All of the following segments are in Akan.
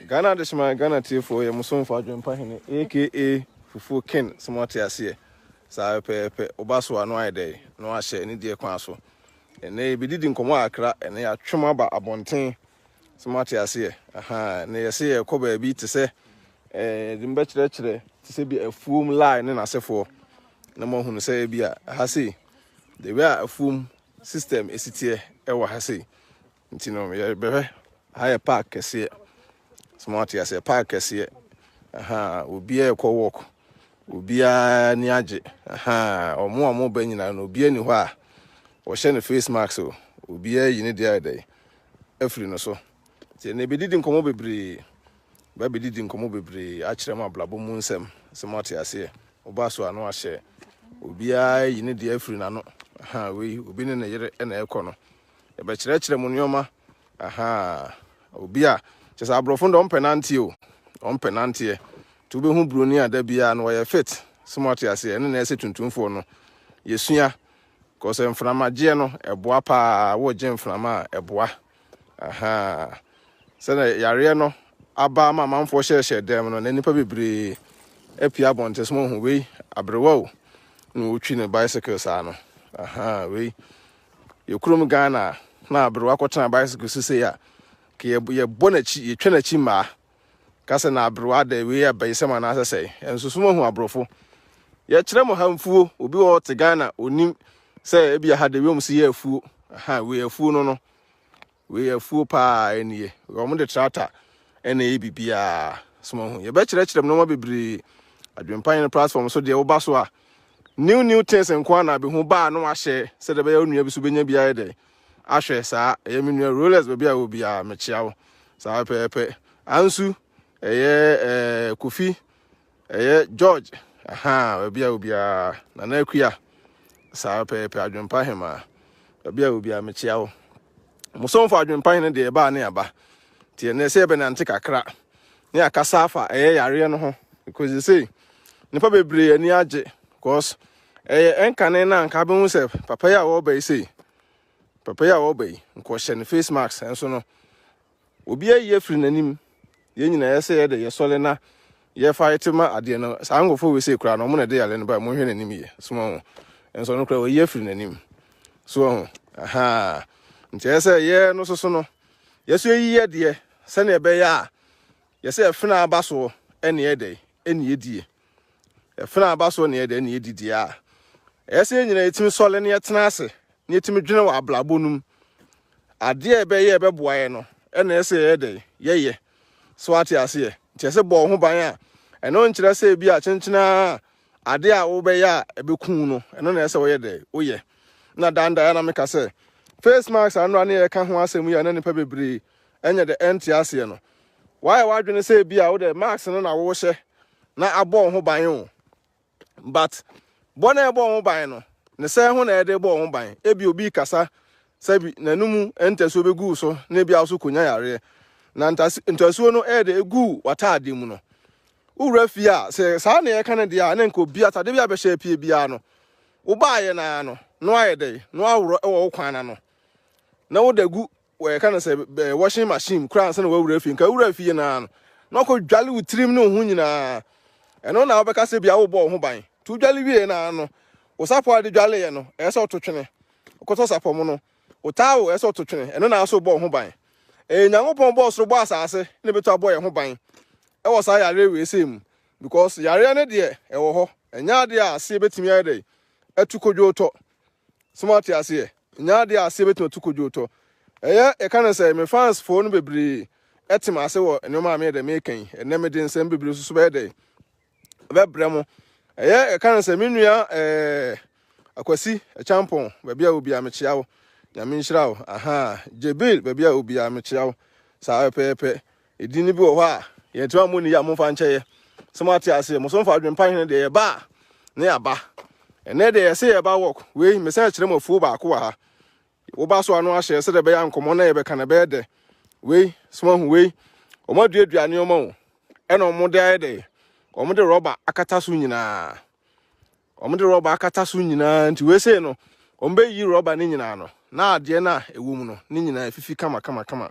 Ghana Adehyeman, Ghana tiefoɔ, yɛ mo somfo Adwempa Hene aka Fufuo King, sɛ moate aseɛ. Saa pɛpɛɛpɛ, woba so a na wayɛ dɛn? Na wahyɛ anidie kwan so. Ɛnnɛ yɛbɛdidi nkɔmmɔ akra, ɛnnɛ yɛatwe mo aba abɔnten, sɛ moate aseɛ. Aha, ɛnnɛ yɛse yɛrekɔ baabi te sɛ, ɛɛ, yɛde mo bɛkyerɛkyerɛ te sɛ bi afuom line ne n'asefoɔ, na moahunu sɛ ebi a ha sei, the way a afuom system esi teɛ ɛwɔ ha sei. Nti no yɛbɛhwɛ ha yɛ park kɛseɛ. Sɛ mo ate aseɛ, park kɛseɛ. Aha, obiara ɛkɔ walk. Obiara ani agye. Aha, ɔmo a ɔmo ba nyinaa no obiara ni hɔ a ɔhyɛ ne face mask o. Obiara yi ne deɛ ayɛ dɛ afiri no so. Nti ɛnna ebedidi nkɔmɔ bebree. Ba bedidi nkɔmɔ bebree akyerɛ mo abrabɔ mu nsɛm. Sɛ mo ate aseɛ. Ɔba so a no ahyɛ. Obiara yi ne deɛ afiri n'ano. Aha, wei obi ne ne yere ɛna ɛkɔ no. Yɛbɛkyerɛkyerɛ mo nneɛma. Aha, obi a kyerɛ sɛ aborɔfo no deɛ ɔmpɛ nanteɛ o, ɔmpɛ nanteɛ. Nti wobɛhu buroni a da biara no ɔyɛ fit. Sɛ mo ate aseɛ, ɛno na ɛsɛ tuntumfoɔ no yɛsua. Kɔ sɛ mframagyeɛ no ɛboa paa, wogye mframa a ɛboa. Aha, sɛdeɛ yareɛ no aba ama amanfoɔ hyɛhyɛ dɛm no, na nnipa bebree apue abɔnten so. Mohu wei aberewa o, na ɔtwi ne bicycle saa no. Aha, wei yɛ kurom Ghana na aberewa kɔtena bicycle so sei a, ka yɛbɔ n'akyi, yɛtwa n'akyi mmaa. Ka sɛ na aberewa da wei abayisɛm anaasɛ sɛe. Ɛnso so moahu aborɔfo. Yɛkyerɛ mo ha mfuo, obi wɔ te Ghana onim sɛ ebi ha de wiem si yɛ afuo. Aha, wei afuo no no. Wei afuo paa nie. Wɔn de tractor ɛna ɛyɛ biribiara. So moahu. Yɛbɛkyerɛkyerɛ mo nneɛma bebree. Adwempa Hene platform so deɛ woba so a, new new things nko ara na abɛhu baa no ahyɛ sɛdeɛ ɛbɛyɛ wo nua bi so bɛnya bi ayɛ dɛ ahwɛ saa. Ɛyɛ me nua Rolex baabi a wɔ biara mekyia wo saa pɛpɛɛpɛ. Ansu ɛyɛ Kofi, ɛyɛ George, aha, baabi a wɔ biara, Nana Akua saa pɛpɛɛpɛ. Adwempa Hema baabi a wɔ biara mekyia wo. Mosomfo Adwempa Hene deɛ ɛbaa ne aba. Nti ɛnɛ sɛ yɛbɛnante kakra ne akasa afa ɛyɛ yareɛ no ho, because sei nipa bebree ani agye, because ɛyɛ ɛnkane na nka bɛhu sɛ papa yi a wɔreba yi sei, papa yi a wɔreba yi nkɔhyɛ ne face mask nso no obi ayi afiri n'anim. Yɛn nyinaa yɛsɛ yɛde yɛsɔle na yɛfa yɛte ma adeɛ no. Saa nkurɔfoɔ wei sei koraa no ɔmo na ɛde yare no ba. Monhwɛ n'anim yie so ho nso no koraa wɔyi afiri n'anim so ho. Aha, nti ɛyɛ sɛ yɛ no soso no yɛso yɛyi yɛ deɛ sɛnea ɛbɛyɛ a yɛsɛ ɛfena aba soɔ ɛne ɛdɛ ɛne yɛdie ɛfena aba soɔ ne ɛdɛ ɛne yɛdidie a ɛyɛ sɛ yɛn nyinaa yɛtumi sɔle ne yɛtena ase ne yɛtumi dwene wɔ abrabɔ no mu. Adeɛ a ɛbɛyɛ ɛbɛboa yɛ no ɛna ɛsɛ yɛyɛ dɛ yɛyɛ so ate aseɛ. Nti ɛsɛ bɔ ho ban a ɛno nkyerɛ sɛ ebi a kyenkyena adeɛ a wobɛyɛ a ɛbɛku no, ɛno na ɛsɛ wɔyɛ dɛ woyɛ. Na dandan na meka sɛ face mask anora ne yɛka ho asɛm yi a na nipa bebree ɛnyɛ dɛ ɛnte aseɛ no, wayɛ w'adwene sɛ ebi a wode mask no na wohyɛ na abɔ wo ho ban o, but bɔ na ɛbɔ wo ho ban no ne sɛ ho na ɛde bɔ wo ho ban. Ebi obi kasa sɛbi n'anum ntasuo bɛgu so na ebi a so konya yareɛ na ntasuo no ɛyɛ de egu w'ataade mu no wowura fie a sɛ saa na yɛka no deɛ a na nka obi atade bi a bɛhyɛ apue biara no wobaayɛ naa no na wayɛ dɛ na waworɔ ɛwɔ wo kwan n'ano na woda gu wɔyɛka no sɛ washing machine koraa ansa na wawura fie. Nka wura fie naa no na ɔkɔ dwale wo tirim ne wo ho nyinaa, ɛno na wobɛka sɛ bia wobɔ wo ho ban. Nti wodwale wie naa no wo sapɔ a de dwaleeɛ no ɛyɛ sɛ ɔto twene, wokɔtɔ sapɔ mu no wo towel ɛyɛ sɛ ɔto twene, ɛno na so bɔ wo ho ban. Ɛyɛ Nyankopɔn bɔɔ soro bɔ asase na ɛbɛtumi abɔ yɛn ho ban ɛwɔ saa yareɛ wei sei mu, because yareɛ no deɛ ɛwɔ hɔ, ɛnyɛ adeɛ a aseɛ bɛtumi ayɛ dɛ atu kodwo tɔ. So mo ate aseɛ, ɛnyɛ adeɛ a aseɛ bɛtumi atu kodwo tɔ. Ɛyɛ yɛka no sɛ me fans foɔ no bebree ɛte me ase wɔ nneɛma a meyɛ dɛ meka yi. Ɛnɛ mede nsɛm bebree soso bɛyɛ dɛ ɛbɛbrɛ mo. Ɛyɛ yɛka no sɛ me nua Akwasi Ɛkyampɔn baabi a obiara mekyia wo, Nyame nhyira wo. Aha, Jebil baabi a obiara mekyia wo saa pɛpɛɛpɛ. Edin no bi wɔ hɔ a yɛntumi ammɔ ne yie a momfa nkyɛ yɛ. Sɛ mo ate aseɛ, mo so mfa adwempa hene deɛ yɛba a ne yɛaba. Ɛnɛ deɛ yɛsɛ yɛba work wei mesan kyerɛ mo afuo baako wɔ ha. Woba so ano ahyɛ sɛdeɛ ɛbɛyɛ nkɔmmɔ na yɛbɛka no ɛbɛyɛ dɛ. Wei sɛ moahu wei, wɔn aduadua nneɛma o, ɛna wɔn de ayɛ dɛ, wɔn de rɔba akata so nyinaa. Wɔn de rɔba akata so nyinaa nti wei sei no wɔn bɛyi rɔba no nyinaa no na adeɛ no a ɛwɔ mu no ne nyinaa efifi kama kama kama.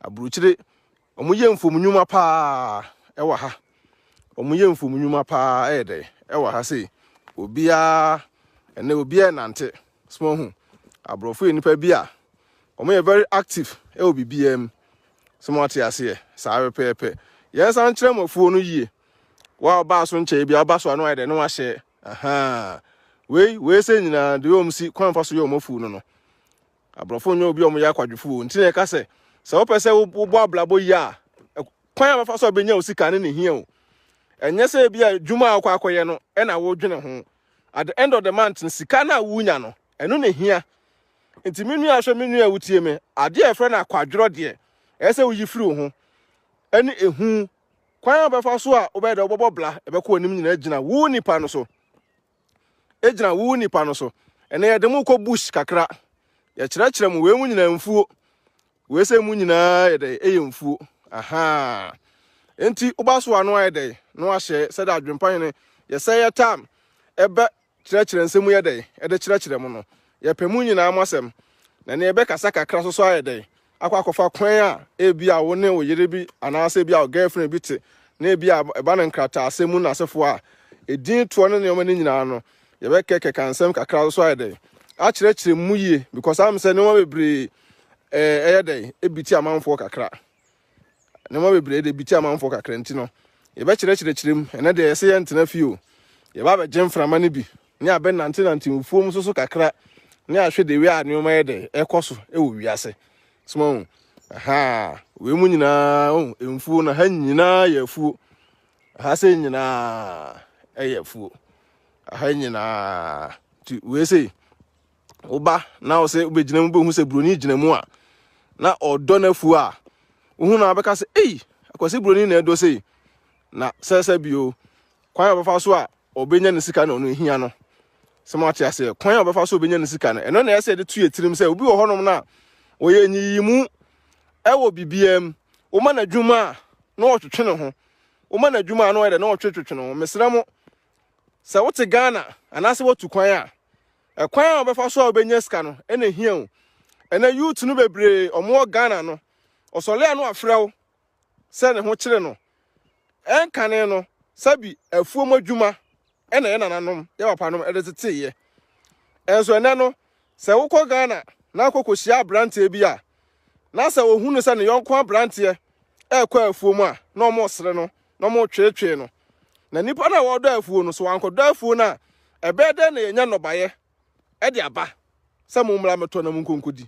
Aburokyire Wɔyɛ mfom nnwuma paa ɛwɔ ha. Wɔyɛ mfom nnwuma paa ɛyɛ dɛ ɛwɔ ha sei. Obiara ɛnɛ obiara nante. So ho aborɔfo yɛ nipa bi a wɔyɛ very active ɛwɔ biribiara mu. So mo ate aseɛ saa pɛpɛɛpɛ. Yɛn san kyerɛ mo afuo no yie. Wa ɔbaa so nkyɛn bi ɔba so ano ayɛ dɛ ne wahyɛ. Ahaa. Wei wei sɛ nyinaa deɛ wɔn si kwan fa so yɛ wɔn afuo no. Aborɔfo nyɛ obi a wɔyɛ akwadwofo o. Nti na yɛka sɛ wopɛ sɛ wobɔ abrabɔ yie a, kwan a bɛfa so a bɛnya wo sika ne ne hia o. Ɛnyɛ sɛ ebi a adwuma a wokɔ akɔyɛ no ɛna wodwene ho. At the end of the month no, sika no a wonya no, ɛno ne hia. Nti me nua hwɛ, me nua wotie me, adeɛ a yɛfrɛ no akwadworɔ deɛ, ɛyɛ sɛ woyi firi wo ho. Ɛne ehu kwan a wobɛfa so a wobɛyɛ dɛ wobɛbɔ bla ɛbɛkɔ anim nyinaa gyina wo nipa no so. Egyina wo nipa no so. Ɛnɛ yɛde mo kɔ bush kakra. Yɛkyerɛkyerɛ mo wei mu nyinaa mfuo. Wei sɛ mu nyinaa yɛ dɛ ɛyɛ mfuo. Aha. Nti woba so ano ayɛ dɛ na wahyɛ sɛde adwempa hene yɛsɛ yɛ tam ɛbɛ kyerɛkyerɛ nsɛm yɛ dɛ ɛde kyerɛkyerɛ mo no. Yɛpɛ mu nyinaa mo asɛm. Na ne yɛbɛkasa kakra so so ayɛ dɛ akɔ akɔfa kwan a ebi a wo ne wo yere bi anaasɛ ebi a wo girlfriend bi te na ebi a ɛba no nkrataa asɛm mu n'asefoɔ a edin toɔ ne nneɛma no nyinaa no, yɛbɛkɛkɛka nsɛm kakra so ayɛ dɛ akyerɛkyerɛ mu yie, because am sɛ nneɛma bebree ɛyɛ dɛ ebi ti amanfoɔ kakra, nneɛma bebree de ebi ti amanfoɔ kakra. Nti no yɛbɛkyerɛkyerɛkyerɛ mu. Ɛnɛ deɛ yɛsɛ yɛntena fie o, yɛba abɛgye mframa no bi ne abɛnantenante mfuom nso so kakra ne ahwɛ de wei a nneɛma yɛ dɛ ɛkɔ so ɛwɔ wiase soma ho. Aha, wei mu nyinaa oh, mfuo na ha nyinaa yɛ afuo. Ha sɛ nyinaa ɛyɛ afuo ha nyinaa. Nti wei sɛ woba na wo sɛ wobɛgyina mu, bɛhu sɛ buroni gyina mu a na ɔdɔ n'afuo a wohu na wabɛka sɛ, ei, Akwasi buroni na ɛdɔ sei. Na sɛ bio kwan a ɔbɛfa so a ɔbɛnya ne sika na ɔno ehia no sɛ mo ate aseɛ, kwan a ɔbɛfa so a ɔbɛnya ne sika no, ɛno na ɛsɛ yɛde to yɛ tirim sɛ obi wɔ hɔnom no a ɔyɛ nyiyimu ɛwɔ biribiara mu. Woma n'adwuma a na ɔtwetwe ne ho, woma n'adwuma a na ɔyɛ dɛ na ɔtwetwetwe ne ho. Mesrɛ mo, sɛ wote Ghana anaasɛ woatu kwan a, ɛkwan a wɔbɛfa so a wobɛnya sika no ɛna ehia o. Ɛnɛ youth no bebree ɔmo wɔ Ghana no, ɔsɔle a no afrɛ wo sɛ ne ho kyerɛ no. Ɛnkane no, sɛbi, afuom adwuma ɛna yɛ nananom, yɛ papanom ɛde teteyɛ. Ɛnso ɛnɛ no, sɛ wokɔ Ghana na akɔ kɔhyia aberanteɛ bi a na sɛ ohunu sɛ ne yɔnko aberanteɛ ɛrekɔ afuom a, na ɔmo sere no na ɔmo tweetwee no. Na nipa no a wɔdɔ afuo no so, wankɔdɔ afuo no a, ɛbɛyɛ dɛn na yɛnya nnɔbaeɛ ɛde aba sɛ mo mmra mɛtɔ na mo nkonkodi?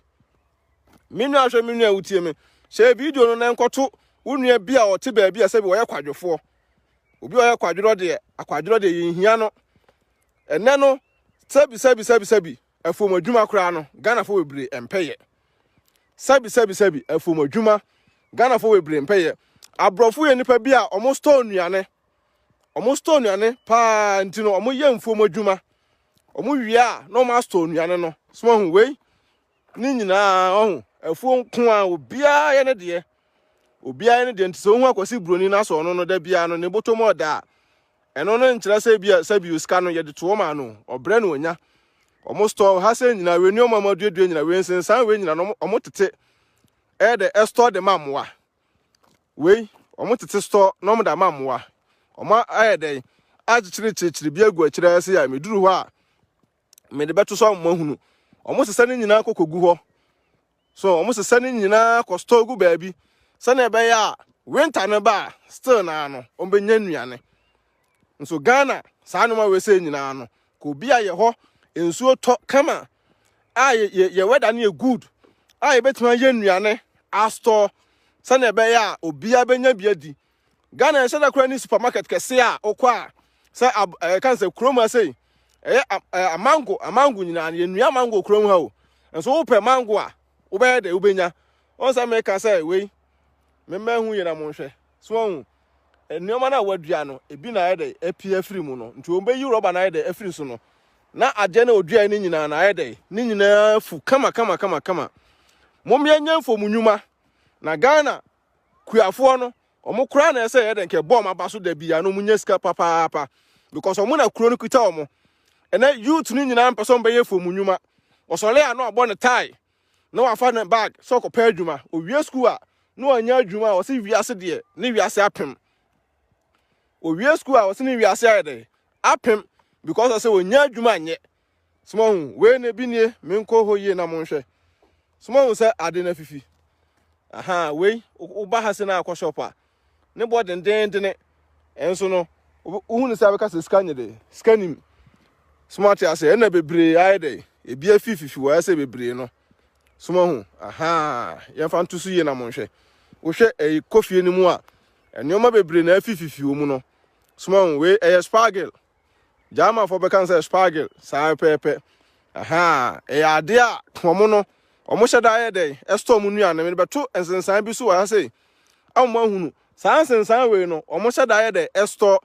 Me nua hwɛ, me nua wotie me, hyɛ video no na nkɔto wo nua bi a ɔte baabi a sɛbi wɔyɛ kwadwofoɔ. Obi a ɔyɛ kwadworɔ deɛ, akwadworɔ deɛ yɛnhia no. Ɛnɛ no, sɛbi sɛbi sɛbi sɛbi, afuom adwuma koraa no, Ghanafoɔ bebree mpɛyɛ. Sɛbi sɛbi sɛbi, afuom adwuma, Ghanafoɔ bebree mpɛyɛ. Aborɔfo yɛ nipa bi a ɔmo store nnuane, ɔmo store nnuane paa. Nti no ɔmo yɛ mfuom adwuma, ɔmo wie a na ɔmo astore nnuane no so. Ɔho wei ne nyinaa, ɔho afuo nko a obiara yɛ ne deɛ, obiara yɛ ne deɛ. Nti sɛ ohun Akwasi buroni na sɛ ɔno no da biara no ne bɔtɔ mu ɔda a, ɛno no nkyerɛ sɛ bi a sɛbi sika no yɛde to wɔn ano, ɔbrɛ no onya. Ɔmo store ha sɛ nyinaa wei nneɛma ɔmo aduadua nyinaa wei, nsensan wei nyinaa no, ɔmo tete ɛyɛ dɛ ɛstore de ma mmoa. Wei ɔmo tete store na ɔmo de ama mmoa. Ɔmo ayɛ dɛ akyekyere kyerɛkyerɛ bi agu akyire ɛsɛ a meduru hɔ a mede bɛto so ama ahunu. Ɔmo sesa ne nyinaa kɔkɔ gu hɔ so, ɔmo sesa ne nyinaa kɔ store gu baabi sɛnea ɛbɛyɛ a winter no ba a, still naa no ɔmo bɛnya nnuane. Nso Ghana saa nneɛma wei sɛ nyinaa no kò obi a yɛ hɔ nsuo tɔ kama a yɛ yɛ yɛ weather no yɛ good a yɛbɛtumi ayɛ nnuane astore sɛnea ɛbɛyɛ a obiara bɛnya bi adi. Ghana yɛhyɛ da koraa ne supermarket kɛse a wokɔ a sɛ ab ɛɛ kan sɛ kurom ha sei ɛyɛ ɛɛ amango, amango nyinaa no yɛnnua mango kurom ha o. Nso wopɛ mango a, wobɛyɛ dɛ wobɛnya wɔn sɛ meka sɛ wei memmɛ ho yie na monhwɛ so. Wɔn nneɛma no a wɔadua no ebi na ayɛ dɛ apue afiri mu no, nti wɔn bɛyi rɔba no ayɛ dɛ afiri so no na adeɛ no a wɔdua no nyinaa na ayɛ dɛ ne nyinaa fu kama kama kama kama. Mom yɛnyɛ mfom nnwuma na Ghana kuafoɔ no, wɔn koraa na ɛsɛ yɛ dɛ nkɛ bɔ wɔn aba so da bia na wɔn nya sika papaapa, because wɔn na kuro no kita wɔn. Ɛnɛ youth no nyinaa mpɛ sɛ wɔn bɛyɛ fom nnwuma. Ɔsɔre a na ɔbɔ ne tie na wafa ne bag sɛ ɔkɔpɛ adwuma. Owie school a na wanya adwuma a ɔse wiase deɛ ne wiase apem. Owie school a ɔse ne wiase ayɛ dɛ apem because ɔsɛ onya adwuma nyɛ. So moahu wei na ebi nie menkɔ hɔ yie na monhwɛ. So moahu sɛ ade no afifi. Aha wei woba ha se na akɔ shop a ne bɔ dendendene ɛnso no wohu ne sɛ abɛka sɛ sika nyɛ dɛ sika nim. So moate ase ɛna bebree ayɛ dɛ ebi afififi wɔ ɛsɛ bebree no. So moahu aha yɛmfa nto so yie na monhwɛ. Wohwɛ ɛyi kɔfie no mu a nneɛma bebree na afififi wɔ mu no. So moahu wei ɛyɛ spargel. Germanfoɔ bɛka no sɛ spargel saa pɛpɛɛpɛ. Aha, ɛyɛ adeɛ a wɔn no wɔn hyɛ da yɛ dɛn ɛstɔ wɔn nnuane no bɛto nsensan bi so wɔ ha sei ama wɔn ahunu saa nsensan wei no wɔn hyɛ da yɛ dɛn ɛstɔ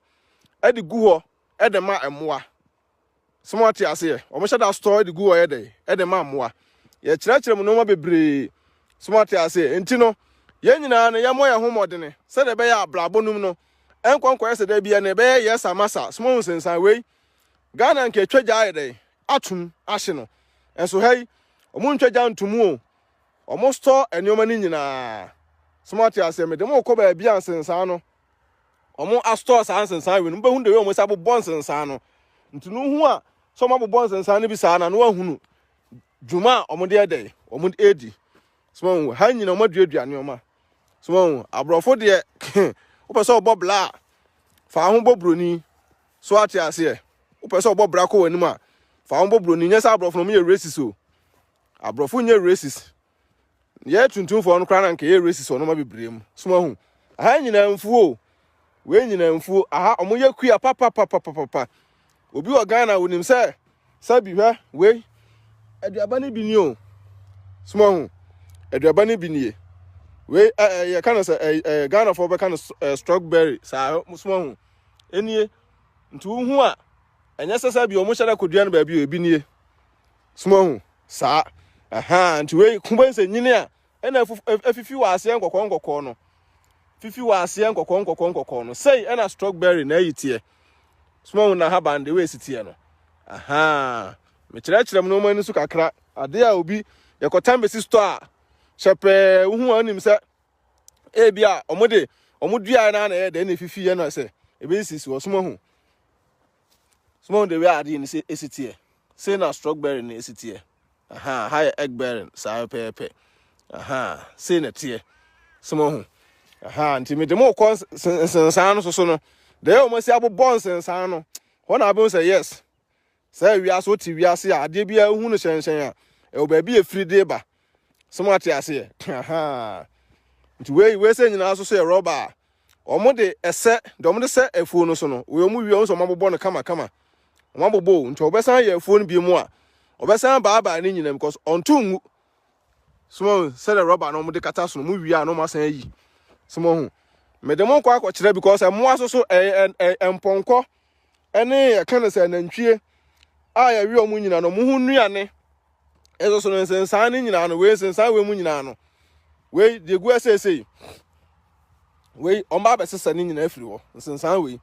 ɛde gu hɔ ɛde ma mmoa. Sɛ mo ate aseɛ, wɔn hyɛ da stɔ ɛde gu hɔ yɛ dɛn ɛde ma mmoa. Yɛkyerɛkyerɛ mu nneɛma bebree. Sɛ mo ate aseɛ, nti no yɛn nyinaa no yɛmmɔ yɛn ho mmɔdene sɛdeɛ ɛbɛyɛ abrabɔ no mu no ɛnkɔ nkɔyɛ sɛ da bia na ɛbɛyɛ yes amasa soma hu sensan wei Ghana nka atwa gya ayɛ dɛn atom ahye no nso ha yi ɔmo ntwa gya ntom o ɔmo store nneɛma no nyinaa soma ate aseɛ mede mo kɔ baabi a nsensan no ɔmo astore saa nsensan wei no mobɛhu de wei ɔmo sɛ abobɔ nsensan no nti no hu a sɛ ɔmo abobɔ nsensan no bi saa na no ahunu dwuma a ɔmo de ɛdɛn ɔmo edi soma hu ha nyina ɔmo aduadua nneɛma So wɔn aborɔfo deɛ wopɛ sɛ ɔbɔ bla a fa ho bɔ buroni so ate aseɛ wopɛ sɛ ɔbɔ bra kɔ w'anim a fa ho bɔ buroni nyɛ sɛ aborɔfo no wɔyɛ racist o aborɔfo nyɛ racist yɛ tuntumfoɔ no koraa na nka yɛ racist wɔ nneɛma bebree mu so wɔn aha nyinaa mfuo Wei nyinaa mfuo. Aha ɔmo yɛ kua papapapapapa. Obi wɔ Ghana onim sɛ sɛbi hwɛ wei aduaba no bi ni o. Soma ho aduaba no bi nie. Wei ɛ ɛ yɛka no sɛ ɛ ɛ Ghanafoɔ bɛka no ɛ strawberry saa soma ho. Enie nti wohu a ɛnyɛ sɛ sɛbi ɔmo hyɛ dɛ kodua no baabi o ebi nie. Soma ho saa. Aha nti wei kubɛn sɛ nyini a Ɛna afifi wɔ aseɛ nkɔkɔɔ nkɔkɔɔ no. Fifi wɔ aseɛ nkɔkɔɔ nkɔkɔɔ nkɔkɔɔ no. Sei ɛna strawberry na ayi teɛ. Soma hu na haban de wei si teɛ no. Aha. Mekyerɛkyerɛ mu nneɛma ani so kakra. Adeɛ a obi yɛkɔtan bɛsi store a hyɛ pɛɛ wohu a wonim sɛ ebi a wɔn de wɔn duaeɛ no na ɛyɛ dɛ na efifi yɛ no sɛ ebɛsisi hɔ. Soma hu. Soma hu de wei adeɛ no sɛ esi teɛ. Sei na strawberry no esi teɛ. Aha, ha yɛ egg bearing saa pɛpɛɛpɛ. Aha, sei na ɛteɛ. Sɛ mo ho. Aha, nti mede mo kɔ nsensan no soso no. Deɛ wɔn asi abobɔ nsensan no, hɔ na abɛhu sɛ yes. Sɛ wiase wote wiase a adeɛ biara hu no hyɛnhyɛn a, ɛwɔ baabi efiri de ba. Sɛ mo ate aseɛ. Aha. Nti wei wei sɛ nyinaa soso yɛ rɔba a wɔn de ɛsɛ deɛ wɔn de sɛ afuo no so no wei wɔn wie wɔn sɛ wɔn abobɔ no kama kama. Wɔn abobɔ o nti wɔbɛsan yɛ afuo no bi mu a wɔbɛsan baabaa ne nyinaa because ɔnto ngu so wɔn sɛdeɛ rɔba no wɔde kata so no mu wie a na wɔn asan ayi so wɔn ho mede mo kɔ akɔkyerɛ because mmoa so so ɛyɛ ɛ mpɔnkɔ ɛne yɛka no sɛ nantwie a yɛwe wɔn nyinaa no wɔn ho nnuane ɛso so no nsensan ne nyinaa no wei nsensan wei mu nyinaa no wei deɛ gu ɛsɛsɛi wei wɔn ba abɛsesa ne nyinaa afiri hɔ nsensan wei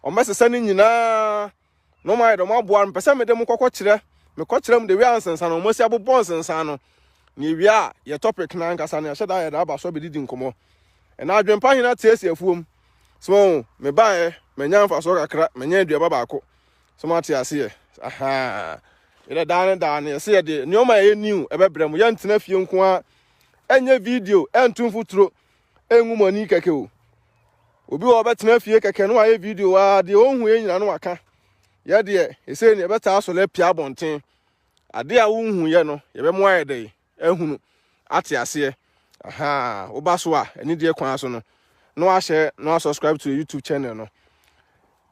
wɔn bɛsesa ne nyinaa na wɔn ayɛ dɛ wɔn aboa no pɛ sɛ mede mo kɔkɔ kyerɛ mekɔ kyerɛ mu de wei ansensan no wɔn asi abobɔ nsensan no na ewia a yɛ topic na ankasa no yɛahyɛ da yɛ da aba so abɛdidi nkɔmɔ ɛna adwempa hena te asi afuom so mebaeɛ manya mfasoɔ kakra manya aduaba baako so mo ate aseɛ ahaa yɛdɛ daa ne daa no yɛsɛ yɛde nneɛma a ɛyɛ new ɛbɛbrɛ mo yɛntena fie nko ara ɛnyɛ video ɛnto mfuturo ɛngu mo ani kɛkɛ o obi wɔ ɔbɛtena fie kɛkɛ no ayɛ video a deɛ ɔnhu yɛ nyina no waka yɛ deɛ ɛsɛ ne yɛbɛtaa sɔlɛ pia abɔnten adeɛ a wonhu yɛ no yɛbɛmo ayɛ dɛ ahunu ate aseɛ aha woba so a ɛne deɛ kwan so no na wahyɛ na wasubscribe to youtube channel no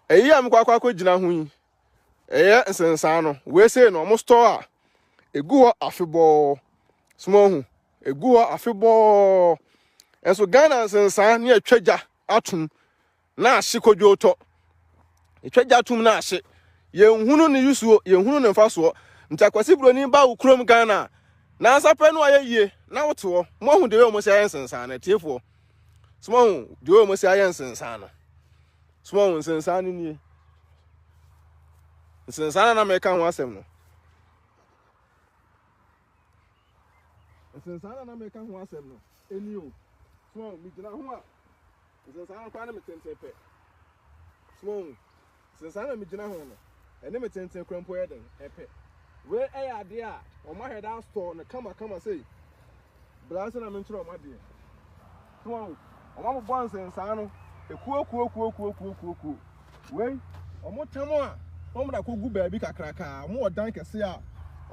ɛyi a mekɔ akɔ akɔgyina ho yi ɛyɛ nsensan no wei sei no ɔmo store a egu hɔ afebɔɔ soma hu egu hɔ afebɔɔ nso Ghana nsensan ne atwa gya atom na ahye kodwo tɔ atwa gya atom na ahye yɛnhunu ne yusuo yɛnhunu ne mfasoɔ nti akwasi buroni ba wo kurom Ghana nansa pɛ no ayɛ yie na wote hɔ mo ahu deɛ wɔn si ayɛ nsensan no atiefoɔ soma hu deɛ wɔn si ayɛ nsensan no soma hu nsensan no nie Nsensan na na meka ho asɛm no. Nsensan na na meka ho asɛm no. Ɛni o. So megyina ho a, nsensan no koraa ne me tenten pɛ. So nsensan na megyina ho no, ɛne me tenten koraa mpo yɛ dɛn ɛpɛ. Wei ɛyɛ adeɛ a wɔn ahwɛ da store no kama kama sei. Bla sɛ na menkyerɛ wɔn adeɛ. So wɔn abobɔ nsensan no ekuo kuo kuo kuo kuo kuo kuo. Wei wɔn tam a wɔn da kɔgu baabi kakraka. Wɔn wɔ dan kɛse a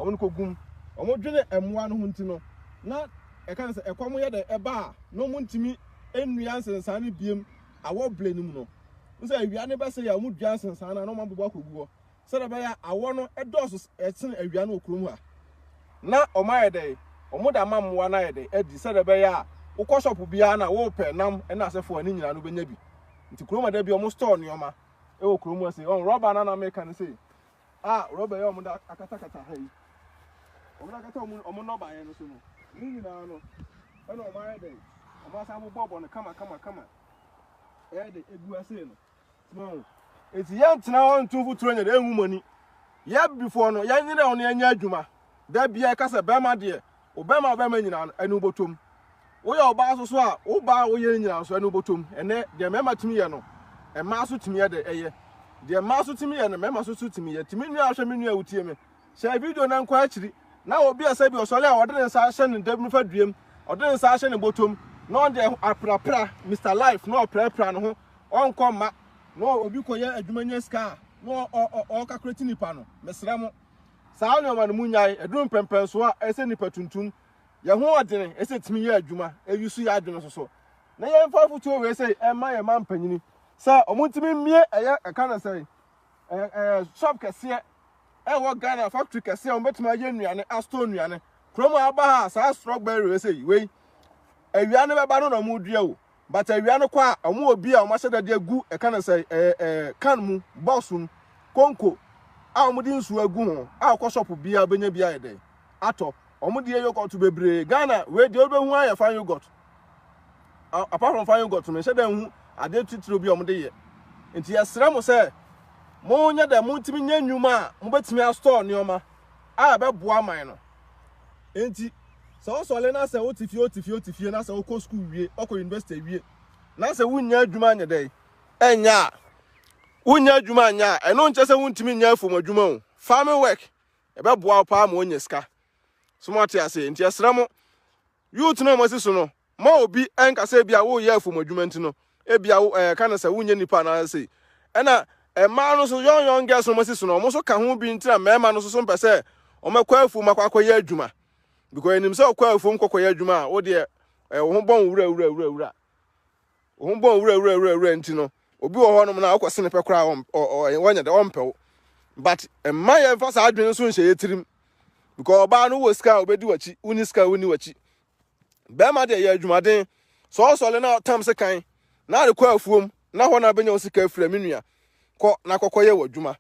wɔn no kɔgu mu. Wɔn dwene mmoa no ho nti no na ɛka ne sɛ ɛkɔm yɛ dɛ ɛba a na wɔn ntumi nnua nsensan no biem awɔ bere no mu no. N sɛ awia no bɛsɛ yɛ a wɔn dua nsensan no a na wɔn abobɔ akɔgu hɔ sɛdeɛ ɛbɛyɛ a awɔ no dɔɔso sene awia no wɔ kurom ha. Na wɔn ayɛ dɛ wɔn de ama mmoa no ayɛ dɛ adi sɛdeɛ ɛbɛyɛ a wokɔ shop biara na wopɛ nam ne asefoɔ a ne nyinaa no wobɛnya bi. Nti kurom ha da bi wɔn store nneɛma wɔ kurom ha sei. Wɔn rɔba no na meka no sei a rɔba yi a wɔn de akatakata ha yi wɔn de akata wɔn wɔn nnɔbaeɛ no so no ne nyinaa no ɛna wɔn ayɛ dɛ wɔn asan abobɔbɔ no kama kama kama ɛyɛ dɛ egu ase no. So eti yɛntena hɔ nto mfuturo nyɛ dɛ engu mo ani. Yɛ abibifoɔ no yɛnyere ho na yɛnyɛ adwuma. Da biara ɛka sɛ bɛrima deɛ wo bɛrima wo bɛrima nyinaa no ɛne wobɔtɔm. Woyɛ ɔbaa nso so a wo baa a woyɛ no nyinaa nso ɛne wobɔtɔm. Ɛnɛ deɛ mmarima tumi yɛ no mmaa nso tumi yɛ dɛ ɛyɛ. Deɛ mmaa nso tumi yɛ no mmarima nso so tumi yɛ. Nti me nua ahwɛ me nua wotie me. Hyɛ video no nkɔ akyiri na obi a sɛ bi ɔsɔre a ɔde ne nsa ahyɛ ne nifa duam, ɔde ne nsa ahyɛ ne bɔtɔm na ɔde aprapra Mr Life na ɔprapra ne ho ɔnkɔ mma na obi kɔyɛ adwuma nya sika a na ɔkakurati nipa no. Mesrɛ mo, saa nneɛma no munyae. Ɛduru mpɛmpɛnsoɔ a ɛsɛ nipa tuntum yɛn ho ɔdene ɛsɛ tumi yɛ adwuma ɛyi so yɛ adwene soso na yɛmfa afotuo wei sɛ ɛma yɛn ma mpanyini sɛ ɔmo ntumi mmie ɛyɛ ɛka no sɛ ɛɛ shop kɛseɛ ɛwɔ Ghana factory kɛseɛ a wɔbɛtumi ayɛ nnuane astore nnuane kurom a aba ha saa strawberry wei sɛ wei awia no bɛba no na wɔn dua o but awia no kɔ a wɔn wɔ bi a wɔn ahyɛ dade agu ɛka no sɛ ɛɛ ɛɛ can mu box mu konko a wɔn de nsuo agu ho a ɔkɔ shop biara bɛnya bi ayɛ dɛn atɔ wɔn de yɛ yogurt bebree Ghana wei deɛ wobɛhu ayɛ fan yogurt apart from fan yogurt no nhyɛ dɛ nhu adeɛ titiriw bi a wɔn de yɛ nti yɛsrɛ mo sɛ monyɛ dɛ montumi nyɛ nnwuma a mobɛtumi astɔɔ nneɛma a ɛbɛboa man no nti sɛ wosɔle na sɛ wote fie wote fie wote fie na sɛ wokɔ sukuu wie wokɔ university wie na sɛ wonnya adwuma nyɛ dɛ ɛnyɛ a wonnya adwuma nyɛ a ɛno nkyɛ sɛ wontumi nyɛ afom adwuma o farming work ɛbɛboa wo paa ma woanya sika so mo ate ase nti ɛsrɛ mo Youth no a wɔasi so no, ma obi nka sɛ ebia woreyɛ afum adwuma nti no, ebia wo ɛɛ ka no sɛ wonyɛ nipa anaasɛ sei. Ɛna mmaa no nso, young young girls no wɔasi so no, wɔn nso ka ho bi nti na mmarima no nso so mpɛ sɛ wɔkɔ afuom akɔ akɔyɛ adwuma. Because yɛnim sɛ ɔkɔ afuom kɔkɔyɛ adwuma a, wo deɛ ɛɛ wo ho bɔn wura wura wura wura. Wo ho bɔn wura wura wura wura nti no, obi wɔ hɔnom na wokɔ sene pɛ koraa wɔnyɛ dɛ ɔmpɛ wo. But mma yɛmfa saa adwene nso nhyɛ yɛ tirim. Because ɔbaa no wɔ sika a obedi w'akyi, wonni sika a wonni w'akyi. Bɛrima deɛ yɛ adwumaden. Sɛ ɔsɔre na ɔtam sekan na ade kɔ afuom na hɔ na abɛnya wo sika afiri a me nua kɔ na kɔkɔ yɛ w'adwuma.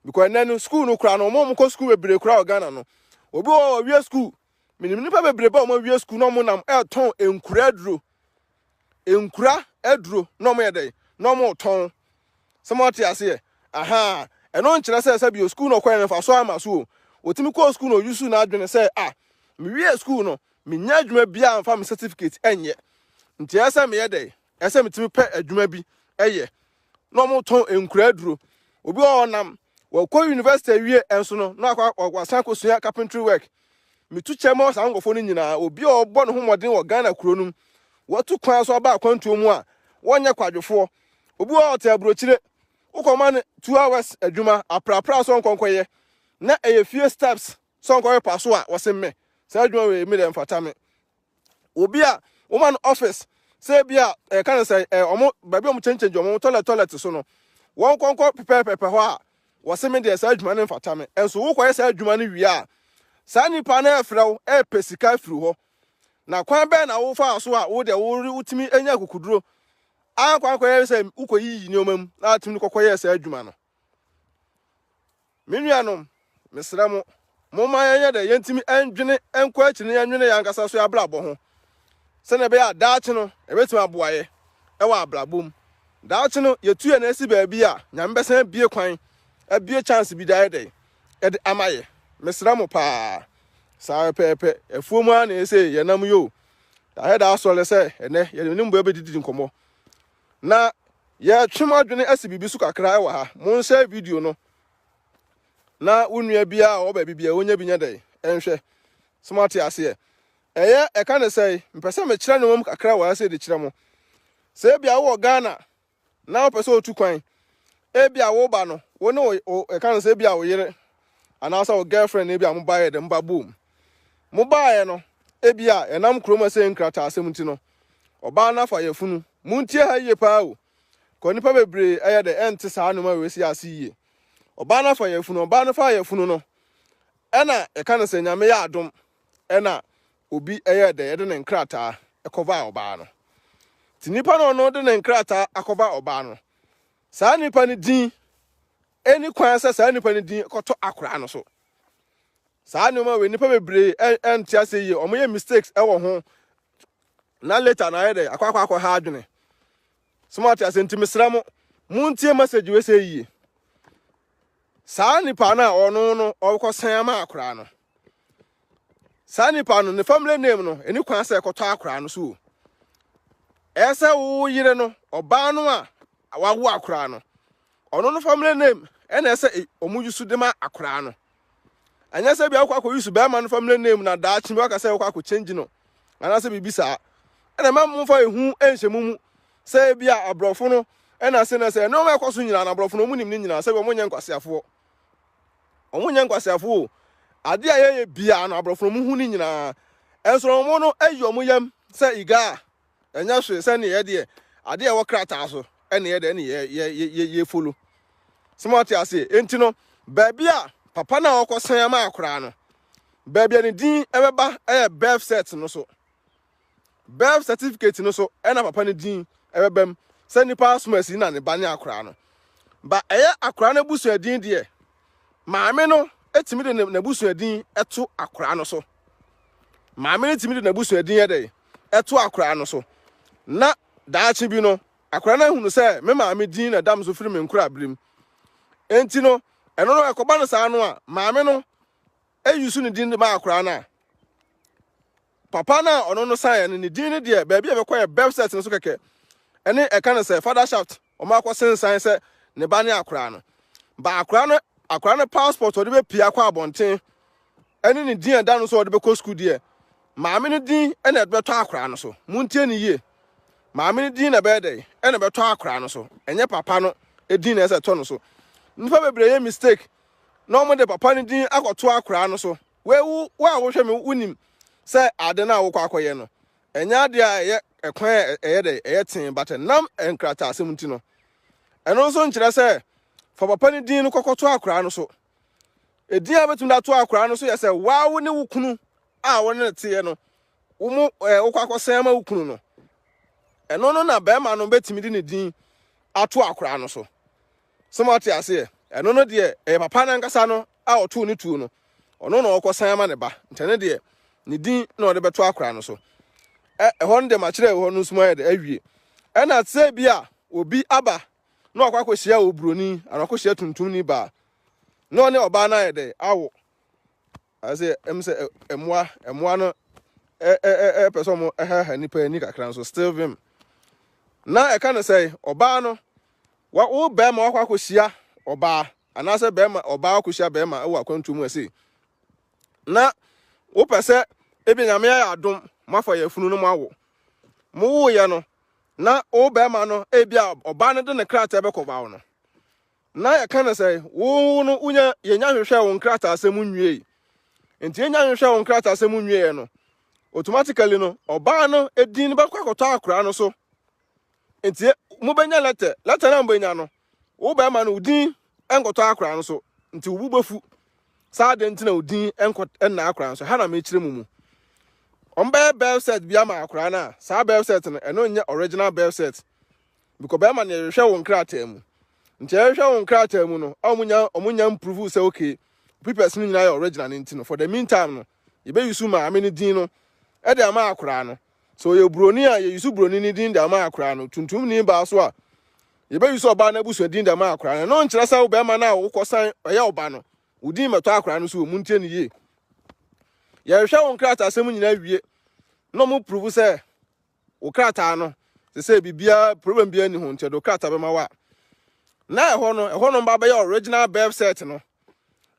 Because ɛnɛ no school no koraa no wɔn a wɔkɔ school bebree koraa wɔ Ghana no. Obi wɔ hɔ ɔwie school. Menim nnipa bebree ba wɔn awie school na wɔn nam ɛretɔn nkura aduro. Nkura aduro na wɔn yɛ dɛn na wɔn retɔn. Sɛ mo ate aseɛ ahaa ɛno nkyerɛ sɛ sɛ bio sukuu na ɔkɔɛ no mfasoɔ ama so o. Otumi kɔɔ sukuu na oyusu n'adwene sɛ ah mewie sukuu no menya adwuma biara mfa me certificate ɛnyɛ nti ɛsɛ sɛ meyɛ dɛn ɛsɛ sɛ metumi pɛ adwuma bi ɛyɛ na wɔn tɔn nkura aduro obi wɔ hɔ nam wɔkɔ university awie ɛnso no na akɔ wasan akɔsua carpentry work metu kyɛ ma saa nkurɔfoɔ no nyinaa obi a ɔbɔ ne ho mmɔden wɔ Ghana kuro no mu wɔatu kwan so aba akwantuo mu a wɔnyɛ kwadwofoɔ Obi wɔ hɔ a ɔte aburokyire, wokɔma no 2 hours adwuma, aprapra sɛ ɔnkɔnkɔyɛ, na ɛyɛ fie steps sɛ ɔnkɔyɛ pa so a, wɔse me, saa adwuma wei me deɛ mfata me. Obi a woma no office sɛ bi a ɛka no sɛ ɔmo baabi a ɔmo kyɛnkyɛn ɔmo toilet toilet so no, wɔn kɔnkɔ pɛpɛɛpɛpɛ hɔ a, wɔse me deɛ saa adwuma no mfata me. Nso wokɔyɛ saa adwuma no wie a, saa nipa no ɛfrɛ wo ɛpɛ sika afiri hɔ. Na kwan bɛn na wofaa so a wo deɛ wotumi anya akukuduro ankɔ ankɔyɛ sɛ wokɔyiyi nneɛma mu na atumi no kɔkɔyɛɛ saa adwuma no. Me nuanom, mesrɛ mo, momma yɛnyɛ dɛ yɛntumi ndwene nkɔ akyiri na yɛnwene yɛn ankasa so abrabɔ ho sɛnea ɛbɛyɛ a daakye no ɛbɛtumi aboa yɛ ɛwɔ abrabɔ mu. Daakye no yɛtu yɛn asi baabi a Nyame bɛsan abie kwan, abie chance bi de ayɛ dɛ ɛde ama yɛ. Mesrɛ mo paa, saa pɛpɛɛpɛ, afuom ara na ɛsɛ yɛnam yi o. Yɛayɛ da asɔre sɛ ɛnɛ yɛde ne mboa bɛdidi nkɔmmɔ. Na yɛtwe mo adwene asi biribi so kakra wɔ ha. Monhyɛ video no na wo nua biara a ɔwɔ baabi biara wonya bi nyɛ dɛn ɛnhwɛ. So moate aseɛ? Ɛyɛ ɛka ne sɛe, mpɛ sɛ mekyerɛ nneɛma mu kakra wɔ ha sɛ de kyerɛ mo. Sɛ ebia wowɔ Ghana na wopɛ sɛ otu kwan, ebia wo ba no, wo ne wo ɛka no sɛ ebia wo yere anaasɛ wo girlfriend ebia mo baeɛ dɛ mo ba boom. Mo baeɛ no, ebia ɛnam kurom ɛsɛ nkrataasɛm nti no, ɔbaa no afa yafunu. Montie ha yie paa o. Kɔ nipa bebree ɛyɛ dɛ ɛnte saa nneɛma wei si ase yie. Ɔbaa no afa yafunu, ɔbaa no fa yafunu no, ɛna ɛka no sɛ Nyame yɛ adom ɛna obi ɛyɛ dɛ ɛde ne nkrataa ɛkɔbaa ɔbaa no. Nti nipa no ɔno de ne nkrataa akɔba ɔbaa no. Saa nipa no din ɛni kwan sɛ saa nipa no din kɔtɔ akwaraa no so. Saa nneɛma wei nipa bebree ɛnte ase yie. Wɔn yɛ mistakes ɛwɔ ho. Na later na ayɛ dɛ akɔ akɔ akɔ ha adwene. So mo ate ase? Nti mesrɛ mo, montie message wei sɛ yie. Saa nipa no a ɔno no ɔkɔ sɛn ama akwaraa no. Saa nipa no ne family name no ɛni kwan sɛ ɛkɔtɔ akwaraa no so o. Ɛsɛ wo yere no, ɔbaa no a wawo akwaraa no, ɔno no family name ɛna ɛsɛ ɔmo use de ma akwaraa no. Ɛnyɛ sɛ bia wokɔ akɔ use bɛrima no family name na daakye bi waka sɛ wokɔ akɔ change no anaasɛ biribi saa. Ɛna mma momfa ehu nhyɛ mo mu sɛ bi a aborɔfo no ɛna sɛ na sɛ nneɛma ɛkɔ so nyinaa na aborɔfo no ɔmo nim ne nyinaa, sɛ ɔmo nyɛ nkwaseafoɔ. Ɔmo nyɛ nkwaseafoɔ o. Ade a yɛyɛ biara no, aborɔfo no ɔmo hu ne nyinaa. Ɛnso ɔmo no ayi ɔmo yam sɛ iga a ɛnyɛ hwee sɛ ne yɛ deɛ ade a ɛwɔ krataa so ɛne yɛ deɛ ɛne yɛ yɛ yɛ yɛ follow. Sɛ mo ate aseɛ? Enti no, baabi a papa no a ɔkɔsɛn ama akwaraa no, baabi a ne din ɛbɛba ɛyɛ birth cert no so. Birth certificate no so ɛna papa no din ɛbɛba mu sɛ nipa asom asi na ne ba ne akwaraa no. Ba ɛyɛ akwaraa no abusua din deɛ, maame no etumi de n'abusua din ɛto akwaraa no so. Maame no tumi de n'abusua din yɛ dɛ ɛto akwaraa no so. Na daakye bi no, akwaraa no ahunu sɛ me maame din na ɛda me so firi me nkora birim. Enti no, ɛno no ɛkɔba no saa no a, maame no eyi so ne din de ma akwaraa no a, papa no a ɔno no san no ne din no deɛ, baabi a ɛbɛkɔ yɛ birth cert no so kɛkɛ. Ɛne ɛka no sɛ father shaft ɔmo akɔ sensan sɛ ne ba ne akwaraa no. Ba akwaraa no passport ɔde bɛpia akɔ abɔnten ɛne ne din a ɛda no so ɔde bɛkɔ sukuu deɛ, maame no din ɛna ɛde bɛtɔ akwaraa no so. Montie ne yie. Maame no din na ɛbɛyɛ dɛ ɛna ɛbɛtɔ akwaraa no so, ɛnyɛ papa no din na ɛsɛ ɛtɔ no so. Nnipa bebree yɛ mistake na wɔn de papa no din akɔto akwaraa no so. Wo wo a wohwɛ me, wonim sɛ ade no a wokɔ akɔyɛ no ɛnyɛ adeɛ a ɛyɛ ɛkwan a ɛyɛ dɛ ɛyɛ tee, but nam nkrataa asɛm nti no, ɛno nso nkyerɛ sɛ fa papa no din no kɔkɔto akwaraa no so. Edin a bɛtumi de ato akwaraa no so yɛ sɛ waa wo ne wo kunu a wɔne no teɛ no, wo mo wokɔ akɔsɛn ama wo kunu no, ɛno no na bɛrima no bɛtumi de ne din ato akwaraa no so. Sɛ mo ate aseɛ? Ɛno no deɛ, ɛyɛ papa no ankasa no a ɔtoo ne tuo no, ɔno na ɔkɔsan ama ne ba, nti ɛno deɛ ne din na ɔde bɛto akwaraa no so. Ɛhɔ no deɛ makyerɛ ɛhɔ no nso mu ayɛ de awie. Ɛna sɛ bi a obi aba na ɔkɔ akɔhyia oburoni anaa ɔkɔhyia tuntumni baa na ɔne ɔbaa no ayɛ dɛ awo asɛ sɛ ɛmoa no ɛ ɛ ɛ ɛpɛ sɛ ɔmo ɛhaha nipa ani kakra nso still vim na ɛka no sɛ ɔbaa no wa wo bɛrima wakɔ akɔhyia ɔbaa anaasɛ bɛrima ɔbaa akɔhyia bɛrima ɛwɔ akwantuo mu ɛsɛ na wopɛ sɛ ebi Nyame ayɛ adom moafa yɛfunu no mo awo mo woyɛ no, na wo bɛrima no ebi a ɔbaa no de ne krataa bɛkɔba wo no, na yɛka no sɛ wo no wonya yɛnya hwehwɛ wo nkrataa asɛm nwie. Nti yɛnya hwehwɛ wo nkrataa asɛm nwie no, automatically no ɔbaa no edin no bɛkɔ akɔtɔ akwaraa no so. Nti mobɛnya letter na mobɛnya no, wo bɛrima no wo din nkɔtɔ akwaraa no so, nti wo bo bɛfu saa de nti na wo din nkɔ ɛnna akwaraa no so. Ha na mekyerɛ mu mu ɔmbɛyɛ birth cert bi ama akwaraa no a, saa birth cert no, ɛno nyɛ original birth cert because bɛrima no yɛhwehwɛ wo nkrataa mu. Nti yɛhwehwɛ wo nkrataa mu no a, ɔmo nya improve sɛ okay, papers no nyinaa yɛ original no, nti no for the meantime no yɛbɛyi so maame no din no ɛde ama akwaraa no. Sɛ ɔyɛ buroni a, yɛyi so buroni no din de ama akwaraa no. Tuntum ni baa so a, yɛbɛyi so ɔbaa no abusua din de ama akwaraa no. Ɛno nkyerɛ sɛ wo bɛrima no a wokɔsan ɛyɛ ɔba no wo din mɛtɔ akwaraa no so wɔ mu. Ntie no yie. Yɛhwehwɛ wo nkrataa asɛm nyinaa wie. na ɔmo prove sɛ wo krataa no te sɛ biribiara problem biara ni ho, nti ɛde wo krataa bɛma wo a, na ɛhɔ no ɛhɔ no ba bɛyɛ original birth cert no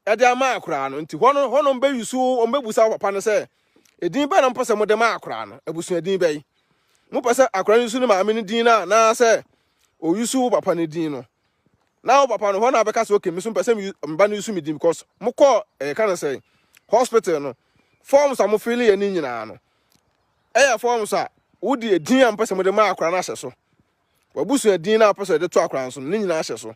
ɛde ama akwaraa no. Nti hɔ no hɔnom bɛyi so, wɔn bɛbusa wo papa no sɛ edin bɛn na mpɛ sɛ mode ma akwaraa no, abusua din bɛyi mopɛ sɛ akwaraa no yusu ne maame no din no anaasɛ oyusu wo papa no din no. Na wo papa no hɔ na abɛka sɛ, okay, me so mpɛ sɛ mba no yusu me din, because mokɔɔ ɛyɛ ka no sɛ hospital no, forms a mo fill yɛ ne nyinaa no, ɛyɛ forms a wode edin a mpɛ sɛ mode ma akwaraa no ahyɛ so, wabusua din na apɛ sɛ yɛde to akwaraa no so no ne nyinaa ahyɛ so.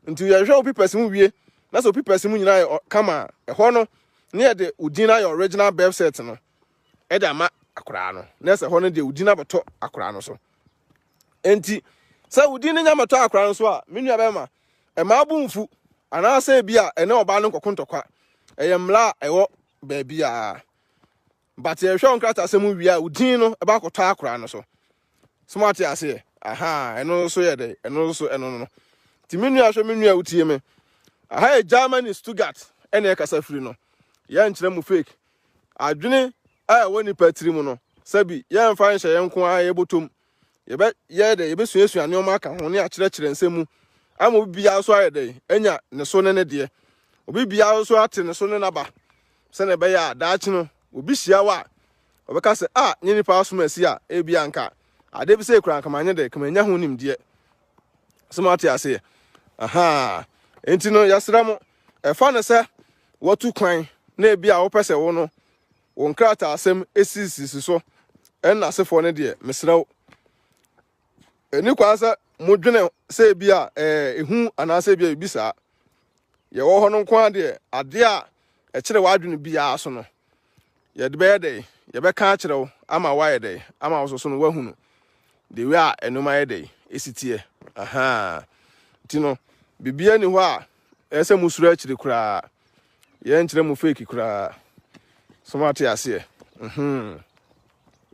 Nti yɛhwɛ wo papers mu wie na sɛ wo papers mu nyinaa yɛ kama a, ɛhɔ no ne yɛde wo din ayɛ original birth cert no ɛde ama akwaraa no, na sɛ ɛhɔ no deɛ wo din abɛtɔ akwaraa no so. Nti sɛ wo din no nya mɛtɔ akwaraa no so a, me nua bɛma ɛma abo mfu anaasɛ ebi a ɛne ɔbaa no nkɔko ntɔkwa. Ɛyɛ mmara a ɛwɔ baabi a, but yɛhwɛ wo nkratasɛm wie a, wo din no ɛba akɔtɔ akwaraa no so. So mo ate aseɛ? Aha, ɛno nso yɛ dɛ, ɛno nso ɛno no. Nti me nua, hwɛ, me nua wotie me, aha yɛ Germany, Stuttgart ɛna ɛkasa firi no. Yɛnkyerɛ mu fake adwene a ɛwɔ nipa tiri mu no, sɛbi yɛmfa nhyɛ yɛn nko ara yɛbɔtɔm. Yɛbɛ yɛ dɛ yɛbɛsuasua nneɛma aka ho ne akyerɛkyerɛ nsɛm mu ama obi biara nso ayɛ dɛ anya ne so ne ne deɛ, obi biara nso ate ne so ne n'aba, sɛnea ɛbɛyɛ a daakye no obi hyia wo a, ɔbɛka sɛ a nye nipa asom asi a, ebi anka ade bi sɛ ekura anka manyɛ dɛ kama nya ho nimdeɛ. Sɛ mo ate aseɛ? Aha, nti no yɛsrɛ mo, ɛfa no sɛ watu kwan na ebi a wopɛ sɛ wo no wo nkrataa asɛm esisisi so ɛnna asefoɔ no deɛ, mesrɛ wo, ɛni kwan sɛ modwene sɛ ebi a ehu anaasɛ ebi a ebi saa. Yɛwɔ hɔ no nko ara deɛ, adeɛ a ɛkyerɛ w'adwene biara so no, yɛde bɛyɛ dɛ yɛbɛka akyerɛ wo ama woayɛ dɛ ama wo soso no woahunu the way a ɛnoma yɛ dɛ esi teɛ. Aha, nti no biribiara ni hɔ a ɛyɛ sɛ musuro akyire koraa. Yɛnkyerɛ mu fake koraa. So mo ate aseɛ?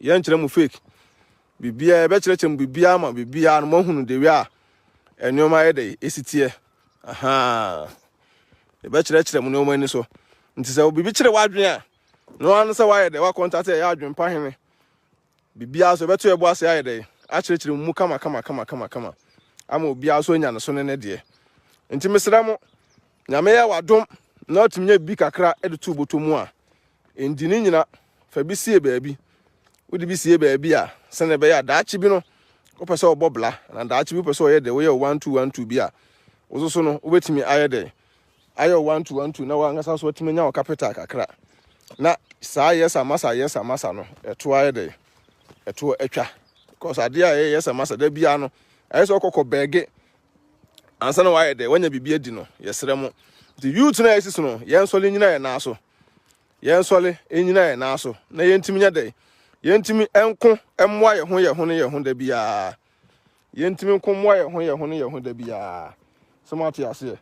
Yɛnkyerɛ mu fake biribiara, yɛbɛkyerɛkyerɛ mu biribiara ma biribiara no moahunu the way a nneɛma yɛ dɛ esi teɛ. Aha, yɛbɛkyerɛkyerɛ mu nneɛma ani so. Nti sɛ biribi kyerɛ w'adwene a, na wɔn sɛ wayɛ dɛ wa contact ɛyɛ Adwempa Hene, biribiara so yɛbɛto yɛbo ase ayɛ dɛ akyerɛkyerɛ mu kama kama kama kama kama ama obiara so anya ne so ne ne deɛ. Nti mesrɛ mo, Nyame yɛ wadom na ɔtumi nya bi kakra de to bɔtɔ mu a, ndi ne nyina, fa bi sie baabi. Wode bi sie baabi a, sɛnea ɛbɛyɛ a daakye bi no wopɛ sɛ ɔbɔ bla na daakye bi wopɛ sɛ ɔyɛ dɛ woyɛ 1212 bi a, wo so no wobɛtumi ayɛ dɛ ayɛ 1212 na wankasa so watumi anya wo capital kakra, na saa yɛsa masa yɛsa masa no ɛto ayɛ dɛ ɛto atwa, because adeɛ a ɛyɛ yɛsa masa da biara no ɛyɛ sɛ ɔkɔkɔ bɛɛge ansa na wayɛ dɛ wanya biribi adi no. Yɛsrɛ mo, nti youth no a yɛsi so no, yɛnsɔle nyina yɛn nan so, yɛnsɔle nyina yɛn nan so na yɛntumi nyɛ dɛ yɛntumi nko mmoa yɛn ho yɛn ho ne yɛn ho da biara, yɛntumi nko mmoa yɛn ho yɛn ho ne yɛn ho da biara. Sɛ mo ate aseɛ?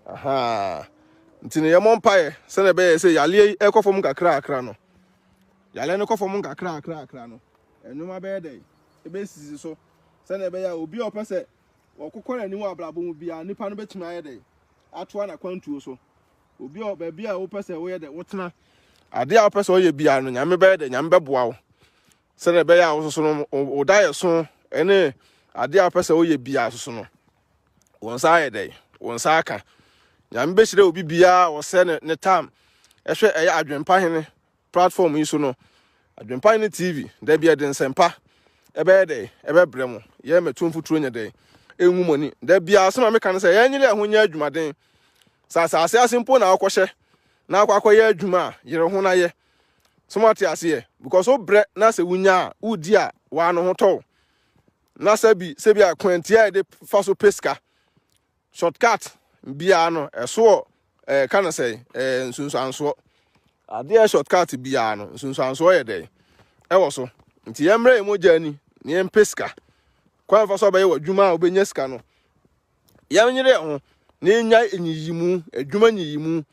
Aha, nti no yɛmmɔ mpaeɛ sɛnea ɛbɛyɛ sɛ yareɛ yi ɛkɔ fam nkakra no, yareɛ no kɔ fam nkakra kakra no, nneɛma bɛyɛ dɛ ɛbɛsisi so, sɛnea ɛbɛyɛ a obi a ɔpɛ sɛ wɔkokɔ n'anim wɔ abrabɔ mu biara, nipa no bɛtumi ayɛ dɛ atoa n'akwantuo so. Obi a baabi a wopɛ sɛ woyɛ dɛ wotena, adeɛ a wopɛ sɛ ɔyɛ biara no, Nyame bɛyɛ dɛ Nyame bɛboa wo sɛnea ɛbɛyɛ a wososo no wo da yɛ so ɛne adeɛ a wopɛ sɛ woyɛ biara soso no, wɔn nsa ayɛ dɛ wɔn nsa aka. Nyame bɛhyira obi biara ɔsɛ ne tam ɛhwɛ ɛyɛ Adwempa Hene platform yi so no, Adwempa Hene TV. Da bi ɛde nsɛmpa ɛbɛyɛ dɛ ɛbɛbrɛ mo. Yɛn mɛto mfuturo nyɛ dɛ ɛngu mo ani. Da biara asɛm a meka no sɛ yɛnyere ɛho nyɛ adwumaden. Sɛ asase ase mpo na akɔhyɛ na akɔ akɔyɛ adwuma a, yere ho na yɛ. So mo ate aseɛ? Because wo brɛ na sɛ wonya a, wodi a, w'ano ho tɔw. Na sɛ bi sɛ bi a kwantia a yɛde fa so pɛ sika, shortcut biara no, ɛso wɔ ka no sɛ nsunsuansoɔ. Adeɛ shortcut biara no, nsunsuansoɔ yɛ dɛ ɛwɔ so. Nti yɛmmerɛ yɛn mogya ani na yɛmpɛ sika. Kwan fa so a bɛyɛ wɔ adwuma a wobɛnya sika no, yɛnyere ho na yɛnya nyiyimu, adwuma nyiyimu.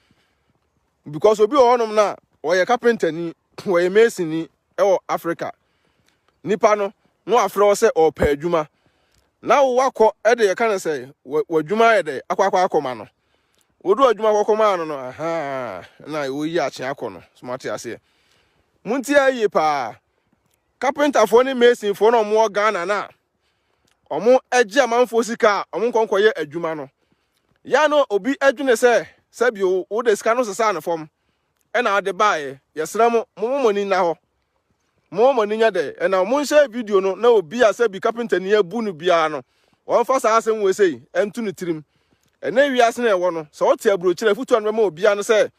Because obi wɔ hɔnom na ɔyɛ carpenter ni, wɔyɛ mason ni ɛwɔ Africa. Nipa no na wafrɛ wo sɛ ɔpɛ adwuma na wo wakɔ ɛde yɛka no sɛ w'adwuma ayɛ dɛ akɔ akɔ akɔma no. Wodu adwuma kɔkɔ maa no no, aha na woyi akye akɔ no. So mate aseɛ? Montie ayie paa. Kapentafoɔ ne masonfoɔ na wɔwɔ Ghana no a wɔgye amanfoɔ sika a wɔnkɔ nkɔyɛ adwuma no. Yɛ no obi adwene sɛ sɛbio wode sika no sesaa no fam ɛna ade baeɛ. Yɛsrɛ mo, momma mo ani nna hɔ. Momma mo ani nyɛ dɛ. Ɛna monhyɛ video no na obi a sɛbi kapentani abu no biara no, wɔmfa saa asɛm wei sei nto ne tirim. Ɛnɛ wiase na ɛwɔ no, sɛ wote aburokyire afutuo a no bɛma obiara no sɛ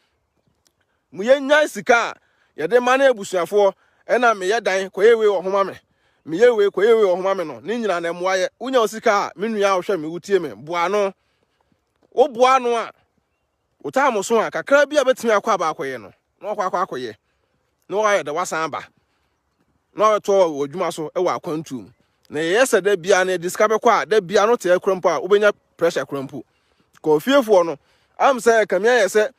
mo yɛnyae sika a yɛde ma ne abusuafoɔ ɛna meyɛ dan kɔyɛ wei wɔ ho ma me meyɛ wei kɔyɛ wei wɔ ho ma me no ne nyinaa na mmoa yɛ wonya wo sika a me nua a wohwɛ me wotie me boa ano woboa ano a wotaa mo so a kakra bi a bɛtumi akɔ aba akɔyɛ no na wakɔ akɔ akɔyɛ na wayɛ dɛ wasan aba na wabɛtoa wɔ w'adwuma so wɔ akwantuo mu. Na yɛyɛ sɛ da biara no yɛde sika bɛkɔ a, da biara no teɛ kora mpo a, wobɛnya pressure kora mpo. Kɔ fiefoɔ no, am sɛ ɛkame ayɛ sɛ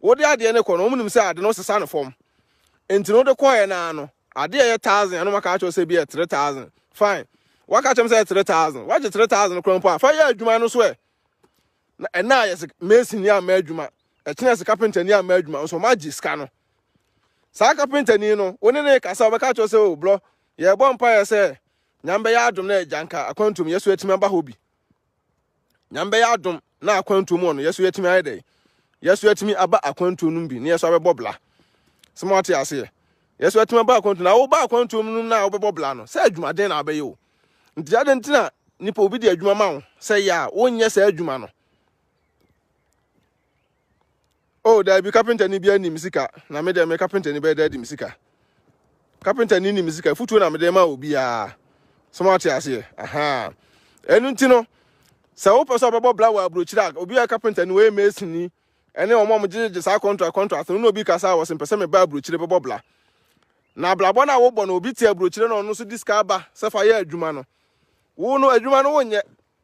wode adeɛ no kɔ no, wɔn nim sɛ ade no sesa no fam. Nti no wode kɔɔɛ no ara no, adeɛ a ɛyɛ thousand, ɛno maka akyerɛ sɛ bi yɛ 3,000. Fine. Waka kyerɛ m sɛ yɛ 3,000. Wagye 3,000 kora mpo a, fa yɛ adwuma no so ɛ. Na ɛna a yɛsɛ mason ni amma adwuma, ɛkyena yɛsɛ carpenter ni amma adwuma, nso wɔn agye sika no. Saa kapentani no, wo ne no rekasa a, ɔbɛka akyerɛ wo sɛ, o, blɔ, yɛrebɔ mpaeɛ sɛ Nyame bɛyɛ adom na agya nka akwantuom yɛ so yɛatumi aba hɔ bi. Nyame bɛyɛ adom na akwantuom wɔ no yɛ so yɛatumi ayɛ dɛn? Yɛ so yɛatumi aba akwantuom no bi na yɛ so abɛbɔ bla. Sɛ mo ate aseɛ. Yɛ so yɛatumi aba akwantuom na woba akwantuom no na wobɛbɔ bla no, sɛ adwumaden na wabɛyɛ o. Nti adɛn nti na nipa obi de adwuma ma wo sɛ yɛ a wonyɛ saa adwuma no? Oh, daabi, kapentani biara nim sika. Na me deɛ me kapentani bɛyɛ dɛ adi me sika. Kapentani nim sika. Futuo na mede ma obiara. Sɛ mo ate aseɛ. Aha. Ɛno nti no, sɛ wopɛ sɛ ɔbɛbɔ bla wɔ aburokyire a, obi a kapentani wɔyɛ masonni, ɛne wɔn a wɔgyegyegye saa contract contract no na obi kasa a wɔsɛ mpɛ sɛ meba aburokyire bɛbɔ bla. Na abrabɔ no a wobɔ no, obi te aburokyire na ɔno nso di sika aba sɛ fa yɛ adwuma no. Wo no adwuma no wonyɛ.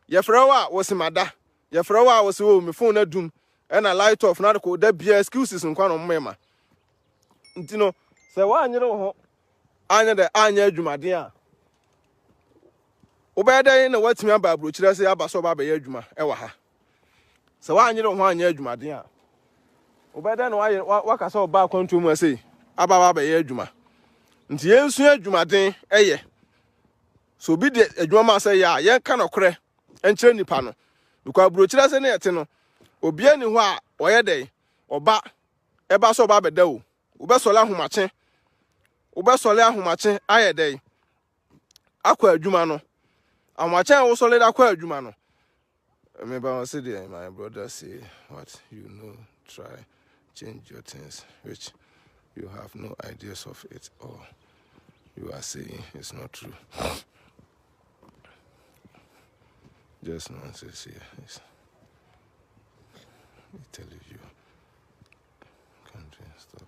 Yɛfrɛ wo a wɔse mada. Yɛfrɛ wo a wɔse o me phone adum ɛna light off na adeko da bia excuses nkwa na ɔmo ma. Nti no sɛ woanyere wo ho anyɛ dɛ anyɛ adwumaden a wobɛyɛ dɛn na woatumi aba aburokyerɛ sɛ aba sɛ ɔba abɛyɛ adwuma ɛwɔ ha. Sɛ woanyere wo ho anyɛ adwumaden a wobɛyɛ dɛn na woayɛ waka sɛ ɔba akwantuo mu ɛsei aba aba abɛyɛ adwuma. Nti yɛnsua adwumaden ɛyɛ. So obi de adwuma ma sɛ yɛ a yɛnka nɔkorɛ nkyerɛ nipa no because aburokyerɛ ase ne ɛte no obiara ni hɔ a ɔyɛ dɛn ɔba ɛba sɛ ɔba abɛda o wobɛsɔre ahomakye wobɛsɔre ahomakye ayɛ dɛn akɔ adwuma no ahomakye a wosɔre de akɔ adwuma no meba wɔn sɛ deɛ my brother say what you know try change your things which you have no ideas of it all you are saying is not true. Just nonsense here. It's, I tell you, country stop.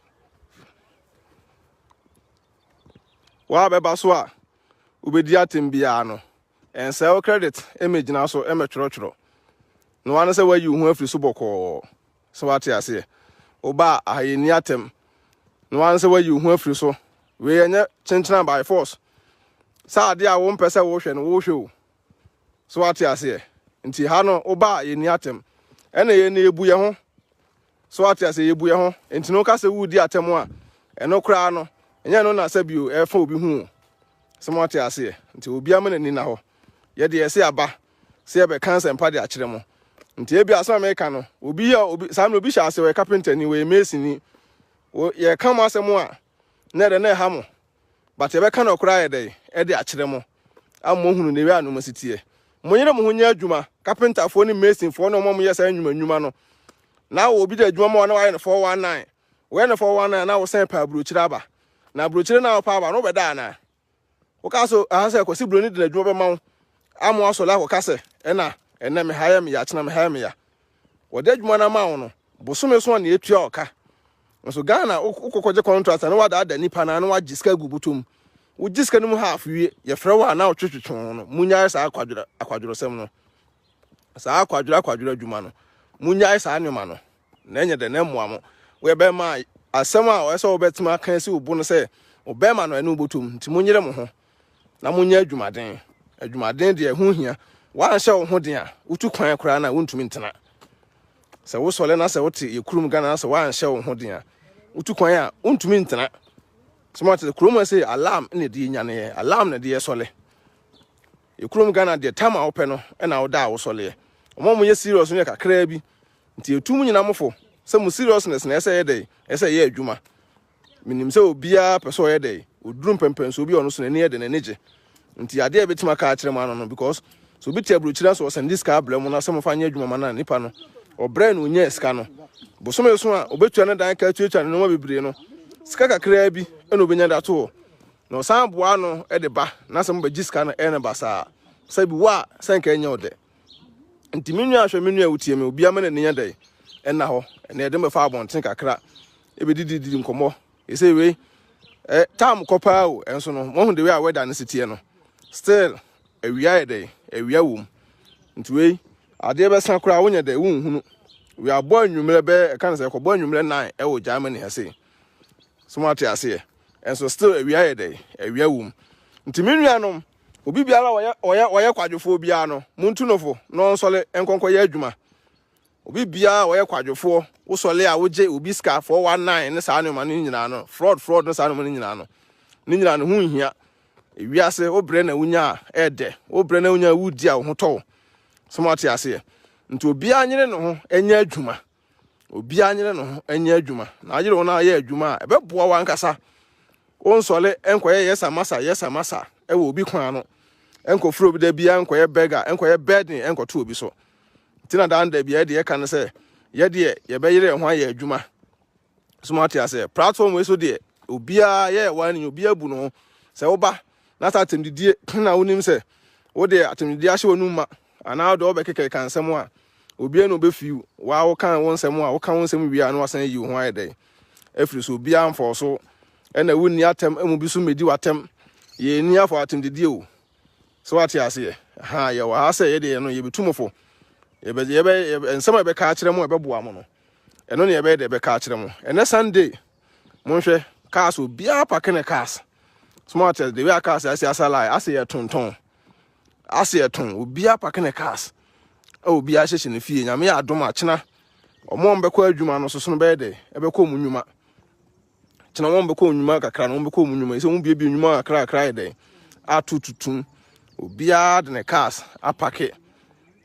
Wa bɛba so a wobɛdi atem biara no ɛnsɛ wo credit ɛmɛgyina so ɛmɛtwerɛtwerɛ na wane sɛ wayi wo ho afiri so bɔkɔɔ sɛ wate aseɛ woba a aha yɛnni atɛm na wane sɛ wayi wo ho afiri so wei ɛnyɛ kyenkyena by force sɛ adeɛ a wompɛ sɛ wohwɛ no wohwɛ o So wate aseɛ? Nti ha no woba a yɛnni atɛm. Ɛna yɛn no yɛbu yɛn ho. So wate aseɛ? Yɛbu yɛn ho. Nti no woka sɛ woredi atɛm a, ɛno koraa no, ɛnyɛ no na sɛ bio ɛfa obi ho o. Sɛ moate aseɛ? Nti obiara ma n'ani na hɔ. Yɛde yɛse aba sɛ yɛbɛka nsɛmpa de akyerɛ mo. Nti ebi asɛm a meka no, obi yɛ obi saa mmerɛ obi hyɛ ase ɔyɛ kapentani, ɔyɛ masonni. Yɛka mo asɛm a, na ɛdɛ na ɛha mo. But yɛbɛka nɔkorɛ ayɛ dɛn ɛde akyerɛ mo ama moahunu ne wei a nnoɔma si teɛ. Monyere mo ho nyɛ adwuma, carpenterfoɔ ne masonfoɔ ne wɔn a wɔyɛ saa nnwuma nnwuma no. Na wɔ obi de adwuma ma wo na wayɛ no 419. Woyɛ no 419 na wosan pɛ aburokyire aba. Na aburokyire no a wopɛ aba no wobɛda anaa? Woka so aha sɛ Kwasi Buroni de n'adwuma bɛma wo ama wasɔre akɔka sɛ ɛna ɛnɛ me ha yɛ me ya, kyena me ha yɛ me ya. Wɔde adwuma no ama wo no, bosome so a na etua ɔka. Nso Ghana wokɔkɔgye contract a na wadaada nipa na na wagye sika agu bɔtɔ mu. Wogye sika no mu half wie, yɛfrɛ wo a na wotwetwetwe ho no. Munnyae saa akwadwerɛ akwadwerɛsɛm no. Saa akwadwerɛ akwadwerɛ adwuma no. Munnyae saa nneɛma no. Na ɛnyɛ dɛ na ɛmmoa mo. Woyɛ bɛrima a asɛm a ɔyɛ sɛ wobɛtumi aka asi wo bo no sɛ ɔbɛrima no ɛne wobɔtɔ mu. Nti monyere mo ho. na monyɛ adwumaden. Adwumaden deɛ ɛho hia. Woanhyɛ wo ho den a, wotu kwan koraa no a wontumi ntena. Sɛ wosɔre na sɛ wote yɛ kurom Ghana na sɛ woanhyɛ wo ho den a, wotu kwan a wontumi ntena. So mo ate kurom sɛ alarm na ɛde nyaneɛ, alarm na ɛde yɛ sɔle. Yɛ kurom Ghana deɛ, time a wopɛ no ɛna woda a wosɔleɛ. Ɔmo a mo yɛ serious no yɛ kakraa bi. Nti etu mu nyinaa mo fo sɛ mo seriousness na ɛsɛ yɛ dɛ, ɛsɛ yɛ adwuma. Menim sɛ obiara pɛ sɛ ɔyɛ dɛ oduru mpɛmpɛnso bi a ɔno so n'ani yɛ de n'ani gye. Nti adeɛ a ebɛtumi aka akyerɛ mu ano no, because so obi te aburokyire so ɔsɛn de sika abrɛ mu na sɛ mofa nyɛ adwuma ma na nipa no ɔbrɛ na onyaa sika no, bosome so a obetua ne dan ka, tuatua ne nneɛma bebree no, sika kakraa bi ɛna obenya de ato hɔ na ɔsan boa no de ba na sɛ mobɛgye sika no ɛyɛ no basaa sɛ bi wa sɛ nka ɛnyɛ wo dɛ. Nti me nua, hwɛ, me nua wotie me, obiara ma n'ani nyɛ dɛ ɛna hɔ. Ɛna yɛde mbɛfa abɔnten kakra ebɛdididi nkɔmmɔ. Ɛsɛ wei ɛ time kɔ paa o. Ɛnso no mohu the way a weather no si teɛ no, still awia yɛ dɛ, awia wɔ mu. Nti wei adeɛ bɛsa koraa wonyɛ dɛ wonhunu. Wei abɔ anwummerɛ bɛyɛ, ɛka no sɛ ɛkɔbɔ anwummerɛ 9 ɛwɔ Germany ha sei so, mo ate aseɛ. Ɛnso still awia yɛ dɛ, awia wɔ mu. Nti me nuanom, obi biara ɔyɛ kwadwofoɔ biara no, muntu no fo na ɔnsɔle nkɔnkɔ yɛ adwuma. Obi biara ɔyɛ kwadwofoɔ, wosɔle a wogye obi sika 419 ne saa nneɛma no nyinaa no, fraud fraud ne saa nneɛma no nyinaa no, ne nyinaa no ho nhia. Ewiase, wobrɛ na wonya a ɛɛdɛ, wobrɛ na wonya a wodi a wo ho tɔ wo so, mo ate aseɛ. Nti obiara nyere ne ho nyɛ adwuma, obiara nyere ne ho nyɛ adwuma, na ayere wo na ayɛ adwuma a ɛbɛboa wo ankasa. Wonsɔle nkɔyɛ yɛsa masa yɛsa masa ɛwɔ obi kwan no, nkɔfiri obi da biara nkɔyɛ beggar, nkɔyɛ burden, nkɔto obi so. Nti na dan da bia deɛ ɛka no sɛ yɛdeɛ yɛbɛyere yɛn ho ayɛ adwuma so, mo ate aseɛ. Platform wei so deɛ, obiara yɛ wa ni, obiara bu no ho sɛ woba na sɛ atɛmdidie na wonim sɛ wode atɛmdidie ahyɛ w'anum ma anaa wode wobɛkeka ka nsɛm a obiara na obɛfiw waa, woka wo nsɛm a woka wo nsɛm wie a na wasan ayi wo ho ayɛ dɛn afiri so. Obiara mfɔɔ so ɛna wonni atɛm mu bi so mmɛdi w'atɛm. Yɛnni afɔ atɛmdidie o, so wate aseɛ. Ha yɛwɔ ha sɛ yɛdeɛ no yɛbɛtu mo fo, yɛbɛ yɛbɛ nsɛm a yɛbɛka akyerɛ mo a ɛbɛboa mo no, ɛno ne yɛbɛyɛ de yɛbɛka akyerɛ mo. Ɛnɛ Sunday, monhwɛ cars, obiara park ne cars. Smart the way a cars ase asa line ase yɛ tontɔn ase yɛ tɔn, obiara park ne cars a obiara hyehyɛ ne fie. Nyame yɛ adom akyena ɔmo a ɔmbɛkɔ adwuma no soso no bɛyɛ dɛ ɛbɛkɔ ɔmo nnwuma kyena. Wɔn bɛkɔ nnwuma kakra no, wɔn bɛkɔ ɔmo nnwuma sɛ wɔn biebie nnwuma kakra kakra yɛ dɛ ato tutum, obiara de ne cars apark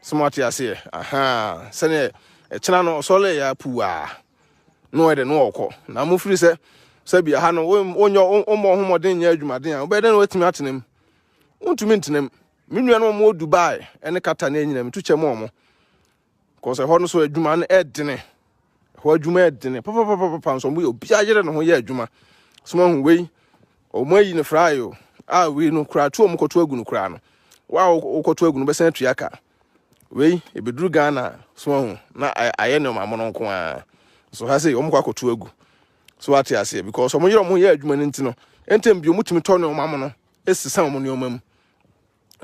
sɛ mo ate aseɛ. Aha sɛneɛ ɛkyena no ɔsɔre yɛ apuwa na ɔyɛ dɛ na ɔkɔ na mo firi sɛ sɛbi aha no wonyɛ wɔmmɔ ho mmɔden nyɛ adwumaden a wobɛyɛ dɛ na watumi atena mu. Wontumi ntena mu. Me nua no ɔmo wɔ Dubai ɛne Qatar ne anyina metu kyɛ mu ɔmo kɔsɛ hɔ no so adwuma no ɛdene, hɔ adwuma ɛdene papapapapa. Nso ɔmo yɛ, obiara yere ne ho yɛ adwuma so mo ahu wei ɔmo ayi no fry o a wei no kura tu ɔmo kɔto agu no kura no wa a wokɔto agu no bɛsan atua ka. Wei ebeduru Ghana so ahu na ayɛ nneɛma amono nko ara so ha sɛ ɔmo kɔ akɔto agu so, ate aseɛ, because ɔmo yere ɔmo yɛ adwuma no nti no ntɛm bi ɔmo tumi tɔ nneɛma mo no esesa ɔmo nneɛma mu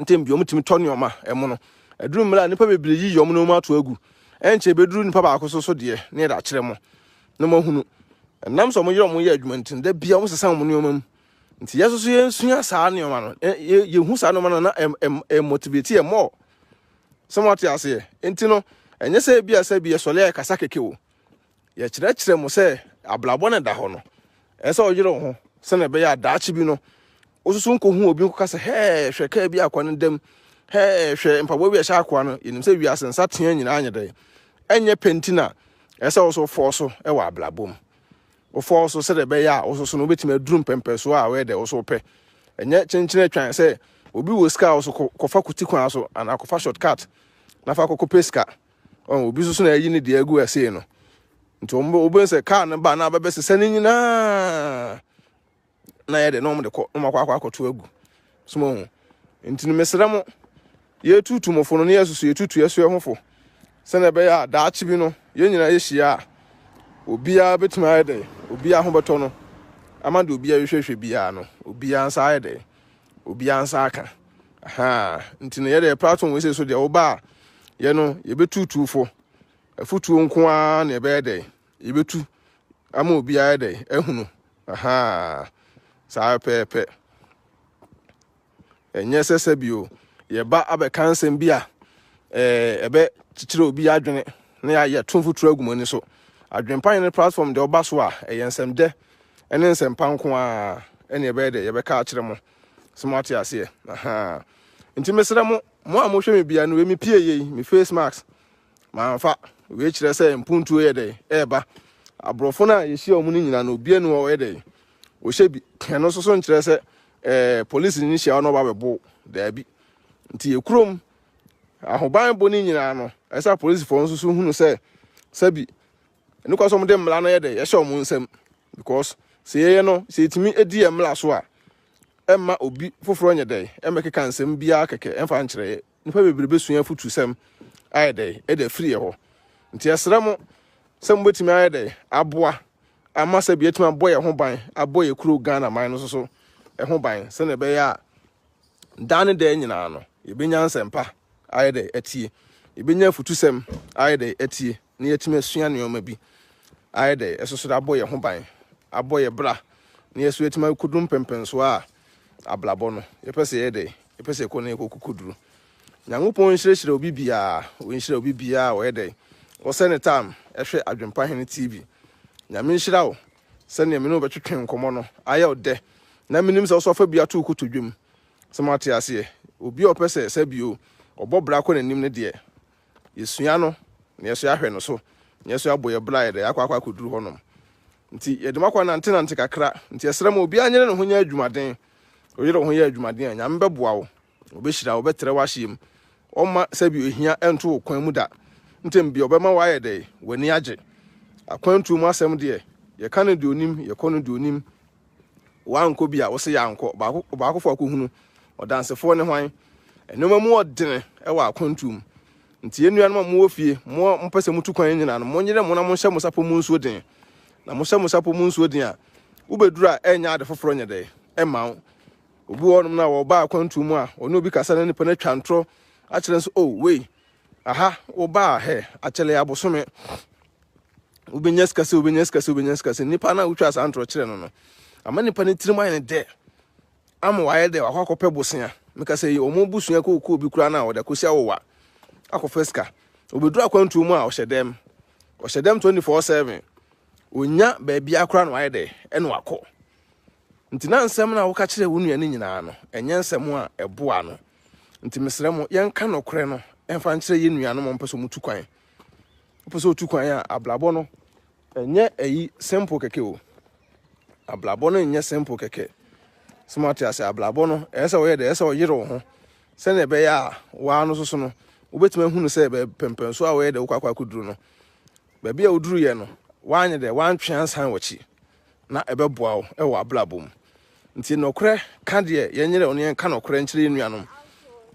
ntɛm bi ɔmo tumi tɔ nneɛma ɛmo no. Aduru mmerɛ a nipa bebree yiyi ɔmo nneɛma ato agu, ɛnkyɛ ebeduru nipa baako so so deɛ ne yɛde akyerɛ mo na mo ahunu ɛnam sɛ ɔmo yere ɔmo yɛ adwuma nti no da bia ɔmo sesa ɔmo nneɛma mu. Nti yɛ soso yɛnsua saa nneɛma no, yɛhu saa nneɛma no na ɛ ɛ motivate yɛ more sɛ mo ate aseɛ. Nti no ɛnyɛ sɛ ebi a sɛ bi yɛsɔle a yɛkasa keke o, yɛkyerɛkyerɛ mo sɛ abrabɔ no da hɔ no, ɛsɛ sɛ ɔyere wo ho sɛnea ɛbɛyɛ a daakye bi no wososo nkɔhu obi nkɔka sɛ, hɛɛ, hwɛ kaa bi akwa no dam, hɛɛ, hwɛ mpaboa bi a ɛhyɛ akoa no. Yɛnim sɛ wiase nsa tea nyinaa nyɛ dɛn ɛnyɛ pɛ, nti na ɛsɛ sɛ wo so fɔɔ so ɛwɔ abrabɔ mu, wofɔɔ so sɛdeɛ ɛbɛyɛ a wososo no wobɛtumi aduru mpɛmpɛsoɔ a wɔyɛ dɛ wo so wopɛ. Ɛnyɛ kyenkyene atwan sɛ obi wɔ sika a wo so kɔfa kuti kwan so anaa kɔfa shortcut na fa kɔkɔpɛ sika. Ɔn obi nso so na ayi ne deɛ agu ɛsee no nti wɔn wobɛn sɛ kaa no ba na abɛbɛsesa ne nyinaa na yɛ de na wɔn de kɔ na wɔn akɔ akɔto agu so mo ho. Nti no mesrɛ mo, yɛtutu mo fo no ne yɛsusu yɛtutu yɛso yɛ ho fo sɛnea ɛbɛyɛ a daakye bi no yɛn nyinaa yɛhyia a obiara bɛtumi ayɛ dɛ obiara ho bɛtɔ no ama de obiara hwehwɛhwɛ biara no obiara nsa ayɛ dɛ obiara nsa aka ha. Nti no yɛde platform wei sɛ so deɛ woba a yɛ no yɛbɛtutu fo, afutuo nko ara na yɛbɛyɛ dɛ yɛbɛtu ama obiara dɛ ahunu aha saa pɛɛpɛ. Ɛnyɛ sɛ sɛ bio yɛba abɛka nsɛm bi a ɛbɛ kyekyere obi adwene na yɛayɛ to mfuturo agu mu ani so. Adwempa ne platform deɛ ɔba so a ɛyɛ nsɛm dɛ ɛne nsɛmpa nko ara. ɛne ɛbɛyɛ dɛ yɛbɛka akyerɛ mo. So mo ate aseɛ? Ahaa. Nti mesrɛ mo, mo a mohwɛ me bia no, wei me pie yei, me face mask, mamfa. Wei kyerɛ sɛ mpuntuo yɛ dɛ ɛɛba. Aborɔfo no a yɛhyia wɔn no nyinaa no, obia ni hɔ ɔyɛ dɛ ɔhyɛ bi. Ɛno nso so nkyerɛ sɛ ɛɛ polisi ni hyia wɔn na ɔba bɛbo. Daabi. Nti yɛ kurom ahobanbɔ no nyinaa no, ɛsɛ apolisifoɔ nso so hunu sɛ sɛbi ɛno kwa sɛ wɔde mmara no yɛ dɛ yɛhyɛ wɔn nsam because sɛ yɛyɛ no sɛ yɛtumi di yɛn mmara so a ɛmma obi foforɔ nyɛ dɛ ɛmmɛkeka nsɛm biara kɛkɛ ɛmfa nkyerɛ yɛ nnipa bebree bɛsua afutusɛm ayɛ dɛ ɛde afiri yɛ hɔ nti ɛsrɛ mo sɛ mobɛtumi ayɛ dɛ aboa ama sɛ bi atumi abɔ yɛn ho ban abɔ yɛ kuro Ghana man no so so ɛho ban sɛnea ɛbɛyɛ a daa ne daa nyinaa no yɛbɛnya nsɛmpa ayɛ dɛ atie yɛbɛnya afutusɛm ayɛ dɛ atie na yɛatumi asua nneɛma bi ayɛ dɛ ɛso so de abɔ yɛn ho ban, abɔ yɛn bra, na yɛso yɛatumi akɔduru mpɛmpɛnsoɔ a abrabɔ no yɛpɛ sɛ yɛyɛ dɛ, yɛpɛ sɛ yɛkɔ na yɛkɔ kɔduru. Nyankopɔn nhyirahyira obi biara, ɔnhyira obi biara a ɔyɛ dɛ, ɔsɛ ne tam ɛhwɛ Adwempa Hene TV. Nyame nhyira wo sɛdeɛ me ne wo bɛtwetwe nkɔmmɔ no ayɛ wo dɛ, na menim sɛ wosɔ fa bi ato wo kotodwam sɛ moate aseɛ. Obi a ɔpɛ sɛ sɛbio ɔbɔ bra kɔ n'anim no deɛ, Yɛsua no, na yɛso yɛahwɛ no so, na yɛso yɛabɔ yɛn bra yɛde akɔ akɔ akɔduru hɔnom. Nti yɛde mo akɔ anantenante kakra. Nti yɛsrɛ mo obiara nyere ne ho nyɛ adwumaden. Oyere wo ho yɛ adwumaden a, Nyame bɛboa wo. Ɔbɛhyira wo, ɔbɛtrɛ w'ahyeɛ mu. Ɔmma sɛbi ohia ɛnto wo kwan mu da. Ntɛm bi ɔbɛma w'ayɛ dɛ, w'ani agye. Akwantuo mu asɛm deɛ, yɛka no deɛ onim, yɛkɔ no deɛ onim. Woankɔ bi a, wose yɛankɔ. Baako baakofo akɔhunu. Ɔdansefoɔ ne hwan? Nneɛma mu ɔdene wɔ akwantuo mu. Nti yɛn nuanom a mowɔ fie, mo a mopɛ sɛ motu kwan nyinaa no, monyere mo na monhyɛ mo sapɔ mu nsuo den. Na mohyɛ mo sapɔ mu nsuo den a, wobɛduru a ɛnyɛ ade foforɔ nyɛ dɛ ɛmma wo. Obi wɔ hɔnom no a wɔba akwantuo mu a, ɔne obi kasa na nipa no atwa ntorɔ akyerɛ nso, oh wei, aha, wobaa hɛ, akyɛlɛ abosome. Wobɛnya sika sɛ, wobɛnya sika sɛ, wobɛnya sika sɛ. Nipa no a wotwa saa ntorɔ kyerɛ no no, ama nipa no tirim ayɛ no dɛ. Ama wayɛ dɛ wakɔ akɔpɛ bosea. Meka sɛ wɔn busua kookoo bi koraa no a wɔde akɔsi awowa akɔfa sika. Obɛduru akwantuo mu a ɔhyɛ dɛm. Ɔhyɛ dɛm 24/7. Ɔnya baabi akora na wayɛ dɛ ɛna wakɔ. Nti na nsɛm no a woka kyerɛ wo nua no nyinaa no, ɛnyɛ nsɛm a ɛboa no. Nti mesrɛ mo, yɛnka nokorɛ no ɛmfa nkyerɛ yɛn nuanom a wɔpɛ sɛ wɔtu kwan. Wopɛ sɛ wotu kwan a, abrabɔ no ɛnyɛ ayi simple kɛkɛ o. Abrabɔ no nyɛ simple kɛkɛ. Sɛ mo ate ase abrabɔ no ɛyɛ sɛ ɔyɛ dɛ ɛyɛ sɛ ɔyere wo ho sɛnea ɛbɛyɛ a waa no soso no wobɛtumi ahunu sɛ pɛmpɛnso a wɔyɛ dɛ wokɔ akɔ akɔduru no baabi a woduru yɛ no woanyɛ dɛ woantwe ansan w'akyi na ɛbɛboa wo wɔ abrabɔ mu. Nti nɔkorɛ ka deɛ yɛnyerɛ wo no yɛnka nɔkorɛ nkyerɛ yɛn nuanom.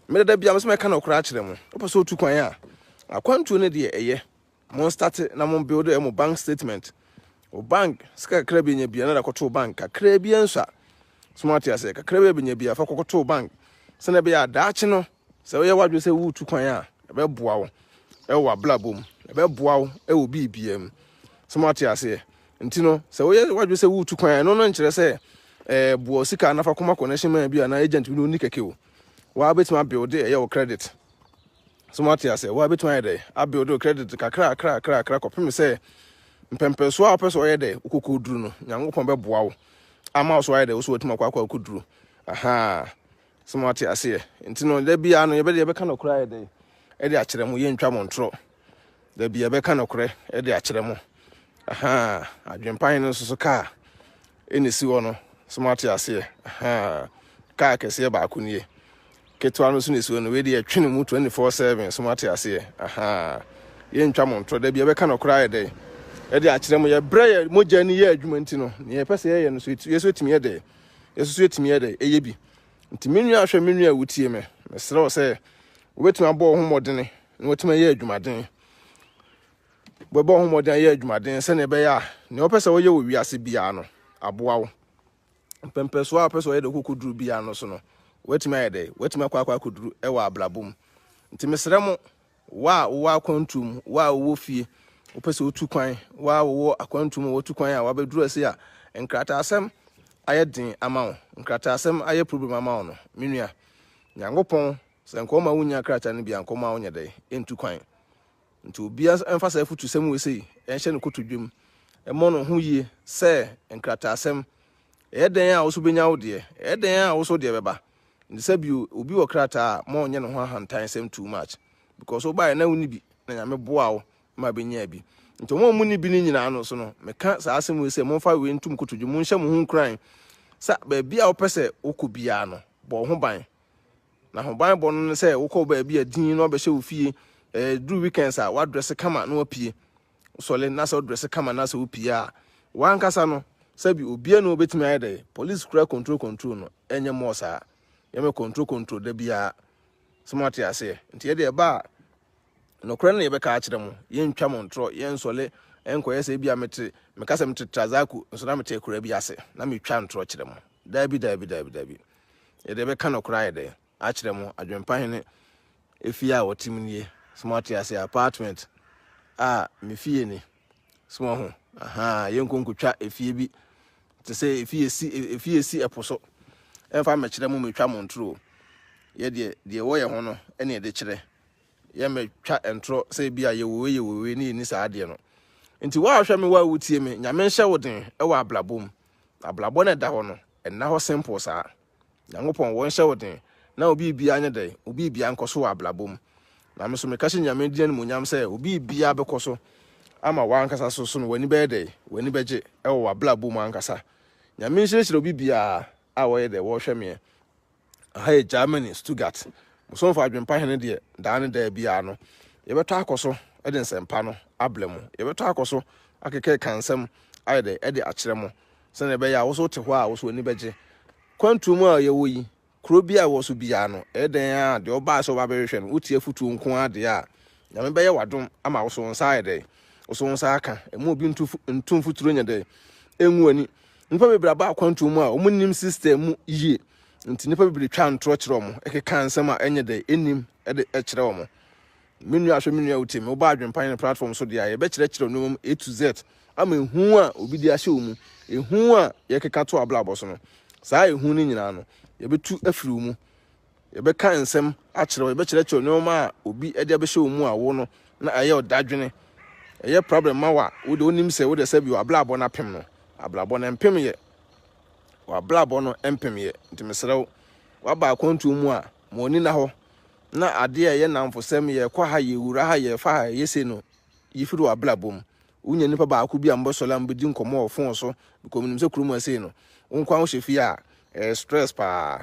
Mede da bia mesɛ mɛka nɔkorɛ akyerɛ mo. Wopɛ sɛ wotu kwan a akwantuo no deɛ ɛyɛ. Mo starte na mo build mo bank statement. Wo bank sika kakra bi nya bia na da kɔto bank kakra bi nsua. So mo ate ase kakra bi nya bia fa kɔkɔto bank. Sɛnea ɛbɛyɛ a daakye no sɛ woyɛ w'adwene sɛ woretu kwan a ɛbɛboa wo ɛwɔ w'abrabɔ mu. Ɛbɛboa wo ɛwɔ biribiara mu. So mo ate aseɛ. Nti no sɛ woyɛ w'adwene sɛ woretu kwan a ɛno no nkyerɛ sɛ ɛɛ boa sika na fa kɔma connection man bi anaa agent bi na onni kɛkɛ o. Waa bɛtumi abuild ɛyɛ wo credit. So moate ase? Wo a bɛtumi ayɛ dɛ abuild wo credit kakra kakra kakra kakra kɔpem sɛ mpɛmpɛnsoɔ a wopɛ sɛ ɔyɛ dɛ wokɔkɔduru no, Nyankopɔn bɛboa wo ama wo so ayɛ dɛ wo so watumi akɔ akɔ akɔduru. Aha. So moate aseɛ? Nti no, da biara no yɛbɛde yɛbɛka nɔkorɛ ayɛ dɛ ɛde akyerɛ mo, yɛntwa mo ntorɔ. Da bi yɛbɛka nɔkorɛ ɛde akyerɛ mo. Aha. Adwempan no nso so kaa ɛna esi hɔ no. So moate aseɛ? Aha. Kaa kɛseɛ baako nie. Ketewa no nso na esi hɔ no, wei deɛ yɛtwe ne mu 24/7, so moate aseɛ? Ahaa. Yɛntwa mo ntorɔ, da bi yɛbɛka nɔkorɛ ayɛ dɛn? Ɛde akyerɛ mo, yɛbrɛ yɛ mogya ani yɛ adwuma nti no, nea yɛpɛ sɛ yɛyɛ no so, yɛ so yɛtumi yɛ dɛn? Yɛ so yɛtumi yɛ dɛn? Ɛyɛ bi. Nti me nua hwɛ me nua a wotie me, mesrɛ wo sɛ wobɛtumi abɔ wo ho mmɔdene na watumi ayɛ adwumaden. Wobɛbɔ wo ho mmɔden ayɛ adwumaden sɛnea ɛbɛyɛ a nea wopɛ sɛ woyɛ wɔ wiase biara no aboa wo. Mpɛmpɛsoɔ a wopɛ sɛ ɔyɛ dɛ wokɔkɔduru biara no so no, woatumi ayɛ dɛ, woatumi akɔ akɔ akɔduru wɔ abrabɔ mu. Nti mesrɛ mo, wo a wowɔ akwantuo mu, wo a wowɔ fie, wopɛ sɛ wotu kwan, wo a wowɔ akwantuo mu, wotu kwan a wabɛduru ase a, nkrataasɛm ayɛ den ama wo, nkrataasɛm ayɛ problem ama wo no, me nua, Nyankopɔn, sɛ nka ɔma wonnya krataa no bi a, nka ɔma wonyɛ dɛ, ɛntu kwan. Nti obiara mfa saa afutusɛm wei sei nhyɛ ne kotodwe mu, mmɔ ne ho yie sɛ nkrataasɛm. Ɛyɛ dɛn a wo so bɛnya wo deɛ? Ɛyɛ dɛn a wo so deɛ bɛba? Nti sɛ bio, obi wɔ krataa a, ma ɔnyɛ ne ho ahantansɛm too much. Because wobaeɛ na wonni bi, na Nyame boa wo ma bɛnyaa bi. Nti wɔn a wɔnni bi no nyinaa no so no, meka saa asɛm wei sɛ, momfa wei nto mo kotodwe, monhyɛ mo ho nkuran sɛ baabi a wopɛ sɛ wokɔ biara no, bɔ wo ho ban. Na ahobanbɔ no ne sɛ wokɔ baabi a din na wabɛhyɛ wo fie, ɛduru weekends a woadrɛse kama na wapue. Wosɔle na sɛ wodrɛse kama na sɛ wopue a, w'ankasa no, sɛbi obiara ni obetumi ayɛ dɛ, police kura control control no, ɛnyɛ mɔɔ saa. Yɛmɛ control control da biara. Sɛ mo ate aseɛ. Nti yɛde ɛba a, nokorɛ no na yɛbɛka akyerɛ mo. Yɛntwa mo ntorɔ, yɛnsɔle ɛnkɔyɛ sɛ ebia mete, meka sɛ mete Trazaku, nso na mete akura bi ase, na metwa ntorɔ kyerɛ mo. Daabi, daabi, daabi, daabi. Yɛde yɛbɛka nokorɛ ayɛ dɛ, akyerɛ mo. Adwempa hene efie a wɔte mu nie. Sɛ mo ate aseɛ, apartment a me fie ni. So mo ho, aha, yɛnkɔ nkotwa efie bi te sɛ efie si efie si ɛpo so. Ɛmfa mmɛkyerɛ mo metwa mo ntoro. Yɛ deɛ deɛ ɛwɔ yɛn ho no ɛne yɛde kyerɛ. Yɛmmɛtwa ntorɔ sɛ ebi a yɛwɔ wei yɛwɔ wei ne yɛnni saa adeɛ no. Nti wo a wohwɛ me wo a wotie me, Nyame nhyɛ wo den ɛwɔ abrabɔ mu. Abrabɔ no ɛda hɔ no, ɛnna hɔ simple saa. Nyankopɔn wɔnhyɛ wo den na wo biribiara nyɛ dɛn, wo biribiara nkɔ so wɔ abrabɔ mu. Na me nso meka hyɛ Nyame din animuonyam sɛ wo biribiara bɛkɔ so ama w'ankasa so so no w'ani bɛyɛ dɛn, w'ani bɛgye ɛwɔ w'abrabɔ mu ankasa. Nyame nhyirahyira obi biara a wɔyɛ dɛn, wɔhwɛ meɛ. Aha yɛ Germany, Stuttgart. Bosomfo Adwempa Hene deɛ daa ne daa biara no yɛbɛtɔ akɔ so de nsɛmpa no abrɛ mo. Yɛbɛtɔ akɔ so akekeka nsɛm ayɛ dɛn de akyerɛ mo sɛnea ɛbɛyɛ a wo nso wote hɔ a wo nso w'ani bɛgye. Kwantuo mu a yɛwɔ yi, kuro bi a ɛwɔ so biara no, ɛyɛ dɛn ara deɛ ɔbaa sɛ ɔba bɛhwehwɛ no, wotie afotuo nko ara deɛ a, Nyame bɛyɛ w'adom ama wo so wo nsa ayɛ dɛn? Wo so wo nsa aka. Ɛmu obi ntu ntu mfuturo nyɛ dɛn? Ɛngu w'ani. Nnipa bebree aba akwantuo mu a wɔn nnim system mu yie. Nti nnipa bebree twa ntorɔ kyerɛ wɔn, ɛkeka nsɛm a ɛnyɛ dɛn, ɛnnim de kyerɛ wɔn. Me nua hwɛ me nua wotie me, woba Adwempa Hene platform so deɛ a, yɛbɛkyerɛkyerɛ nneɛma mu A to Z ama ehu a obi de ahyɛ wo mu, ehu a yɛkeka to abrabɔ so no, saa ehu no nyinaa no, yɛbɛtu afiri wo mu. Yɛbɛka nsɛm akyerɛ wo, yɛbɛkyerɛkyerɛ nneɛma a obi de abɛhyɛ wo mu a wo no na ɛyɛ ɔdadwene, ɛyɛ problem ma wo a, wo de wonim sɛ wo de sɛ bi w'abrabɔ no apem no, abrabɔ no mpem yɛ, w'abrabɔ no mpem yɛ. Nti mesrɛ wo, waba akwantuo mu a, ma w'ani na hɔ na adeɛ a ɛyɛ nnamfosɛm, yɛkɔ ha, yɛwura ha, yɛfa ha, yɛyɛ sei no, yi firi w'abrabɔ mu. Wonya nipa baako bi a mobɛsɔre a mobɛdi nkɔmmɔ wɔ phone so, because menim sɛ kurom ha sei no, wo nko ara wohyɛ fie a, ɛyɛ stress paa.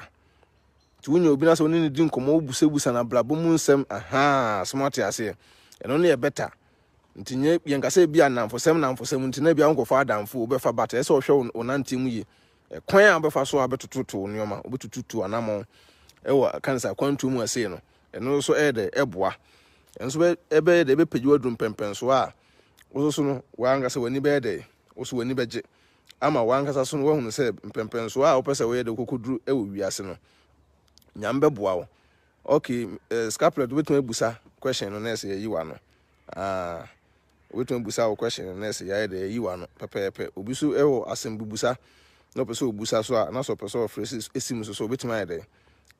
Nti wonya obi na sɛ wo ne no di nkɔmmɔ, wobusabusa no abrabɔ mu nsɛm, ahaa, so moate aseɛ? Ɛno no yɛ better. Nti nyɛ yɛnka sɛ bi a nnamfosɛm nnamfosɛm nti na bi a wonkɔfa adamfo wobɛfa, but ɛsɛ sɛ ɔhwɛ wo nanteɛ mu yie. Ɛkwan a wobɛfa so a wobɛtototo wo nneɛma, wobɛtututu anammɔn ɛwɔ ka ne sɛ akwantuo mu ɛsei no, ɛno nso ɛyɛ dɛ ɛboa. Ɛno nso ɛbɛyɛ dɛ ɛbɛpagya waduru mpɛmpɛnsoɔ a wo nso so no w'ankasa w'ani bɛyɛ dɛ, wo so w'ani bɛgye ama w'ankasa so no woahunu sɛ mpɛmpɛnsoɔ a wopɛ sɛ woyɛ dɛ wokɔkɔduru ɛwɔ wiase no, Nyame bɛboa wo. Okay, Scaplet wobɛtumi abusa question no na ɛsɛ yɛyi w'ano. Ah. Wobɛtumi abusa wo question no na ɛsɛ yɛayɛ dɛ yɛayi w'ano pɛpɛɛpɛ. Obi so wɔ asɛm bi busa na ɔpɛ sɛ ɔbusa so a, na sɛ ɔpɛ sɛ ɔfrɛ si mu so so ɔbɛtumi ayɛ dɛ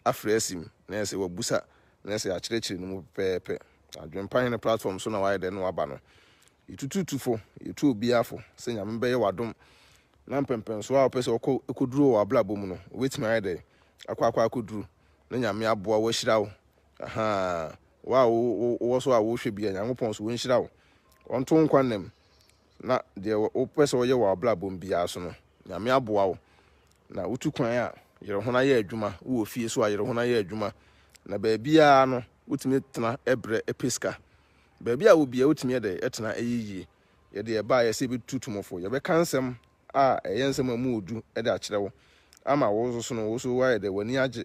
afrɛ asi mu na ɛsɛ wabusa na ɛsɛ yɛakyerɛkyerɛ no mu pɛpɛɛpɛ. Adwempa Hene platform so na wayɛ dɛ na waba no. Yɛtutu tu fo, yɛtu obiara fo sɛ Nyame bɛyɛ w'adom na mpɛmpɛnsoɔ a wopɛ sɛ ɔkɔ kɔduru wɔ w'abrabɔ mu no, wobɛtumi ayɛ dɛ akɔ akɔ akɔduru na Nyame aboa wo ahyira wo. Ahaa. Wo a wowɔ so a wohwɛ bi a, Nyankopɔn so wɔnhyira wo. Ɔnto wo nkwa nna mu na deɛ wopɛ sɛ woyɛ wɔ w'abrabɔ mu biara so no, Nyame aboa wo. Na wotu kwan a, yere ho na yɛ adwuma. Wowɔ fie so a, yere ho na yɛ adwuma. Na baabiara no, wotumi tena brɛ pɛ sika. Baabi a wɔ biara, wotumi yɛ dɛ tena yɛ yie. Yɛde ɛbaeɛ sɛ yɛbɛtu tumofo. Yɛbɛka nsɛm a ɛyɛ nsɛm a ɛmu wɔ du de akyerɛ wo ama wo nso so no, wo nso woayɛ dɛ, w'ani agye.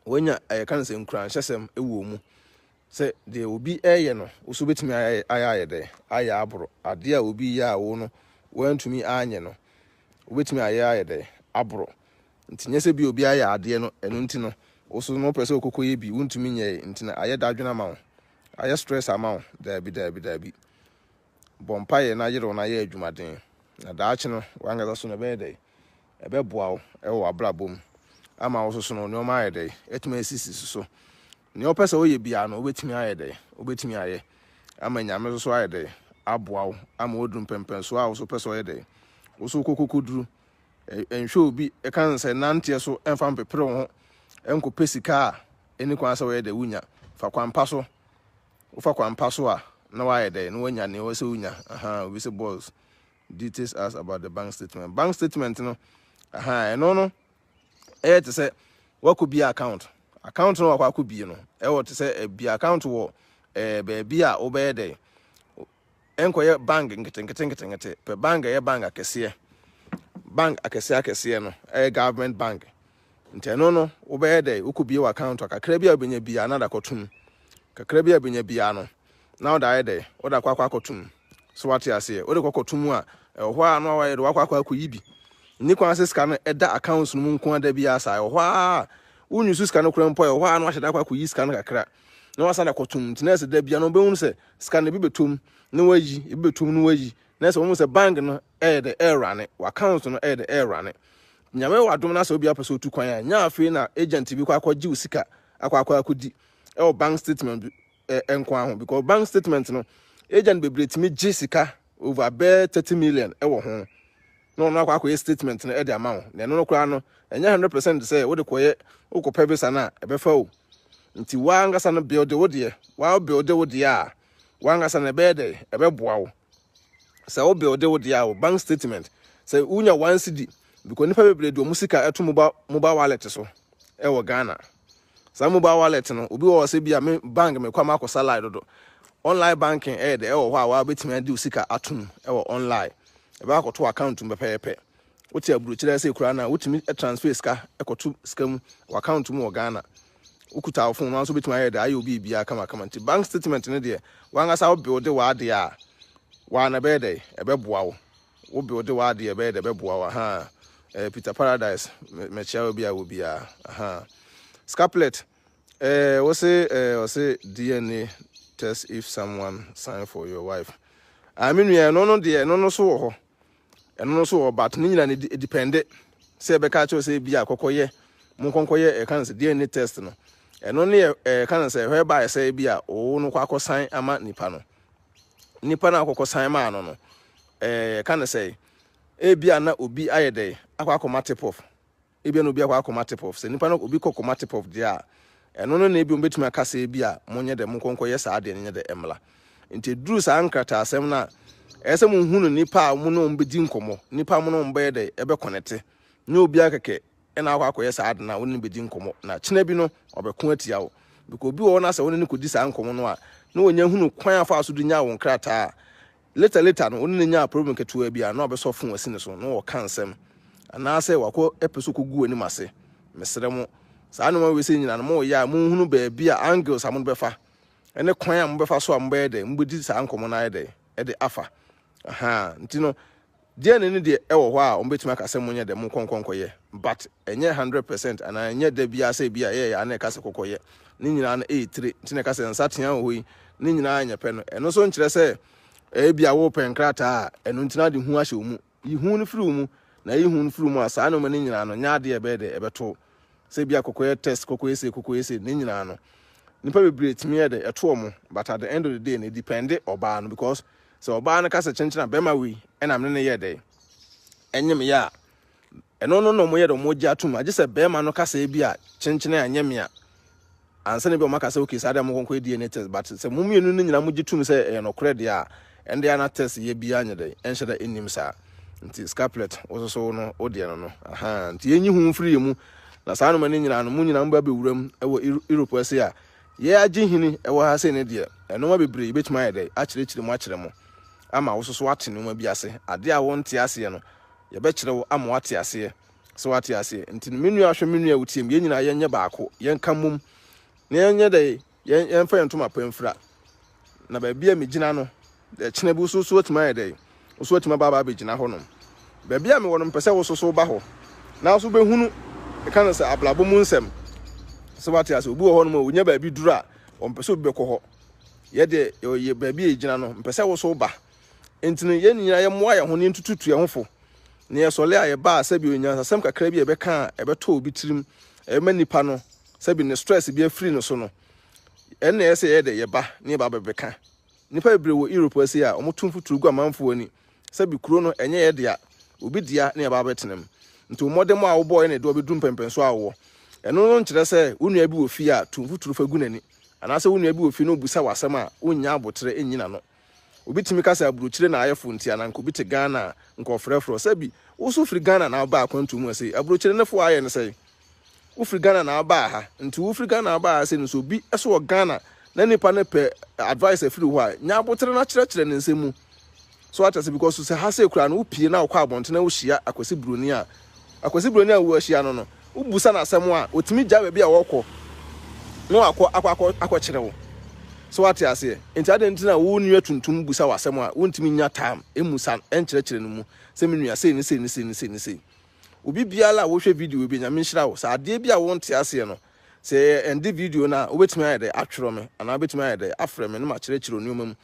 Wanya yɛka no sɛ nkuranhyɛsɛm wɔ mu sɛ deɛ obi reyɛ no wo so wobɛtumi ayɛ ayɛ dɛ ayɛ aboro adeɛ a obi yɛ a wo no woantumi anyɛ no wobɛtumi ayɛ ayɛ dɛ aboro nti nyɛ sɛ bi obi ayɛ adeɛ no ɛno nti no wo so no wopɛ sɛ wokɔkɔ yɛ bi wontumi nyɛe nti na ayɛ dadwene ama wo ayɛ stress ama wo daabi daabi daabi bɔ mpaeɛ na yere wo na yɛ adwumaden na daakye no wankasa so no ɛbɛyɛ dɛ Ɛbɛboa wo wɔ w'abrabɔ mu ama wo nso no nneɛma ayɛ dɛ, atumi asisi so. Nea wopɛ sɛ woyɛ biara no, wobɛtumi ayɛ dɛ, wobɛtumi ayɛ ama Nyame nso so ayɛ dɛ, aboa wo ama woaduru mpɛmpɛnsoɔ a wo nso pɛ sɛ ɔyɛ dɛ, wo nso wokɔkɔkɔduru. Nhwɛ obi ɛka sɛ nanteɛ so ɛmfa mpepere wo ho ɛnkɔpɛ sika a ɛni kwan sɛ wɔyɛ dɛ wonya. Fa kwan pa so. Wofa kwan pa so a, na wayɛ dɛ na wanya nea ɛwɔ sɛ wonya. Aha, obi sɛ, "Boss, details us about the bank statement." Bank statement no, aha, ɛno no ɛyɛ te sɛ wakɔ bie account. Account no wakɔ akɔ bie no, ɛwɔ te sɛ bie account wɔ baabi a wobɛyɛ dɛ ɛnkɔyɛ bank nketenkete nketenkete pɛ. Bank ɛyɛ bank akɛseɛ, bank akɛseɛ akɛseɛ no ɛyɛ government bank. Nti ɛno no wobɛyɛ dɛ wokɔ bie wɔ account a, kakra bi a wobɛnya biara na da kɔtom. Kakra bi a wobɛnya biara no na wode ayɛ dɛ wode akɔ akɔtom so. Wate aseɛ? Wode kɔkɔtom a, ɛwɔ hɔ a na wayɛ de wakɔ akɔyi bi. Nni kwan sɛ sika no ɛda accounts no mu nko ada biara saa. Ɛwɔ hɔ a wonyi so sika no kora mpo, ɛwɔ hɔ a na wahyɛ da akɔ akɔyi sika no kakra na wasan da kɔtom. Nti na ɛsɛ da bia no wobɛhunu sɛ sika no ebi bɛtom na wayi, ebi bɛtom na wayi, na ɛsɛ wɔn sɛ bank no ɛyɛ dɛ ɛɛrane wɔ account no, ɛyɛ dɛ ɛɛrane. Nyame wɔ adom na sɛ obi apɛ sɛ otu kwan a, nya afei na agent bi kɔ akɔgye wo sika akɔ akɔdi ɛwɔ bank statement bi nko ho, because bank statement no, agent bebree tumi gye sika over bɛɛ 30 million ɛwɔ ho na ɔno akɔ akɔyɛ statement no ɛde ama wo. Na ɛno no koraa no, ɛnyɛ 100% sɛ wode kɔyɛ wokɔpɛ visa no a ɛbɛfa o. Nti wankasa no build wo deɛ. Waa build wo deɛ a, wankasa no ɛbɛyɛ dɛ ɛbɛboa wo sɛ wo build wo deɛ a, wo bank statement sɛ wonya 1 cedi, because nipa bebree de ɔmo sika ɛto mobile wallet so ɛwɔ Ghana. Saa mobile wallet no, obi wɔ hɔ sɛ bi a me bank me kɔ ama akɔsa line dodo. Online banking ɛyɛ dɛ ɛwɔ hɔ a wabɛtumi ade wo sika atom ɛwɔ online, ɛbɛ akɔto account mu pɛpɛɛpɛ. Wote aburokyerɛ sɛ kura no a, wotumi transfer sika ɛkɔto sika mu wɔ account mu wɔ Ghana. Wokuta wo phone no nso, wobɛtumi ayɛ dɛ ayɛ obi biara kamakama. Nti bank statement no deɛ, wankasa wo build w'adeɛ a, waa na ɛbɛyɛ dɛ ɛbɛboa wo. Wo build w'adeɛ, ɛbɛyɛ dɛ ɛbɛboa wo. Aha, Peter Paradise, mɛkyia wo bi a wɔ biara. Aha, scaplet, wɔse ɔse DNA test if someone sign for your wife. Ah, me nua, ɛno no deɛ, ɛno no so wɔ hɔ, ɛno no so wɔ, but ne nyinaa ne depend sɛ ɛbɛka kyerɛ sɛ bi a kɔkɔyɛ mo nkɔnkɔyɛ ɛka no sɛ DNA test no. Ɛno ne yɛ ɛka no sɛ ɛhɔ ɛba sɛ bi a ɔwɔ no kɔ akɔsan ama nipa no, nipa no akɔkɔ san maa no no, ɛka no sɛ ebi a na obi ayɛ dɛ akɔ akɔma tip off. Ebi a na obi akɔ akɔma tip off sɛ nipa no obi kɔ kɔma tip off deɛ a, ɛno no na ebi wɔn bɛtumi aka sɛ ebi a monyɛ dɛ mo nkɔnkɔyɛ saa deɛ no nyɛ dɛ ɛmla. Nti eduru saa nkrataa asɛm no a, ɛyɛ sɛ mo hu no nipa a mo ne wɔn bɛdi nkɔmɔ, nipa a mo ne wɔn bɛyɛ dɛ ɛbɛ connect. Nye obiara kɛkɛ ɛna akɔ akɔyɛ saa ade na wɔne no bɛdi nkɔmɔ na kyena bi no ɔbɛko atia wo, because obi wɔ hɔ na sɛ wɔne no kɔdi saa nkɔmɔ no a, na wɔnya hunu kwan afa so de nya wɔn krataa. Later later no, wɔne no nya problem ketewa bi a, na ɔbɛsɔ phone asi ne so na wɔka nsɛm anaasɛ wakɔ ɛpɛ so kɔgu anim ase. Mesrɛ mo, saa nneɛma wei sɛ nyinaa no, mo yɛ a, monhunu baabi a angles a mo bɛfa ɛne kwan a mobɛfa so a mobɛyɛ dɛ mobɛdi saa nkɔmɔ no ayɛ dɛ ɛde afa. Aha, nti no deɛ ne deɛ ɛwɔ hɔ a wɔbɛtumi aka sɛ monyɛ dɛ mo nkɔnkɔnkɔyɛ, but ɛnyɛ 100% anaa ɛnyɛ da biara sɛ bi a ɛyɛ ana ɛka sɛ kɔkɔyɛ. Ne nyinaa no ɛyɛ tire. Nti na ɛka sɛ nsa tea wɔ hɔ yi ne nyinaa nyɛ pɛ no. Ɛno nso nkyerɛ sɛ ɛyɛ bi a wɔpɛ nkrataa a, ɛno ntina de hu ahyɛ wo mu. Yi hu no firi wo mu, na yi hu no firi mu a, saa nneɛma no nyinaa no nyɛ adeɛ ɛbɛyɛ dɛ ɛbɛto sɛ bi a kɔkɔyɛ test, kɔkɔyɛ se, kɔkɔyɛ se. Ne nyinaa no, nipa bebree tumi yɛ dɛ ɛto ɔmo, but at the end of the day no, depend ɔbaa no, because sɛ ɔbaa no kasa kyɛnkyɛn a, bɛrima wei ɛna mene ne yɛ dɛ ɛnyɛ me yɛ a, ɛno no na ɔmo yɛ dɛ ɔmo gye atum. Agye sɛ bɛrima no kasa bi a kyɛnkyɛn a nyɛ me a, ansa na bi ɔmo aka sɛ okay, saa deɛ mo nkɔnkɔ DNA test. But sɛ mo mmienu no nyinaa mo gye tum sɛ ɛyɛ nɔkorɛ deɛ a, ɛnde ana test yɛ biara nyɛ dɛ ɛnhyɛ dɛ ɛnnim saa. Nti scaplet wososo no, wo deɛ no, aha, nti yɛnyi ho mfiri yɛ mu na saa nneɛma no nyinaa no, mo nyinaa mo ba bɛwura mu ɛwɔ Europe ase a yɛ agye hini ɛwɔ ha sei ne deɛ, nneɛma bebree yɛbɛtumi ayɛ dɛ akyerɛkyerɛ mu akyerɛ mo ama wo soso ate nneɛma bi ase. Adeɛ a wɔnte aseɛ no, yɛbɛkyerɛ wo ama wate aseɛ sɛ wate aseɛ. Nti no, me nua, hwɛ, me nua wotie mu, yɛn nyinaa yɛnyɛ baako, yɛnka mmom na yɛnyɛ dɛ yɛmfa yɛn ntoma pa mfira na baabi a megyina no, ɛkyena bi woso so atumi ayɛ dɛ woso atumi aba abɛgyina hɔnom. Baabi a mewɔ no, mpɛ sɛ woso so ba hɔ na so bɛhunu ɛka no sɛ abrabɔ mu nsɛm sɛ wate ase. Obi wɔ hɔnom a onya baabi duru a, ɔmpɛ sɛ obi bɛkɔ hɔ. Yɛde yɛ baabi a yɛgyina no, mpɛ sɛ woso ba. Nti no, yɛn nyinaa yɛmmoa yɛn ho ne yɛntututu yɛn ho fo na yɛsɔle a yɛba a, sɛbi onyansasɛm kakra bi a yɛbɛka a ɛbɛtɔ obi tirim, ɛbɛma nipa no sɛbi ne stress bi afiri no so no, ɛnna ɛyɛ sɛ yɛyɛ dɛ yɛba ne yɛba bɛbɛka. Nipa bebree wɔ Europe ase a wɔto mfuturo gu amanfoɔ ani sɛbi kuro no ɛnyɛ yɛ dea, obi dea ne yɛba abɛtena mu. Nti wo mmɔdemmɔ a wobɔeɛ na ɛde wo abɛduru mpɛnpɛnsoɔ a wowɔ. Ɛno no nkyerɛ sɛ wo nua bi wɔ fie a, tu mfuturo fa gu n'ani. Anaasɛ wo nua bi wɔ fie na ɔbisa wo asɛm a, wonnya aboterɛ nyi n'ano. Obi tumi ka sɛ aburokyire na ayɛ fo nti anaa nka obi te Ghana a, nka ɔfrɛfrɛ wo. Sɛbi, wo nso wofiri Ghana na wobaa akwantuo mu ha sei. Aburokyire ne fo a ayɛ ne sɛn? Wofiri Ghana na wobaa ha. Nti wofiri Ghana wobaa ha sei no, sɛ obi nso wɔ Ghana na nipa no pɛ advice afiri wo hɔ a, nya aboterɛ na kyerɛkyerɛ ne nsɛm mu. So wate ase? Because sɛ ha sei koraa no, wopie na wokɔ abɔnten na wohyia Akwasi Broni a, Akwasi Broni a woahyia no no, wobusa no asɛm a, otumi gyae baabi a ɔrekɔ na wakɔ akɔ akɔ akɔkyerɛ wo. So wate aseɛ? Nti adɛn nti na wo nua tuntum busa wo asɛm a, wontumi nya time mmusa no, nkyerɛkyerɛ no mu sɛ me nua sei ne sei ne sei ne sei ne sei. Obi biara a wohwɛ video yi bi, Nyame nhyira wo. Sɛ adeɛ bi a wonte aseɛ no, sɛ yɛ ɛnde video no a, wobɛtumi ayɛ dɛ atwerɛ me anaa wobɛtumi ayɛ dɛ afrɛ me na makyerɛkyerɛ wo nneɛma mu.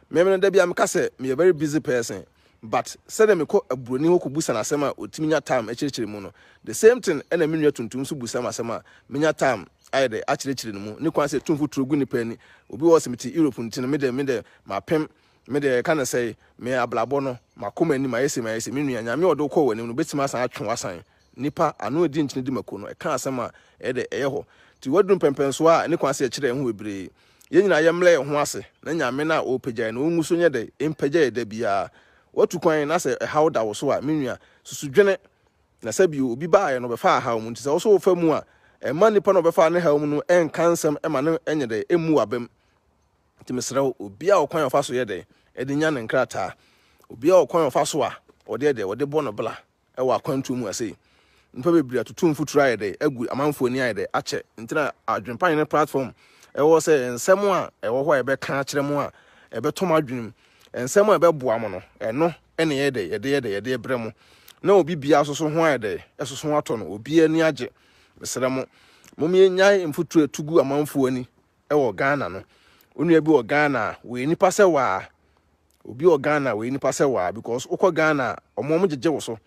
Me no da biara meka sɛ meyɛ very busy person but sɛdeɛ mekɔ aburoni hɔ kɔbusa no asɛm a ɔtumi nya time kyerɛkyerɛ mu no, the same thing ɛna me nua tuntum nso busa me asɛm a menya time ayɛ dɛ akyerɛkyerɛ no mu. Ne kwan sɛ tu mfuturo gu nipa ani. Obi wɔ hɔ sɛ mete Europe nti no me deɛ me deɛ mapem Me deɛ yɛka no sɛe, me abrabɔ no, makɔ m'anim, ayɛ sei, mayɛ sei. Me nua, Nyame a ɔde wo kɔɔ w'anim no, obɛtumi asan atwe wo asan. Nnipa, ano ɛdi nkyene di mako no, ɛka asɛm a, ɛyɛ dɛ, ɛyɛ hɔ. Nti woaduru mpɛnpɛnsoɔ a, ɛne kwan sɛ yɛkyerɛ yɛn ho bebree. Yɛn nyinaa yɛmmrɛ yɛn ho ase, na Nyame no a ɔrepagya yɛn no, ɔngu so nyɛ dɛ, mpagya yɛn da biara. Woatu kwan na sɛ ɛhaw da wo so a, me nua, susu dwene, na sɛ bio, obi baeɛ no, ɔbɛfaa haw mu, nti sɛ wo nso wofa mu a, mma nipa no a ɔbɛfaa ne haw mu no nka nsɛm ma no nyɛ dɛ, mmu w'abam. Nti mesrɛ wo, obiara wɔ kwan a ɔfa so yɛ dɛn de nya ne nkrataa. Obiara wɔ kwan a ɔfa so a ɔde yɛ dɛn, ɔde bɔ no bla wɔ akwantuo mu asei. Nnipa bebree atutu mfuturo ayɛ dɛn agu amanfoɔ ani ayɛ dɛn akyɛ. Nti na Adwempa Hene platform ɛwɔ sɛ nsɛm a ɛwɔ hɔ a yɛbɛka akyerɛ mo a ɛbɛtɔ mo adwene mu, nsɛm a ɛbɛboa mo no, ɛno ɛna yɛ dɛn yɛde yɛ dɛn yɛde brɛ mo. Na obi biara nso so ho ayɛ dɛn ɛsoso atɔ no, obiara ani agye. Mesrɛ mo, mom yɛnyae mfuturo a ɛtu gu amanfoɔ ani wɔ Ghana no. Onua bi wɔ Ghana a, wɔyɛ nipa sɛ waa. Obi wɔ Ghana a, wɔyɛ nipa sɛ waa because wokɔ Ghana a, wɔn wɔn gyegye wo so.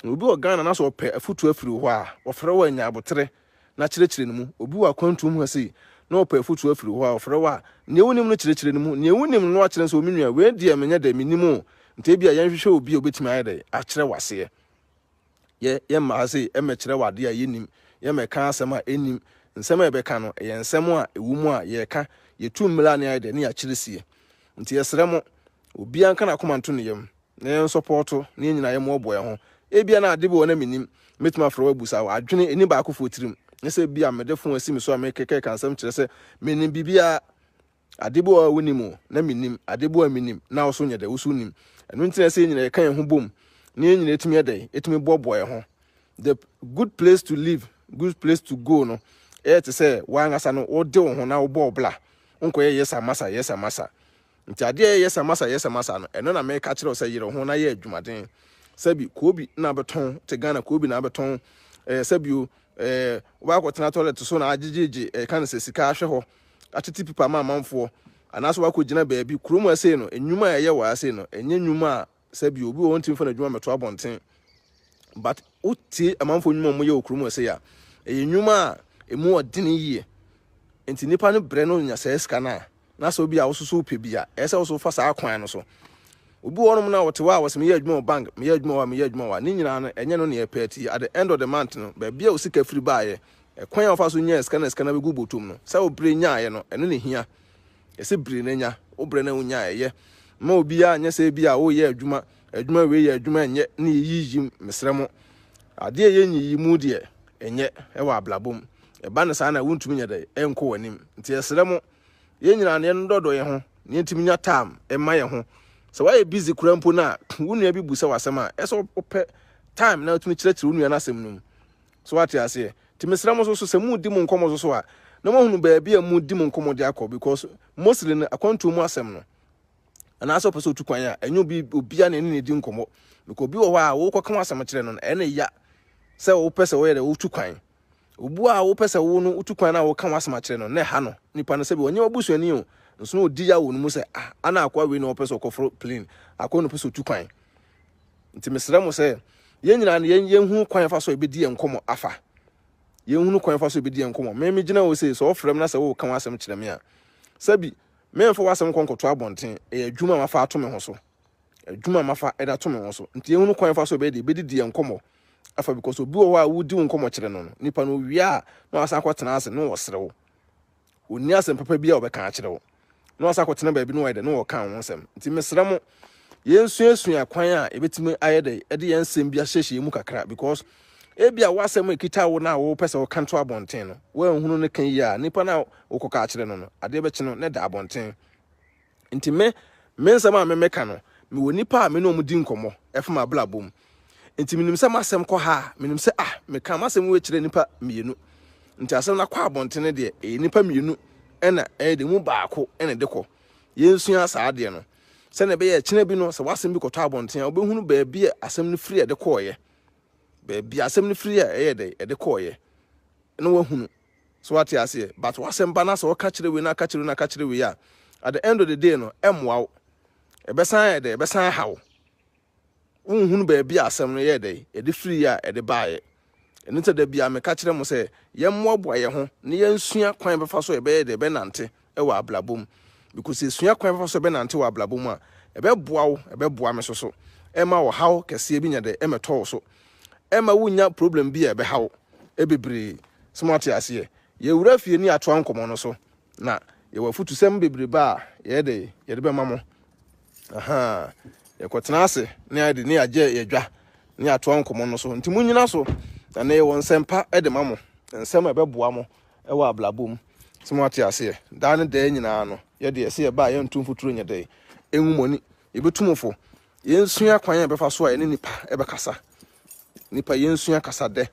Na obi wɔ Ghana na sɛ ɔpɛ afutuo afiri wo hɔ a, ɔfrɛ wo a nya abotere na kyerɛkyerɛ no mu. Obi wɔ akwantuo mu ha sei na ɔpɛ afutuo afiri wo hɔ a, ɔfrɛ wo a, nea wonim no kyerɛkyerɛ no mu. Nea wonim no na wakyerɛ no sɛ, o me nua, wei deɛ menyɛ dɛ, mennim o. Nti ebia yɛnhwehwɛ obi a obetumi ayɛ dɛ akyerɛ wo aseɛ. Yɛ, yɛmma ha sei mmɛkyerɛ wo adeɛ a yɛnnim, yɛmmɛka asɛm a ɛnnim. Nsɛm a yɛbɛka no, ɛyɛ nsɛm a ɛwɔ mu a yɛreka, yɛtu mmerɛ a ne ayɛ dɛ ne yɛakyerɛ sie. Nti yɛsrɛ mo, obiara nka n'akoma nto ne yam, na yɛnsɔpɔɔto, na yɛn nyinaa yɛmmoaboa yɛn ho. Ebia na ade bi wɔ hɔ na mennim, mɛtumi afrɛ wo abusa wo. Adwene ɛnni baakofoɔ tirim. Nyɛ sɛ ebia mede fon asi me so a merekeka nsɛm kyerɛ sɛ menim biribiara. Ade bi wɔ hɔ a wonim o, na minnim. Ade bi wɔ hɔ a minim, na wo nso nyɛ dɛ, wo nso wunnim. Ɛno nti na ɛsɛ yɛn nyinaa yɛka yɛn ho bom, na yɛn nyinaa yɛtumi yɛ dɛ, yɛtumi boaboa yɛn ho. The good place to live, good place to go no, ɛyɛ te sɛ w'ankasa no, wode wo ho na wobɔ wo bla. Wonkɔyɛ yesa masa, yesa masa. Nti adeɛ a ɛyɛ yesa masa, yesa masa no, ɛno na meka kyerɛ wo sɛ yere wo ho na yɛ adwumaden. Sɛbi, koobi na abɛtɔn, te Ghana koobi na abɛtɔn, ɛɛ sɛbi o, ɛɛ wobɛakɔtena toilet so na agyegyegye, ɛka no sɛ sika ahwɛ hɔ. atete pipa ama amanfoɔ, anaasɛ wakɔgyina baabi, kurom ha sei no, nnwuma a ɛyɛ wɔ ha sei no, ɛnyɛ nnwuma a sɛbi obi wɔ hɔ ntumi fa n'adwuma mmɛto abɔnten. But wotie amanfoɔ nnwuma a wɔyɛ wɔ kurom ha sei a, ɛyɛ nnwuma a ɛmu ɔdene yie. Nti nipa no brɛ no nya saa sika no a, na sɛ obi a wososo wopɛ bi a, ɛyɛ sɛ woso fa saa kwan no so. Obi wɔ hɔnom na ɔte hɔ a wɔsɛ meyɛ adwuma wɔ bank, meyɛ adwuma wɔ ha, meyɛ adwuma wɔ ha. Ne nyinaa no, ɛnyɛ no na yɛpɛ ati. At the end of the month no, baabi a wo sika firi baeɛ, Ɛkwan a wɔfa so nyaa sika na sika no abɛgu bɔtɔm no, sɛ wobrɛ nyaeɛ no, ɛno na ɛhia. Ɛsɛ bire na nya, wobrɛ na wonya a, ɛyɛ. Mma obiara nyɛ sɛ ebi a woreyɛ adwuma, adwuma wei yɛ adwuma ɛnyɛ, ne yɛyiyim, mesrɛ mo. Adeɛ a ɛyɛ nyiyimu deɛ, ɛnyɛ ɛwɔ abrabɔ mu. Ɛba no saa na wontumi nyɛ dɛ, ɛnkɔ w'anim. Nti yɛsrɛ mo, yɛn nyinaa no yɛndɔdɔ yɛn ho, na yɛntumi nya time mma yɛn ho. Sɛ woayɛ busy koraa mpo no a, wo nua bi bu sɛ w'asɛm a, ɛsɛ wopɛ time na wotumi kyerɛkyerɛ wo nua no asɛm no mu. So wate aseɛ? Nti mesrɛ mo nso so sɛ moredi mo nkɔmmɔ nso so a, na moahunu baabi a moredi mo nkɔmmɔ de akɔ because mostly no akwantuo mu asɛm no anaasɛ wopɛ sɛ otu kwan a ɛnyɛ obi obia na ɛne ne di nkɔmmɔ because obi wɔ hɔ a wokɔka w'asɛm kyerɛ no no ɛne ya sɛ wopɛ sɛ woyɛ dɛ wotu kwan obi a wopɛ sɛ wo no wotu kwan na woka w'asɛm akyerɛ no na ɛha no nipa no sɛ bi ɔnyɛ w'abusuani o nso na ɔdi ya wɔ no mu sɛ ah ana akoa wei na ɔpɛ sɛ ɔkɔforo plane akoa na ɔpɛ sɛ otu kwan Nti mesrɛ mo sɛ, yɛn nyinaa no, yɛn yɛnhunu kwan fa so a yɛbɛdi yɛn nkɔmmɔ afa. Yɛnhunu kwan fa so a yɛbɛdi yɛn nkɔmmɔ. Me megyina hɔ sei, sɛ wɔfrɛ me na sɛ woreka w'asɛm kyerɛ me a, sɛbi, memfa w'asɛm nkɔ nkɔto abɔnten. Ɛyɛ adwuma a mafa ato me ho so. Adwuma a mafa de ato me ho so. Nti yɛnhunu kwan fa so a yɛbɛyɛ deɛ yɛbɛdidi yɛn nkɔmmɔ. afa because obi wɔ hɔ a wodi wo nkɔmmɔ kyerɛ no no, nipa no owie a na wasan akɔtena ase na ɔsere wo. Ɔnni asɛm papa bi a ɔbɛka akyerɛ wo. Na wasan akɔtena baabi na wayɛ dɛ na ɔka wo ho nsɛm. Nti mesrɛ mo, yɛnsuasua kwan a yɛbɛtumi ayɛ dɛ ɛde yɛn nsɛm bi ahyehyɛ yɛn mu kakra because ebi a w'asɛm a ɛkita wo na wopɛ sɛ woka to abɔnten no, woanhunu no ka yie a, nipa no a wokɔka akyerɛ no no, adeɛ bɛkye no na ɛda abɔnten. Nti me, me nsɛm a me meka no, mewɔ nnipa a me ne wɔn di nkɔmmɔ ɛfa m'abrabɔ mu. Nti menim sɛ m'asɛm kɔ ha a, menim sɛ ah, meka m'asɛm wei kyerɛ nnipa mmienu. Nti asɛm no akɔ abɔntene deɛ, ɛyɛ nnipa mmienu ɛna ɛyɛ de mu baako ɛna ɛde kɔ. Yɛnsua saa adeɛ no. Sɛnea ɛbɛyɛ ɛkyena bi no, sɛ w'asɛm bi kɔtɔ abɔnten a, wobɛhunu baabi a asɛm no firi a ɛde kɔɔeɛ. Baabi a asɛm no firi a ɛyɛ dɛ ɛde kɔɔeɛ. Na wahunu. So wate aseɛ? But w'asɛm ba na sɛ ɔka kyerɛ wei na aka kyerɛ wei na aka kyerɛ wei a, at the end of the day no, ɛmmoa wo. Ɛbɛsan ayɛ dɛ, ɛbɛsan aha wo. Wonhunu baabi a asɛm no yɛɛ dɛ, ɛde firi a ɛde baeɛ. Ɛno nti da biara meka kyerɛ mo sɛ yɛmmoaboa yɛn ho na yɛnsua kwan bɛfa so yɛbɛyɛ dɛ yɛbɛnante wɔ abrabɔ mu. Because yɛsua kwan bɛfa so yɛbɛnante wɔ abrabɔ mu a, ɛbɛboa wo, ɛbɛboa me so so. Ɛmma ɔhaw kɛseɛ bi nya dɛ ɛmmɛtɔ wo so. Ɛmma wonnya problem bi a ɛbɛha wo bebree. So moate aseɛ? Yɛwura fie ne yɛatoa nkɔmmɔ no so, na yɛwɔ afutusɛm bebrebe a yɛyɛ dɛ yɛde bɛma mo. Aha, yɛkɔtena ase ne ayɛ de ne yɛagye yɛdwa ne yɛatoa nkɔmmɔ no so. Nti monyina so, na na yɛwɔ nsɛmpa de ma mo, nsɛm a ɛbɛboa mo wɔ abrabɔ mu. So moate aseɛ? Daa ne daa nyinaa no, yɛde ɛsɛ yɛba a yɛnto mfuturo nyɛ dɛ, ɛngu mo ani. Yɛbɛtu mo fo. Yɛnsua kwan a yɛbɛfa so a yɛne nipa ɛbɛkasa. Nipa yɛnsua kasa dɛ.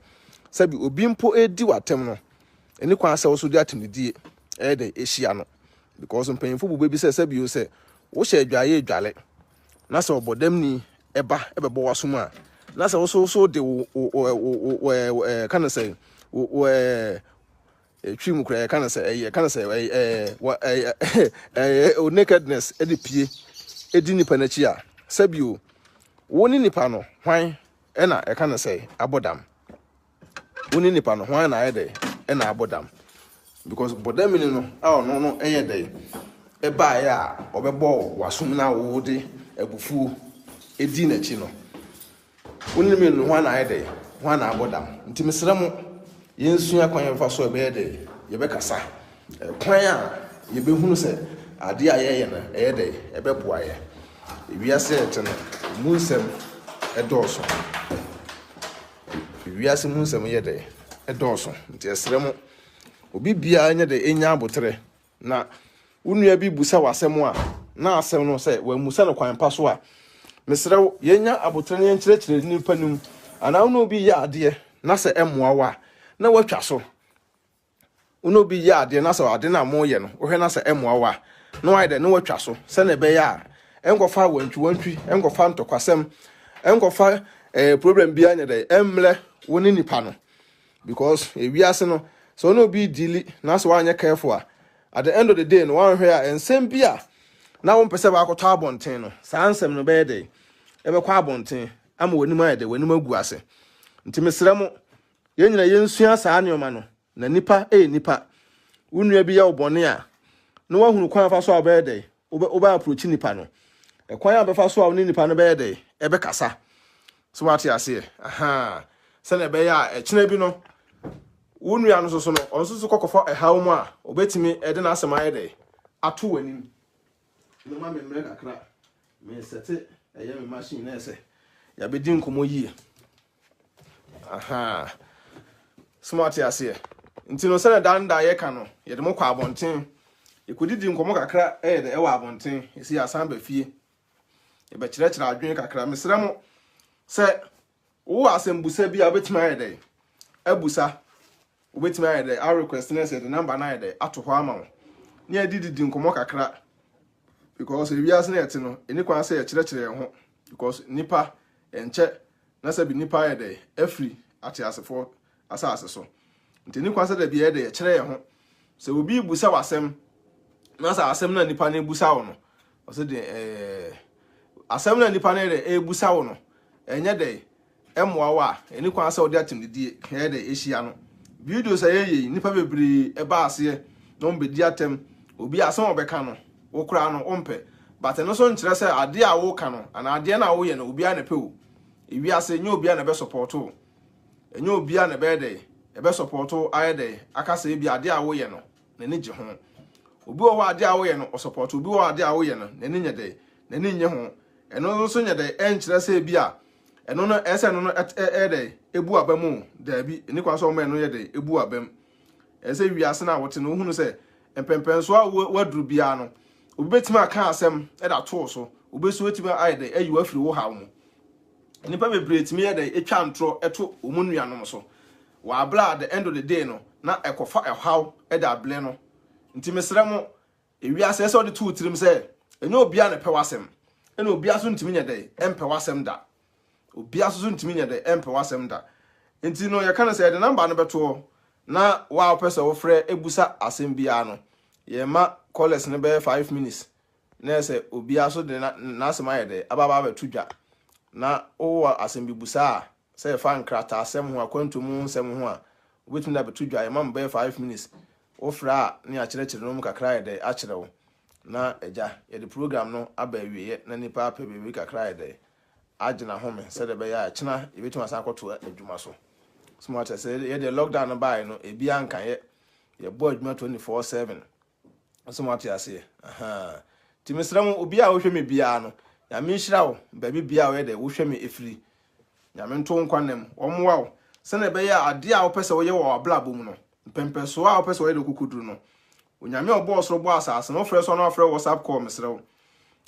Sɛbi obi mpo redi w'atɛm no, ɛni kwan sɛ wo so de atɛmdidie ɛyɛ dɛ ɛhyia no. Because mpanyinfo bu bɛ bi sɛ sɛbi o sɛ wohyɛ adwaeɛ adwale na sɛ ɔbɔdamni ɛba ɛbɛbɔ w'asom a na sɛ wo so so de wo wo wo wo ɛɛ ka no sɛ wo wo ɛɛ Twi mu koraa yɛka no sɛ ɛyɛ yɛka no sɛ ɛyɛ ɛɛ wɔ ɛyɛ ɛyɛ o nakedness ɛde pie ɛdi nipa n'akyi a sɛbi o wo ne nipa no hwan ɛna ɛka no sɛ abɔ dam wo ne nipa no hwan na ayɛ dɛ ɛna abɔ dam because bɔdamini no a ɔno no ɛyɛ dɛ ɛbaeɛ a ɔbɛbɔ w'asom na wo de abufuo ɛdi n'akyi no. Wo ne me no, hwan na ayɛ dɛ? Hwan na abɔ dam? Nti mesrɛ mo, yɛnsua kwan yɛbɛfa so a ɛbɛyɛ dɛ yɛbɛkasa. Kwan a yɛbɛhunu sɛ adeɛ a yɛyɛ no ɛyɛ dɛ ɛbɛboa yɛ. Ewiase a yɛte no, emu nsɛm ɛdɔɔso. Ewiase mu nsɛm yɛ dɛ ɛdɔɔso. Nti ɛsrɛ mo, obi biara nyɛ dɛ ɛnya aboterɛ. Na wo nua bi busa wo asɛm a, na asɛm no sɛ wammisa no kwan pa so a, mesrɛ wo, yɛnya aboterɛ na yɛnkyerɛkyerɛ nipa no mu. Anaa wo ne obi yɛ adeɛ na sɛ ɛmmoa wo a, na woatwa so. Wo ne obi yɛ adeɛ na sɛ ade no a moyɛ no, wohwɛ na sɛ ɛmmoa wo a, na wayɛ dɛ na woatwa so sɛnea ɛbɛyɛ a ɛnkɔfa wantwiwantwi, ɛnkɔfa ntɔkwasɛm, ɛnkɔfa eh, problem biara nyɛ dɛ ɛmmrɛ wo ne nipa no. Because ewiase no, sɛ ɔne obi deali na sɛ wanyɛ careful a, at the end of the day no, wanhwɛ a nsɛm bi a na wompɛ sɛ wakɔtɔ abɔnten no, saa nsɛm no bɛyɛ dɛ ɛbɛkɔ abɔnten ama w'anim ayɛ dɛ w'anim agu ase. Nti mesrɛ mo, yɛn nyina yɛnsua saa nneɛma no, na nipa yɛ nipa. Wo nua bi yɛ wo bɔne a, na wahunu kwan afa so a wobɛyɛ dɛ wobɛ wobɛ approach nipa no. Ɛkwan a bɛfa so a wo ne nipa no bɛyɛ dɛ ɛbɛkasa. So wate aseɛ? Ahaa. Sɛnea ɛbɛyɛ a ɛkyena bi no, wo nua no soso no, ɔno nso so kɔkɔfa ɛhaw mu a, obetumi ɛde n'asɛm ayɛ dɛ ato w'anim. Moma me mmerɛ kakra, mesɛte ɛyɛ me machine na ɛsɛ yɛabɛdi nkɔmmɔ yie. Ahaa. So wate aseɛ? Nti no sɛnea daa no daa yɛka no, yɛde mo kɔ abɔnten. Yɛkɔdidi nkɔmmɔ kakra ɛyɛ dɛ ɛwɔ abɔnten, ɛsi yɛasan ba fie. Yɛbɛkyerɛkyerɛ adwene kakra. Mesrɛ mo sɛ wowɔ asɛmbusa bi a wobɛtumi ayɛ dɛ abusa. Wobɛtumi ayɛ dɛ a request ne sɛ de number no ayɛ dɛ ato hɔ ama wo. Ne yɛde didi nkɔmmɔ kakra because ewiase no yɛte no, ɛni kwan sɛ yɛkyerɛkyerɛ yɛn ho because nipa ɛnkyɛ na sɛ bi nipa ayɛ dɛ afiri ateasefoɔ asase so. Nti ɛni kwan sɛ da bi yɛyɛ dɛ yɛkyerɛ yɛn ho. Sɛ obi busa w'asɛm na sɛ asɛm no a nipa no busa wo no, ɔsɛ de ɛɛ asɛm no a nipa no yɛ dɛ ɛrebusa wo no, ɛnyɛ dɛ ɛmmoa wo a, ɛni kwan sɛ wode atɛmdidie ɛyɛ dɛ ɛhyia no. Videos a yɛyɛ yi, nipa bebree ɛba aseɛ na wɔn bɛdi atɛm. Obi asɛm a ɔbɛka no, wo koraa no wompɛ. But ɛno nso nkyerɛ sɛ adeɛ a woka no anaa adeɛ no a woyɛ no obiara na ɛpɛ o. Ewiase nyɛ obiara na ɛbɛ support wo. Ɛnyɛ obiara na ɛbɛyɛ dɛ ɛbɛ support ayɛ dɛ aka sɛ ebi adeɛ a woyɛ no n'ani gye ho. Obi wɔ hɔ, adeɛ a woyɛ no ɔsupport. Obi wɔ hɔ, adeɛ a woyɛ no n'ani nyɛ dɛ n'ani nye ho. Ɛno nso nyɛ dɛ ɛnkyerɛ sɛ ebi a ɛno no ɛsɛ ɛno no ɛyɛ dɛ ebu aba mu. Daabi, ɛni kwan sɛ ɔmo ɛno yɛ dɛ ebu aba mu. Ɛsɛ wiase no a wɔte no, wohunu sɛ mpɛmpɛnso a waduru biara no, obi bɛtumi aka asɛm ɛde ato so, obi nso bɛtumi ayɛ dɛ ayi wafiri wo haw mu. Nnipa bebree tumi yɛ dɛ etwa ntorɔ ɛto wɔn nuanom so wɔ abere at the end of the day no na ɛkɔfa ɛhaw ɛde abrɛ no. Nti mesrɛ mo, ewiase, ɛsɛ ɔde to tirim sɛ ɛnyɛ obiara na ɛpɛ w'asɛm, ɛna obiara nso ntumi nyɛ dɛ ɛmpɛ w'asɛm da. Obiara nso ntumi nyɛ dɛ ɛmpɛ w'asɛm da. Nti no yɛka no sɛ yɛde number no bɛtoɔ na wa wopɛ sɛ wofrɛ ebusa asɛm biara no, yɛma callers no bɛyɛ 5 minutes na ɛsɛ obiara so de n'asɛm ayɛ dɛ aba abɛto dwa. Na wowɔ asɛm bi busa a, sɛ yɛfa nkrataa asɛm ho, akwantu mu nsɛm ho a, wobɛtumi de abɛto dwa. Yɛma mo bɛyɛ 5 minutes, wofrɛ a ne akyerɛkyerɛ no mu kakra ayɛ dɛ akyerɛ wo. Na agya, yɛde program no aba awieɛ na nipa apɛ biribi kakra ayɛ dɛ agyina home sɛdeɛ ɛbɛyɛ a ɛkyena yɛbɛtumi asan akɔto adwuma so. So mo akyerɛ sɛ yɛde lockdown no baeɛ no, ebi anka yɛ yɛbɔ adwuma 24/7. So mo ate aseɛ? Nti mesrɛ mo, obi a wohwɛ me biara no, Nyame nhyira wo. Baabi biara a wɔyɛ dɛ wohwɛ me ɛfiri, Nyame nto nkwa nam, wɔmmoa wo sɛnea ɛbɛyɛ a adeɛ a wopɛ sɛ woyɛ wɔ w'abrabɔ mu no, mpɛmpɛsoɔ a wopɛ sɛ wɔyɛ de kokoduru no, Onyame a ɔbɔɔ soro bɔɔ asase no, wofrɛ so no, afrɛ WhatsApp call. Mesrɛ wo,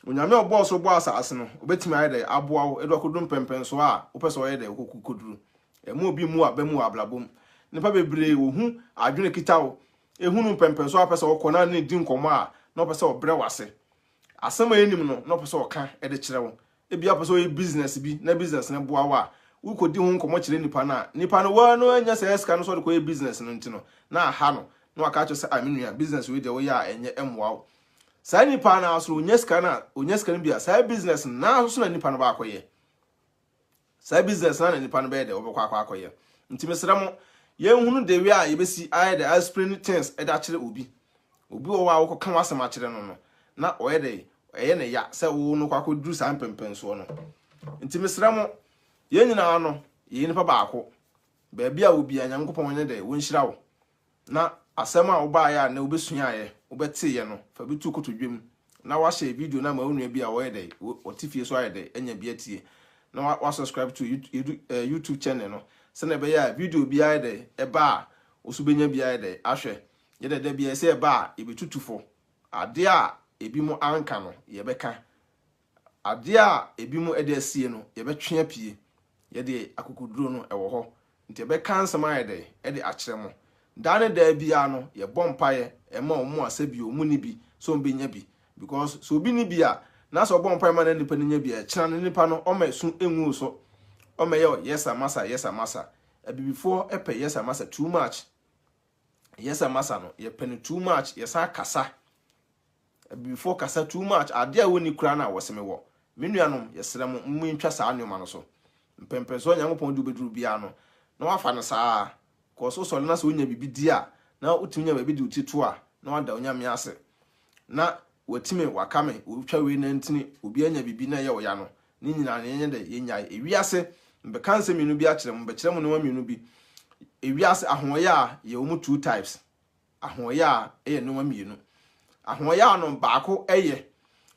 Onyame a ɔbɔɔ soro bɔɔ asase no, wobɛtumi ayɛ dɛ aboa wo ɛde akɔduru mpɛmpɛnsoɔ a wopɛ sɛ ɔyɛ dɛ wokɔkoduru. Ɛmu obi mu aba mu wɔ abrabɔ mu, nipa bebree wɔhu adwene kita wo, ehunu mpɛmpɛnsoɔ a wopɛ sɛ wɔkɔ na ne di nkɔmmɔ a, na ɔpɛ sɛ ɔbrɛ wase asɛm a ɛnim no, na ɔpɛ sɛ ɔka ɛde kyerɛ wo. Ebi apɛ sɛ ɔyɛ business bi na business no boa wo a, wokɔdi ho nkɔmmɔ kyerɛ nipa no a, nipa no waa no anya sɛ sika no so ɔde kɔyɛ business no, nti no na aha no na waka kyerɛ sɛ, "A, me nua, business wei deɛ woyɛ a ɛnyɛ ɛmmoa wo." Saa nipa no aso onya sika no a, onya sika no bi a, saa business no naa so na nipa no baakɔyɛ saa business na nipa no bɛyɛ dɛ wɔbɛkɔ akɔyɛ. Nti mesrɛ mo, yɛnhunu de wi a yɛbɛsi ayɛ dɛ explain things ɛde akyerɛ obi. Obi wɔ hɔ a wokɔka w'asɛm akyerɛ no, na ɔyɛ dɛ ɛyɛ ne ya sɛ wo no kɔ akɔduru saa mpɛmpɛnsoɔ no. Nti mesrɛ mo, yɛn nyinaa no yɛyɛ nipa baako. Baabi a obi a, Nyankopɔn nyɛ dɛ wɔnhyira wo. Na asɛm a wobaeɛ a na wobɛsuaeɛ, wobɛteeɛ no, fa bi to kotodwam na wahyɛ video no ama wo nua bi a wɔyɛ dɛ wɔte fie so ayɛ dɛ anya bi atie, na wasubscribe to YouTube channel no sɛnea ɛbɛyɛ a video bi ayɛ dɛ ɛba a, wo so bɛnya bi ayɛ dɛ ahwɛ. Yɛdɛ da bi ɛsɛ ɛba a, yɛbɛtutu fo adeɛ a ebi mo anka no, yɛbɛka adeɛ a ebi mo de asie no, yɛbɛtwe apue. Yɛde akokoduro no ɛwɔ hɔ, nti yɛbɛka nsɛm ayɛ dɛ ɛde akyerɛ mo. Daa ne daa biara no, yɛbɔ mpaeɛ ɛma ɔmo a sɛbi ɔmo ni bi so ɔmo bɛnya bi, because sɛ obi ni bi a, na sɛ ɔbɔ mpaeɛ ma na nipa no nya bi a, ɛkyena no nipa no ɔma esu engu so, ɔma yɛ yɛsa masa, yɛsa masa. Abibifoɔ ɛpɛ yɛsa masa too much. Yɛsa masa no, yɛpɛ no too much. Yɛsan kasa, abibifoɔ kasa too much. Adeɛ a wɔnni kura no a wɔsɛm wɔ me nuanom, yɛsrɛ mo, mo ntwa saa nneɛma no so. Mpɛmpɛnsoɔ Nyankopɔn de wobɛduru biara no na wafa no saa kɔ so. Sɔre na sɛ wonya biribi di a, na wotumi nya baabi de wo ti to a, na wada Onyame ase. Na watumi waka me wotwa wei na ntini obi anya biribi na ɛyɛ ɔya no ne nyinaa no, yɛnyɛ dɛ yɛnyae. Ewiase, mbɛka nsɛm mmienu bi akyerɛ mo, mbɛkyerɛ mo nneɛma mmienu bi. Ewiase ahoɔyɛ a yɛwɔ mu two types. Ahoɔyɛ a ɛyɛ nneɛma mmienu. Ahoɔyɛ a no baako ɛyɛ,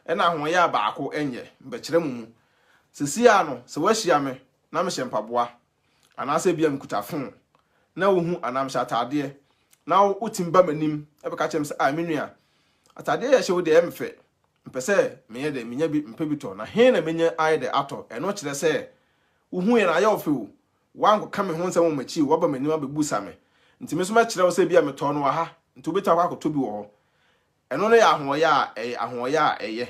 ɛna ahoɔyɛ a baako ɛnyɛ. Mbɛkyerɛ mo mu sisi a no, sɛ wahyia me na mehyɛ mpaboa anaasɛ bia mekuta phone na wohu anaa mehyɛ ataadeɛ na wotumi ba m'anim ɛbɛka kyerɛ me sɛ, "Ah, me nua, ataadeɛ yɛ hyɛ wo deɛ, ɛyɛ me fɛ, mpɛ sɛ meyɛ dɛ menya bi, mpɛ bi tɔ, na he na menya ayɛ dɛ atɔ?" Ɛno kyerɛ sɛ wohu yɛ na ayɛ ɔfɛ o. Wankɔka me ho nsɛm wɔ m'akyi, waba m'anim abɛbusa me, nti me nso mɛkyerɛ wo sɛ bi a metɔɔ no wɔ ha, nti wobɛtumi akɔ akɔtɔ bi wɔ hɔ. Ɛno no yɛ ahoɔyɛ a ɛyɛ ahoɔyɛ a ɛyɛ.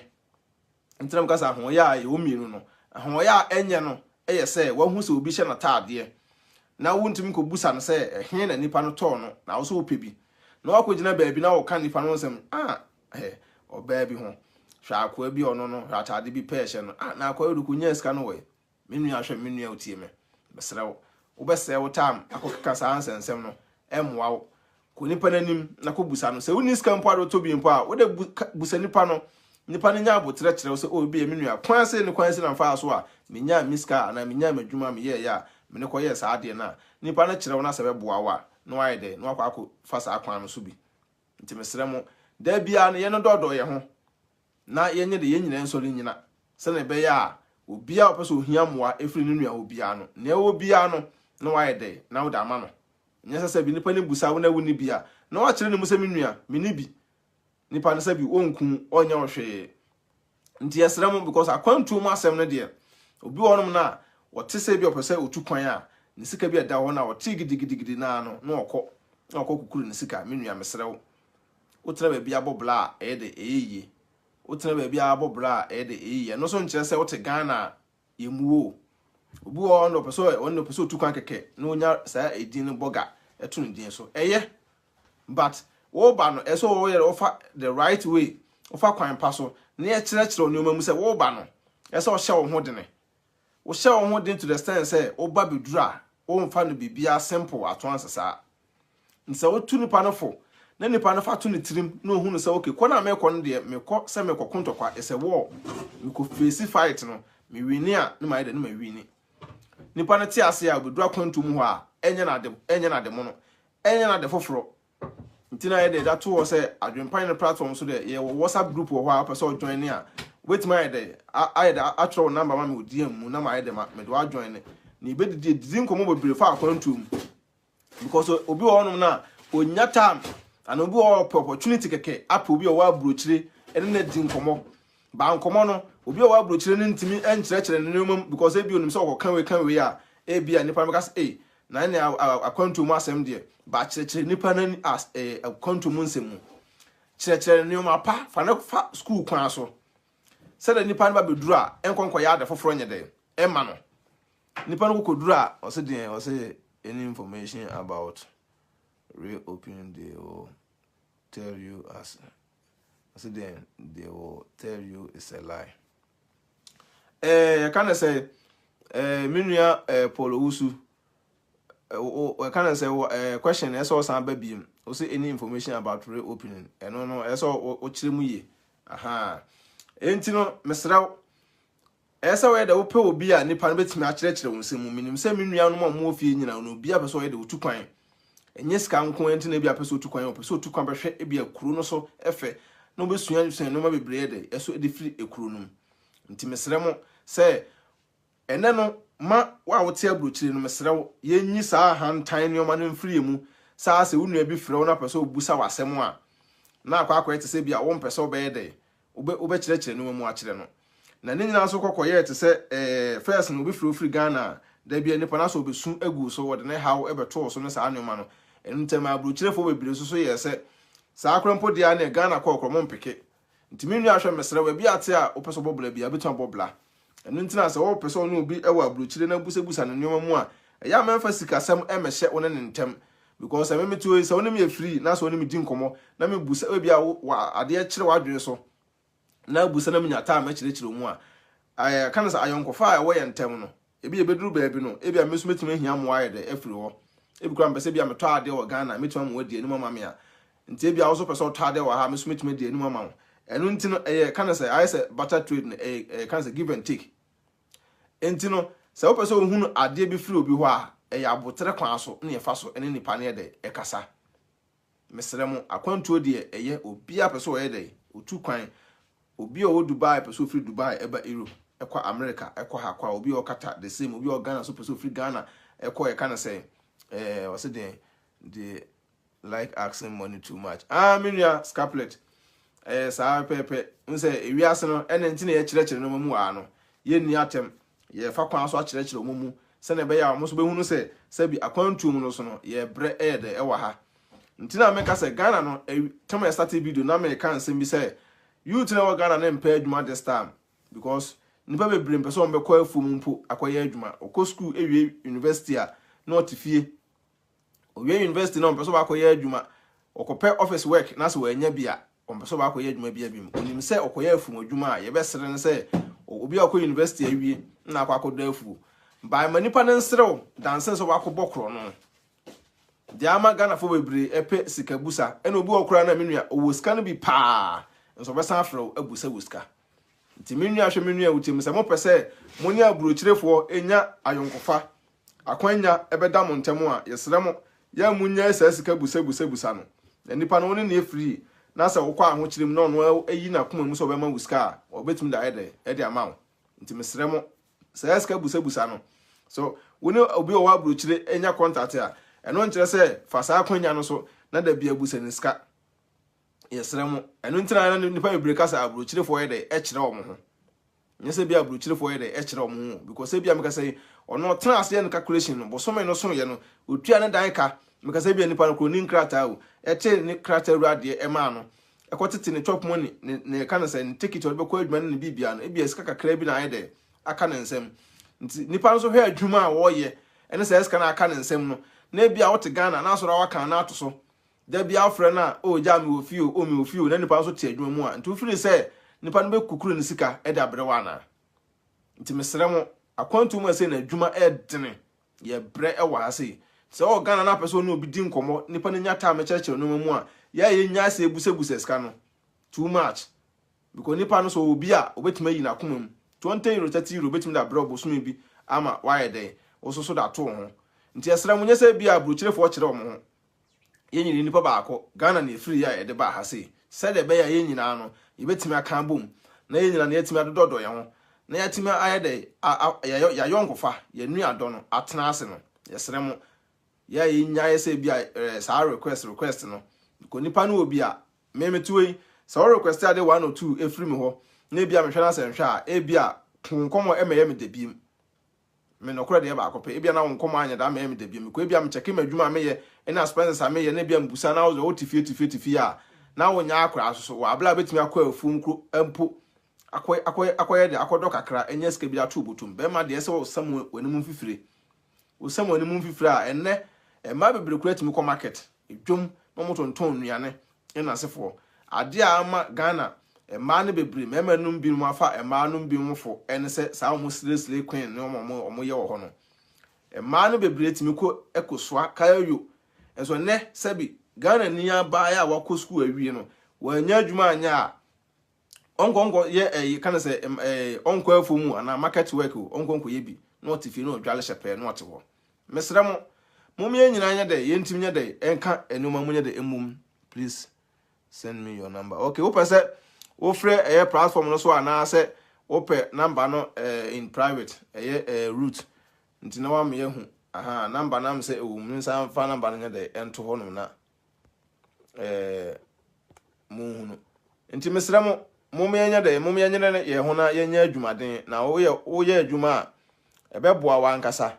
Ntina mu kasa ahoɔyɛ a ɛwɔ mmienu no, ahoɔyɛ a ɛnyɛ no ɛyɛ sɛ wahu sɛ obi hyɛ n'ataadeɛ na wontumi nkɔbusa no sɛ ɛhe na nipa no tɔɔ no, na wo so wopɛ bi, na wakɔgyina baabi na wɔka nipa no nsɛm ah, ɛ ɔbaa bi ho, hwɛ akoa bi, ɔno no, hwɛ ataade bi pɛɛ hyɛ no, ah, na akoa yi de kɔnya sika no wɔ. Me nua, hwɛ, me nua, otie me, mesrɛ wo, wobɛsɛe wo time akɔkeka saa nsɛnsɛm no, ɛmmoa wo. Kɔ nipa n'anim na kɔ busa no. Sɛ wonni sika mpo a de wotɔ bi mpo a, wode busa nipa no, nipa no nya abotrɛ kyerɛ wo sɛ, "Oh, bi yɛ me nua, kwan se ne kwan si na mfaa so a menyaa me sika anaa menyaa m'adwuma meyɛɛyɛ a." me ne kɔyɛɛ saa adeɛ no a, nipa no kyerɛ wo na sɛ bɛboa wo a, na wayɛ dɛ na wakɔ akɔ fa saa kwan no so bi. Nti mesrɛ mo, da biara no yɛn dɔɔdɔɔ yɛn ho na yɛnyɛ de yɛn nyinaa nsɔre nyina sɛnea ɛbɛyɛ a obiara a ɔpɛ sɛ ohia mmoa efiri ne nua hɔ biara no, nea ɛwɔ biara no na wayɛ dɛ na wode ama no. Nyɛ sɛ sɛ bi nipa no busa wo na wonni bi a, na wakyerɛ ne mu sɛ, me nua, menni bi. Nipa no sɛ bi ɔnku, ɔnyɛ wo hwee. Nti yɛsrɛ mo, because akwantuo mu asɛm no deɛ, obi wɔ hɔnom no a wɔte sɛ bi ɔpɛ sɛ ɔtu kwan a, ne sika bi ɛda hɔ no a ɔte gidigidigidi naa no na ɔkɔ na ɔkɔ kukuru ne sika. Me nua, mesrɛ wo, wotena baabi abɔ bla a, ɛyɛ de ɛyɛ yie. Wotena baabi abɔ bla a, ɛyɛ de ɛyɛ yie. Ɛno nso nkyerɛ sɛ wote Ghana a yɛmmuo o. Obi wɔ hɔ no ɔpɛ sɛ ɔno ɔpɛ sɛ ɔtu kwan kɛkɛ na ɔnya saa edin no bɔga ɛto ne din so, ɛyɛ, but wɔreba no, ɛsɛ wɔyɛ wɔfa the right way, wɔfa kwan pa so na yɛkyerɛkyerɛ nneɛma mu sɛ wɔreba no, ɛsɛ ɔhyɛ wo ho dene, wohyɛ wo ho den to the extent sɛ woba bɛduru a, wɔmfa no biribiara simple ato ansa saa. Nti sɛ wotu nipa no fo na nipa no fa to ne tirim na ohunu sɛ, okay, kɔ na mekɔ no deɛ, mekɔ sɛ mekɔ ko ntɔkwa, ɛsɛ wɔ mekɔ face fight no, me win a, ne ma yɛ dɛ ne ma win. Nipa no te ase a, obɛduru akwantu mu hɔ a, ɛnyɛ n'ade, ɛnyɛ n'ade mo no, ɛnyɛ n'ade foforɔ. Nti na yɛde da to hɔ sɛ Adwempan no platform so deɛ, yɛwɔ WhatsApp group wɔ hɔ a wopɛ sɛ ɔjoin ne a, wobɛtumi ayɛ dɛ atwerɛ wo number ma me wɔ DM mu na ma ayɛ dɛ ma mede woajoin ne na yɛbɛdidi didi nkɔmmɔ bebree fa akwantuo mu, because obi wɔ hɔnom na onya time ana obi wɔ hɔ ɔpɛ opportunity kɛkɛ apɛ obi a ɔwɔ aburokyire ɛne na di nkɔmmɔ ba nkɔmmɔ no. Obi a ɔwɔ aburokyire no ntumi nkyerɛkyerɛ ne nneɛma mu because ebi onim sɛ ɔkɔ wei ka wei a, ebi a nipa no bɛka sɛ, ee, na ɛne akwantuo mu asɛm deɛ ba kyerɛkyerɛ nipa no as ɛɛ akwantuo mu nsɛm mu, kyerɛkyerɛ nneɛma pa, fa ne fa school kwan so sɛdeɛ nipa no ba bɛduru a, ɛnkɔ nkɔyɛ ade foforɔ nyɛ dɛ ɛma no. Nipa no kɔkɔ duru a, ɔsɛ deɛ ɔsɛ any information about reopening, they will tell you as ɔsɛ deɛ they will tell you is a lie. Yɛka ne sɛ me nua Paul Owusu, yɛka ne sɛ question ɛsɛ ɔsan ba biem, ɔsɛ any information about reopening, ɛno no ɛsɛ ɔkyerɛ mu yie. Aha, enti no mesrɛ wo, ɛyɛ sɛ wɔyɛ dɛ wopɛ obi a nipa no bɛtumi akyerɛkyerɛ wo nsɛm mu. Menim sɛ me nuanom a wɔwɔ fie nyinaa no, obi a pɛ sɛ ɔyɛ de otu kwan, ɛnyɛ sika nko nti na ebi apɛ sɛ otu kwan. Ɔpɛ sɛ otu kwan bɛhwɛ ebi a kuro no so ɛfɛ na wobɛsua sua nneɛma bebree de ɛso de firi ekuro no mu. Nti mesrɛ mo sɛ ɛnɛ no ma wo a wote aburokyire no, mesrɛ wo, yɛnyi saa ahantan nneɛma no mfiri mu saa. Sɛ wo nua bi frɛ wo na pɛ sɛ obusa w'asɛm a, na akɔ akɔyɛ te sɛ bi a wompɛ sɛ wobɛyɛ dɛ wobɛkyerɛkyerɛ nneɛma mu akyerɛ no, na ne nyinaa nso kɔkɔyɛɛ te sɛ first no obi firi ofiri Ghana a, da bi nipa no asɛ obesu agu so, wɔde ne haw ɛbɛtoo so ne saa nneɛma no. Ɛno ntɛm aburokyirefoɔ bebree nso so yɛ sɛ saa akora mpo deɛ ne Ghana kɔɔ korɔ mo mpeke. Nti me nua, ahwɛ, mesrɛ, baabi ate a wopɛ sɛ ɔbɔ bla bi a, wobɛtumi abɔ bla. Ɛno nti na sɛ wɔpɛ sɛ ɔne obi ɛwɔ aburokyire na busabusa ne nneɛma mu a, ɛyɛ a mɛmfa sikasɛm ɛmɛhyɛ wo ne ne ntɛm, because ɛmɛ mi te sɛ wo ne mi yɛ free na sɛ wo ne mi di nkɔmmɔ na mi busa ebi a wɔ adeɛ kyerɛ w'adwene so na busa na mi nya time akyerɛkyerɛ mu a, ɛyɛ ka no sɛ ayɔnkofa a ɛwɔ yɛn ntɛm no, ebi ebeduru baabi no, ebi a mi nso metumi ahia mmoa ayɛ dɛ afiri hɔ. Ebi kora mpɛ sɛ ebi a metɔ adeɛ wɔ Ghana, metumi ama wadi anim ama me a, nti ebi a wɔso pɛ sɛ ɔtɔ adeɛ wɔ ha, mi nso metumi adi anim ama wo. Ɛno nti no ɛyɛ ka no sɛ ayɛ sɛ barter trade no, ɛyɛ ka no sɛ give and take. Nti no sɛ wopɛ sɛ ohunu adeɛ bi firi obi hɔ a, ɛyɛ abotere kwan so ne yɛfa so ne nipa no yɛ dɛ ɛkasa. Mesrɛ mo, akwantuo deɛ, ɛyɛ obiara pɛ sɛ ɔyɛ dɛ otu kwan. Obi a ɔwɔ Dubai pɛ sɛ ofiri Dubai ɛba Europe, ɛkɔ America, ɛkɔ ha kɔ a, obi a ɔwɔ Qatar the same, obi a ɔwɔ Ghana so pɛ sɛ ofiri Ghana ɛkɔ. Ɛka no sɛ ɔsɛ deɛ they like asking money too much. Ah, me nua scaplet, saa pɛpɛ n sɛ ewiase no ɛna nti na yɛkyerɛkyerɛ nneɛma mu wɔ ha no. Yɛnni atɛm, yɛfa kwan so akyerɛkyerɛ wɔn mu sɛnea ɛbɛyɛ a wɔn nso bɛhunu sɛ sɛbi akwantuo mu no so no, yɛbrɛ ɛyɛ dɛ ɛwɔ ha. Nti na meka sɛ Ghana no tɛm a yɛstart video na meka nsɛm bi sɛ youth na ɛwɔ Ghana ne mpɛ adwuma this time, because nipa bebree mpɛ sɛ wɔn bɛkɔ afuom mpo akɔyɛ adwuma. Ɔkɔ school ewie university a, na ɔte fie. Owie university na ɔmpɛ sɛ ɔbɛakɔyɛ adwuma, ɔkɔpɛ office work na sɛ wɔanya bi a, ɔmpɛ sɛ ɔbɛakɔyɛ adwuma bi bi mu. Onim sɛ ɔkɔyɛ afuom adwuma a, yɛbɛsere no sɛ obi a ɔkɔ university awie na akɔ akɔdɔ afuo. Baa ma nipa no nserew dansen sɛ ɔbɛakɔbɔ korɔ no deɛ ama Ghanafoɔ bebree ɛpɛ sika busa. Ɛna obi wɔ koraa na me nua ɔwɔ sika no bi paa nso, ɔbɛsan afrɛ wo abusa wɔ sika. Nti me nua, hwɛ, me nua wotie mu, sɛ mopɛ sɛ mo ne aburokyirefoɔ nya ayɔnkofa. akwanya ɛbɛda mo ntɛm a, yɛsrɛ mo, yɛ a munnyae saa sika busabusabusa no. Na nipa no, wo ne no yɛ free, na sɛ wokɔ ahokyere mu na ɔno ayi n'akoma mu sɛ ɔbɛma wo sika a, ɔbɛtumi de ayɛ dɛn? Ɛde ama wo. Nti mesrɛ mo, saa sika busabusa no, so wo ne obi a ɔwɔ aburokyire nya contact a, ɛno nkyerɛ sɛ fa saa akwanya no so na da bia busa ne sika. Yɛsrɛ mo. Ɛno nti na nipa bebree ka sɛ aburokyirefoɔ yɛ dɛ ɛkyerɛ wɔn ho. Nyɛ sɛ bi aburokyirefoɔ yɛ dɛ ɛkyerɛ wɔn ho because ebi a meka sɛ ɔno ɔtena ase yɛ no calculation no, bosome no so yɛ no, otua ne dan ka. Meka sɛ bi a nipa no kuro ni nkrataa o, ɛte ne krataa wura adeɛ ɛmaa no, ɛkɔ tete ne chop money ne ne ɛka no sɛ ne ticket ɔde bɛkɔ adwuma ne ne bibia no, ebi a sika kakra bi na ayɛ dɛ aka ne nsam. Nti nipa no nso hwɛ adwuma a wɔreyɛ ɛne sɛ sika no aka ne nsam no, na ebi a wote Ghana na asɔre a waka no ato so. Da bi afrɛ no a, "Oh, gya me wɔ fie o, oh, me wɔ fie o," na nipa nso te adwuma mu a, nti wofiri sɛ nipa no bɛkukuru ne sika de abrɛ wo anaa? Nti mesrɛ mo, akwantuo mu ɛsɛ na adwuma ɛdene, yɛbrɛ ɛwɔ ha sei. Sɛ ɔwɔ Ghana na apɛ sɛ ɔne obi di nkɔmmɔ, nipa no nya time kyerɛkyerɛ nneɛma mu a, yɛ a yɛnya sɛ yɛbusabusa sika no too much. Because nipa no sɛ ɔwɔ bi a, obɛtumi ayi n'akoma mu. €20, €30 obɛtumi de abrɛ ɔbosome bi ama wayɛ dɛn, wo nso so de ato wo ho. Nti ɛsrɛ mo, nyɛ sɛ bi a aburokyerefoɔ kyerɛ wɔn ho. Yɛn nyinaa nipa baako, Ghana na efiri yɛ a yɛde baa ha sei. Sɛdeɛ ɛbɛyɛ a yɛn nyinaa no, yɛbɛtumi aka abom, na yɛn nyinaa no yɛatumi adodɔdɔ yɛn ho, na yɛatumi ayɛ dɛ, yɛayɔnkofa, yɛn nuadɔ no atena ase no, yɛsrɛ mo, yɛ a yɛnyaeɛ sɛ bi a saa request request no, kɔ nipa no wɔ bi a, me mete hɔ yi, sɛ wo request ade one or two efiri me hɔ, na ebi a mehwɛ no asɛ nhwɛ a, ebi a ko nkɔmmɔ ɛmɛyɛ me da biem. Me nokorɛ deɛ baako pɛ, ebia na wo nkɔmmɔ anyɛ da ammɛyɛ me da bio. Mekɔ ebia mekyɛke m'adwuma a meyɛ ne expenses a meyɛ na ebia mebusa na wo deɛ wote fie te fie te fie a na wonyɛ akoraa nso so. Wɔ abere a wobɛtumi akɔ afuom kuro mpo akɔ akɔ akɔyɛ deɛ akɔdɔ kakra anya sika bi ato wo bɔtɔm. Bɛrima deɛ ɛsɛ wosam w'anim mfifire. Wosam w'anim mfifire a ɛnnɛ mmaa bebree koraa tumi kɔ market, dwom na wɔtontɔn nnuane ne n'asefoɔ. Adeɛ a ama Ghana mmaa no bebree, mmarima nom binom afa mmaa nom binom fo ne sɛ saa wɔn slay slay queen ne wɔn wɔn wɔn yɛ wɔ hɔ no. Mmaa no bebree tumi kɔ kɔsoa kayayo. Nso nnɛ sɛbi Ghana ni abaayewa a wakɔ sukuu awie no, wanya adwuma anyɛ a, ɔnkɔ nkɔ yɛ ɛyi ka ne sɛ ɛɛ ɔnkɔ afuo mu anaa market work o, ɔnkɔ nkɔ yɛ bi na ɔte fie na ɔdwale hyɛ pɛɛ na ɔte hɔ. Mesrɛ mo, mom yɛn nyinaa nyɛ dɛ, yɛntumi nyɛ dɛ, ɛnka nneɛma mu nyɛ dɛ mmom. Please send me your number. Okay, wopɛ sɛ wofrɛ ɛyɛ platform no so anaasɛ wopɛ number no in private, ɛyɛ root. Nti na wama yɛahu. Aha, number no am sɛ ɛwɔ mu, nsa mfa number no nyɛ dɛ ɛnto hɔ nom na monhunu. Nti mesrɛ mo, mom yɛnyɛ dɛ, mom yɛnyere yɛn ho na yɛnyɛ adwumaden. Na woyɛ woyɛ adwuma a, ɛbɛboa w'ankasa.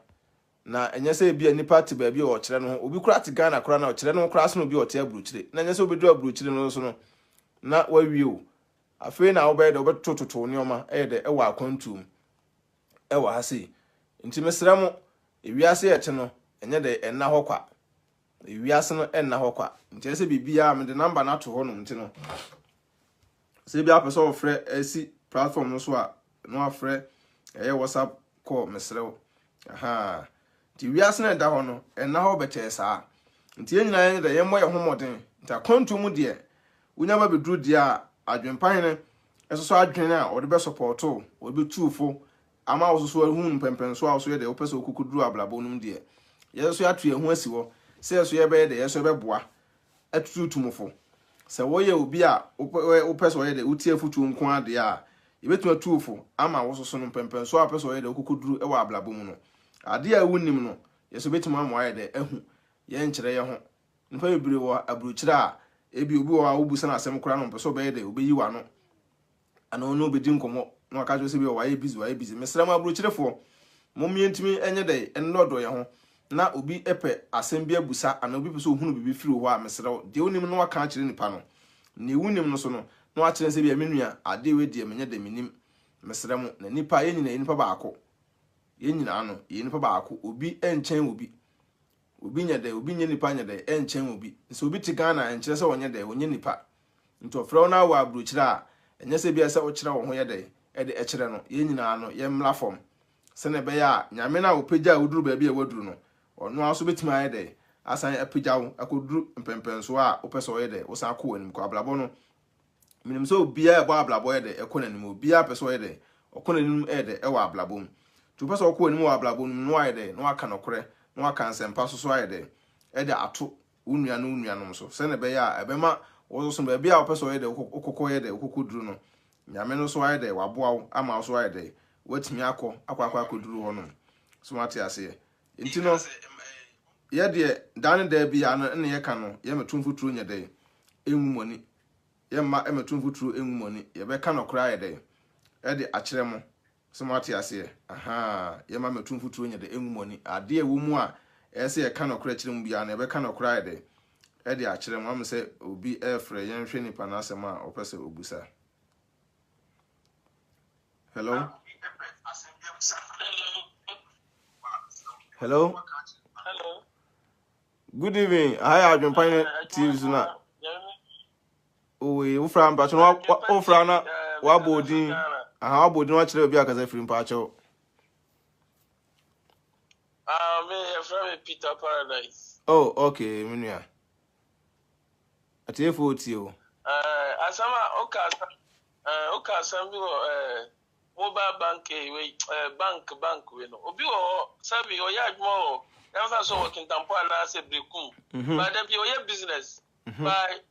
Na ɛnyɛ sɛ ebi a nipa te baabi a ɔkyerɛ no ho. Obi koraa te Ghana koraa na ɔkyerɛ no ho koraa sene obi a ɔte aburokyire. Na ɛnyɛ sɛ wobɛduru aburokyire no nso no, na wawie o. Afei na wobɛyɛ dɛ, wobɛtototo nneɛma ɛyɛ dɛ ɛwɔ akwantuo mu ɛwɔ ha sei. Nti mesrɛ mo, ewiase yɛte no, ɛnyɛ dɛ ɛnna hɔ kwa. Ewiase no ɛnna hɔ kwa. Nti ɛsɛ biribiara mede number no ato hɔ nom nti no, sɛ bi apɛ sɛ ɔfrɛ asi platform no so a, na wafrɛ ɛyɛ WhatsApp call, mesrɛ wo. Aha. Nti wiase no ɛda hɔ no, ɛnna hɔ bɛkyɛɛ saa. Nti yɛn nyinaa yɛnyɛ dɛ yɛmmɔ yɛn ho mmɔden. Nti akwantuo mu deɛ, wonya ba bɛduru deɛ a, adwempahene ɛso so adwene a ɔde bɛsɔpɔɔto, ɔde bɛtu fo, ama wo soso ahu mpɛmpɛnso a wo so yɛ dɛ wopɛ sɛ wokɔkɔduru abrabɔ no mu deɛ, yɛn nso yɛato yɛn ho asi hɔ sɛ yɛn nso yɛbɛyɛ dɛ, yɛn nso yɛbɛboa atututu mo fo. Sɛ woyɛ obi a wopɛ sɛ ɔyɛ dɛ wotie afotuo nko ara deɛ a, yɛbɛtumi atu wo fo ama wo soso no mpɛmpɛnso a wopɛ sɛ ɔyɛ dɛ wokɔkɔduru wɔ abrabɔ mu no. Adeɛ a wonnim no, yɛn nso yɛbɛtumi ama woayɛ dɛ ahu. Yɛnkyerɛ yɛn ho. Nnipa bebree wɔ aburokyire a, ebi obi wɔ hɔ a wobisa no asɛm koraa na ɔmpɛ sɛ ɔbɛyɛ dɛ ɔbɛyi w'ano anaa ɔne wo bɛdi nkɔmmɔ na waka kyerɛ sɛ bi wayɛ busy, wayɛ busy. Mesrɛ mo aburokyerefoɔ, mom yɛntumi nyɛ dɛ nnɔdɔ yɛn ho na obi pɛ asɛm bi abusa anaa obi pɛ sɛ ohunu biribi firi hɔ a, mesrɛ wo, deɛ wonim no waka akyerɛ nipa no, deɛ wonim no so no na wakyerɛ sɛ bi a me nua, adeɛ wei deɛ menyɛ dɛ menim. Mesrɛ mo, na nipa yɛn nyinaa yɛ nipa baako, yɛn nyinaa no yɛ nipa baako, obi nkyɛn obi. Obi nyɛ dɛ, obi nyɛ nipa nyɛ dɛ ɛnkyɛn obi. Sɛ obi te Ghana a, ɛnkyerɛ sɛ ɔnyɛ dɛ, ɔnyɛ nipa. Nti ɔfrɛ wo na wɔ aburokyire a, ɛnyɛ sɛ ebia sɛ wokyerɛ wo ho yɛ dɛ ɛde ɛkyerɛ no. Yɛn nyinaa no, yɛmmra fam. Sɛnea ɛbɛyɛ a Nyame no a ɔpagyaa wo duru baabi a woaduru no, ɔno ara nso bɛtumi ayɛ dɛ asan apagya wo akɔduru mpɛnpɛnsoɔ a wopɛ sɛ ɔyɛ dɛ, wosan kɔ w'anim. Kɔ abrabɔ no, menim sɛ obiara ɛbɔ abrabɔ yɛ dɛ ɛkɔ n'anim, obiara pɛ sɛ ɔyɛ dɛ ɔkɔ n'anim ɛyɛ dɛ ɛwɔ abrabɔ mu. Nti wopɛ sɛ wokɔ w'anim wɔ abrabɔ no mu na woayɛ dɛn? Na woaka nokorɛ, na woaka nsɛmpa nso so ayɛ dɛn? Ɛde ato wo nua ne wo nuanom so, sɛdeɛ ɛbɛyɛ a ɛbɛma wo nso so baabi a wopɛ sɛ ɔyɛ dɛ wokɔkɔ yɛ dɛ wokɔkɔduru no, Nyame no nso ayɛ dɛ waboa wo ama wo so ayɛ dɛ woatumi akɔ akɔ akɔ akɔduru hɔnom. So moate aseɛ? Nti no, yɛ deɛ daa ne daa biara no ɛna yɛka no, yɛmmɛto mfuturo nyɛ dɛn? Ɛngu mo ani. Yɛmma ɛmmɛto mfuturo ɛngu mo ani. Yɛbɛka nɔkorɛ ayɛ dɛn? Ɛde akyerɛ mo. So moate aseɛ? Ahaa, yɛmma mmɛto mfuturo nyɛ dɛ ɛngu mo ani. Adeɛ a ɛwɔ mu a ɛyɛ sɛ yɛka nɔkorɛ kyerɛ mo biara no, yɛbɛka nɔkorɛ ayɛ dɛ? Ɛde akyerɛ mo. Ama sɛ obi ɛrefrɛ, yɛnhwɛ nipa no asɛm a ɔpɛ sɛ ɔbusa. Hello? Hello? Hello. Good evening. Aha yɛ Adwempa TV so na. Oye, wofra mpakyɛ no wofra na wabɔ odin. Aha wabɔ odin wakyerɛ obi akasa firi mpakyɛ. Ah, me yɛfrɛ me Peter Paradise. Oh, okay, me nua. Atiefo otie o. Eh, asɛm a woka asɛm eh, woka asɛm bi wɔ eh, mobile bank eh, wei eh, bank bank wei no. Obi wɔ hɔ sɛbi ɔyɛ adwuma wɔ yɛmfa sɛ wɔ Kintampo anaasɛ Berekum. Mm -hmm. But da bi ɔyɛ business. Mm -hmm. But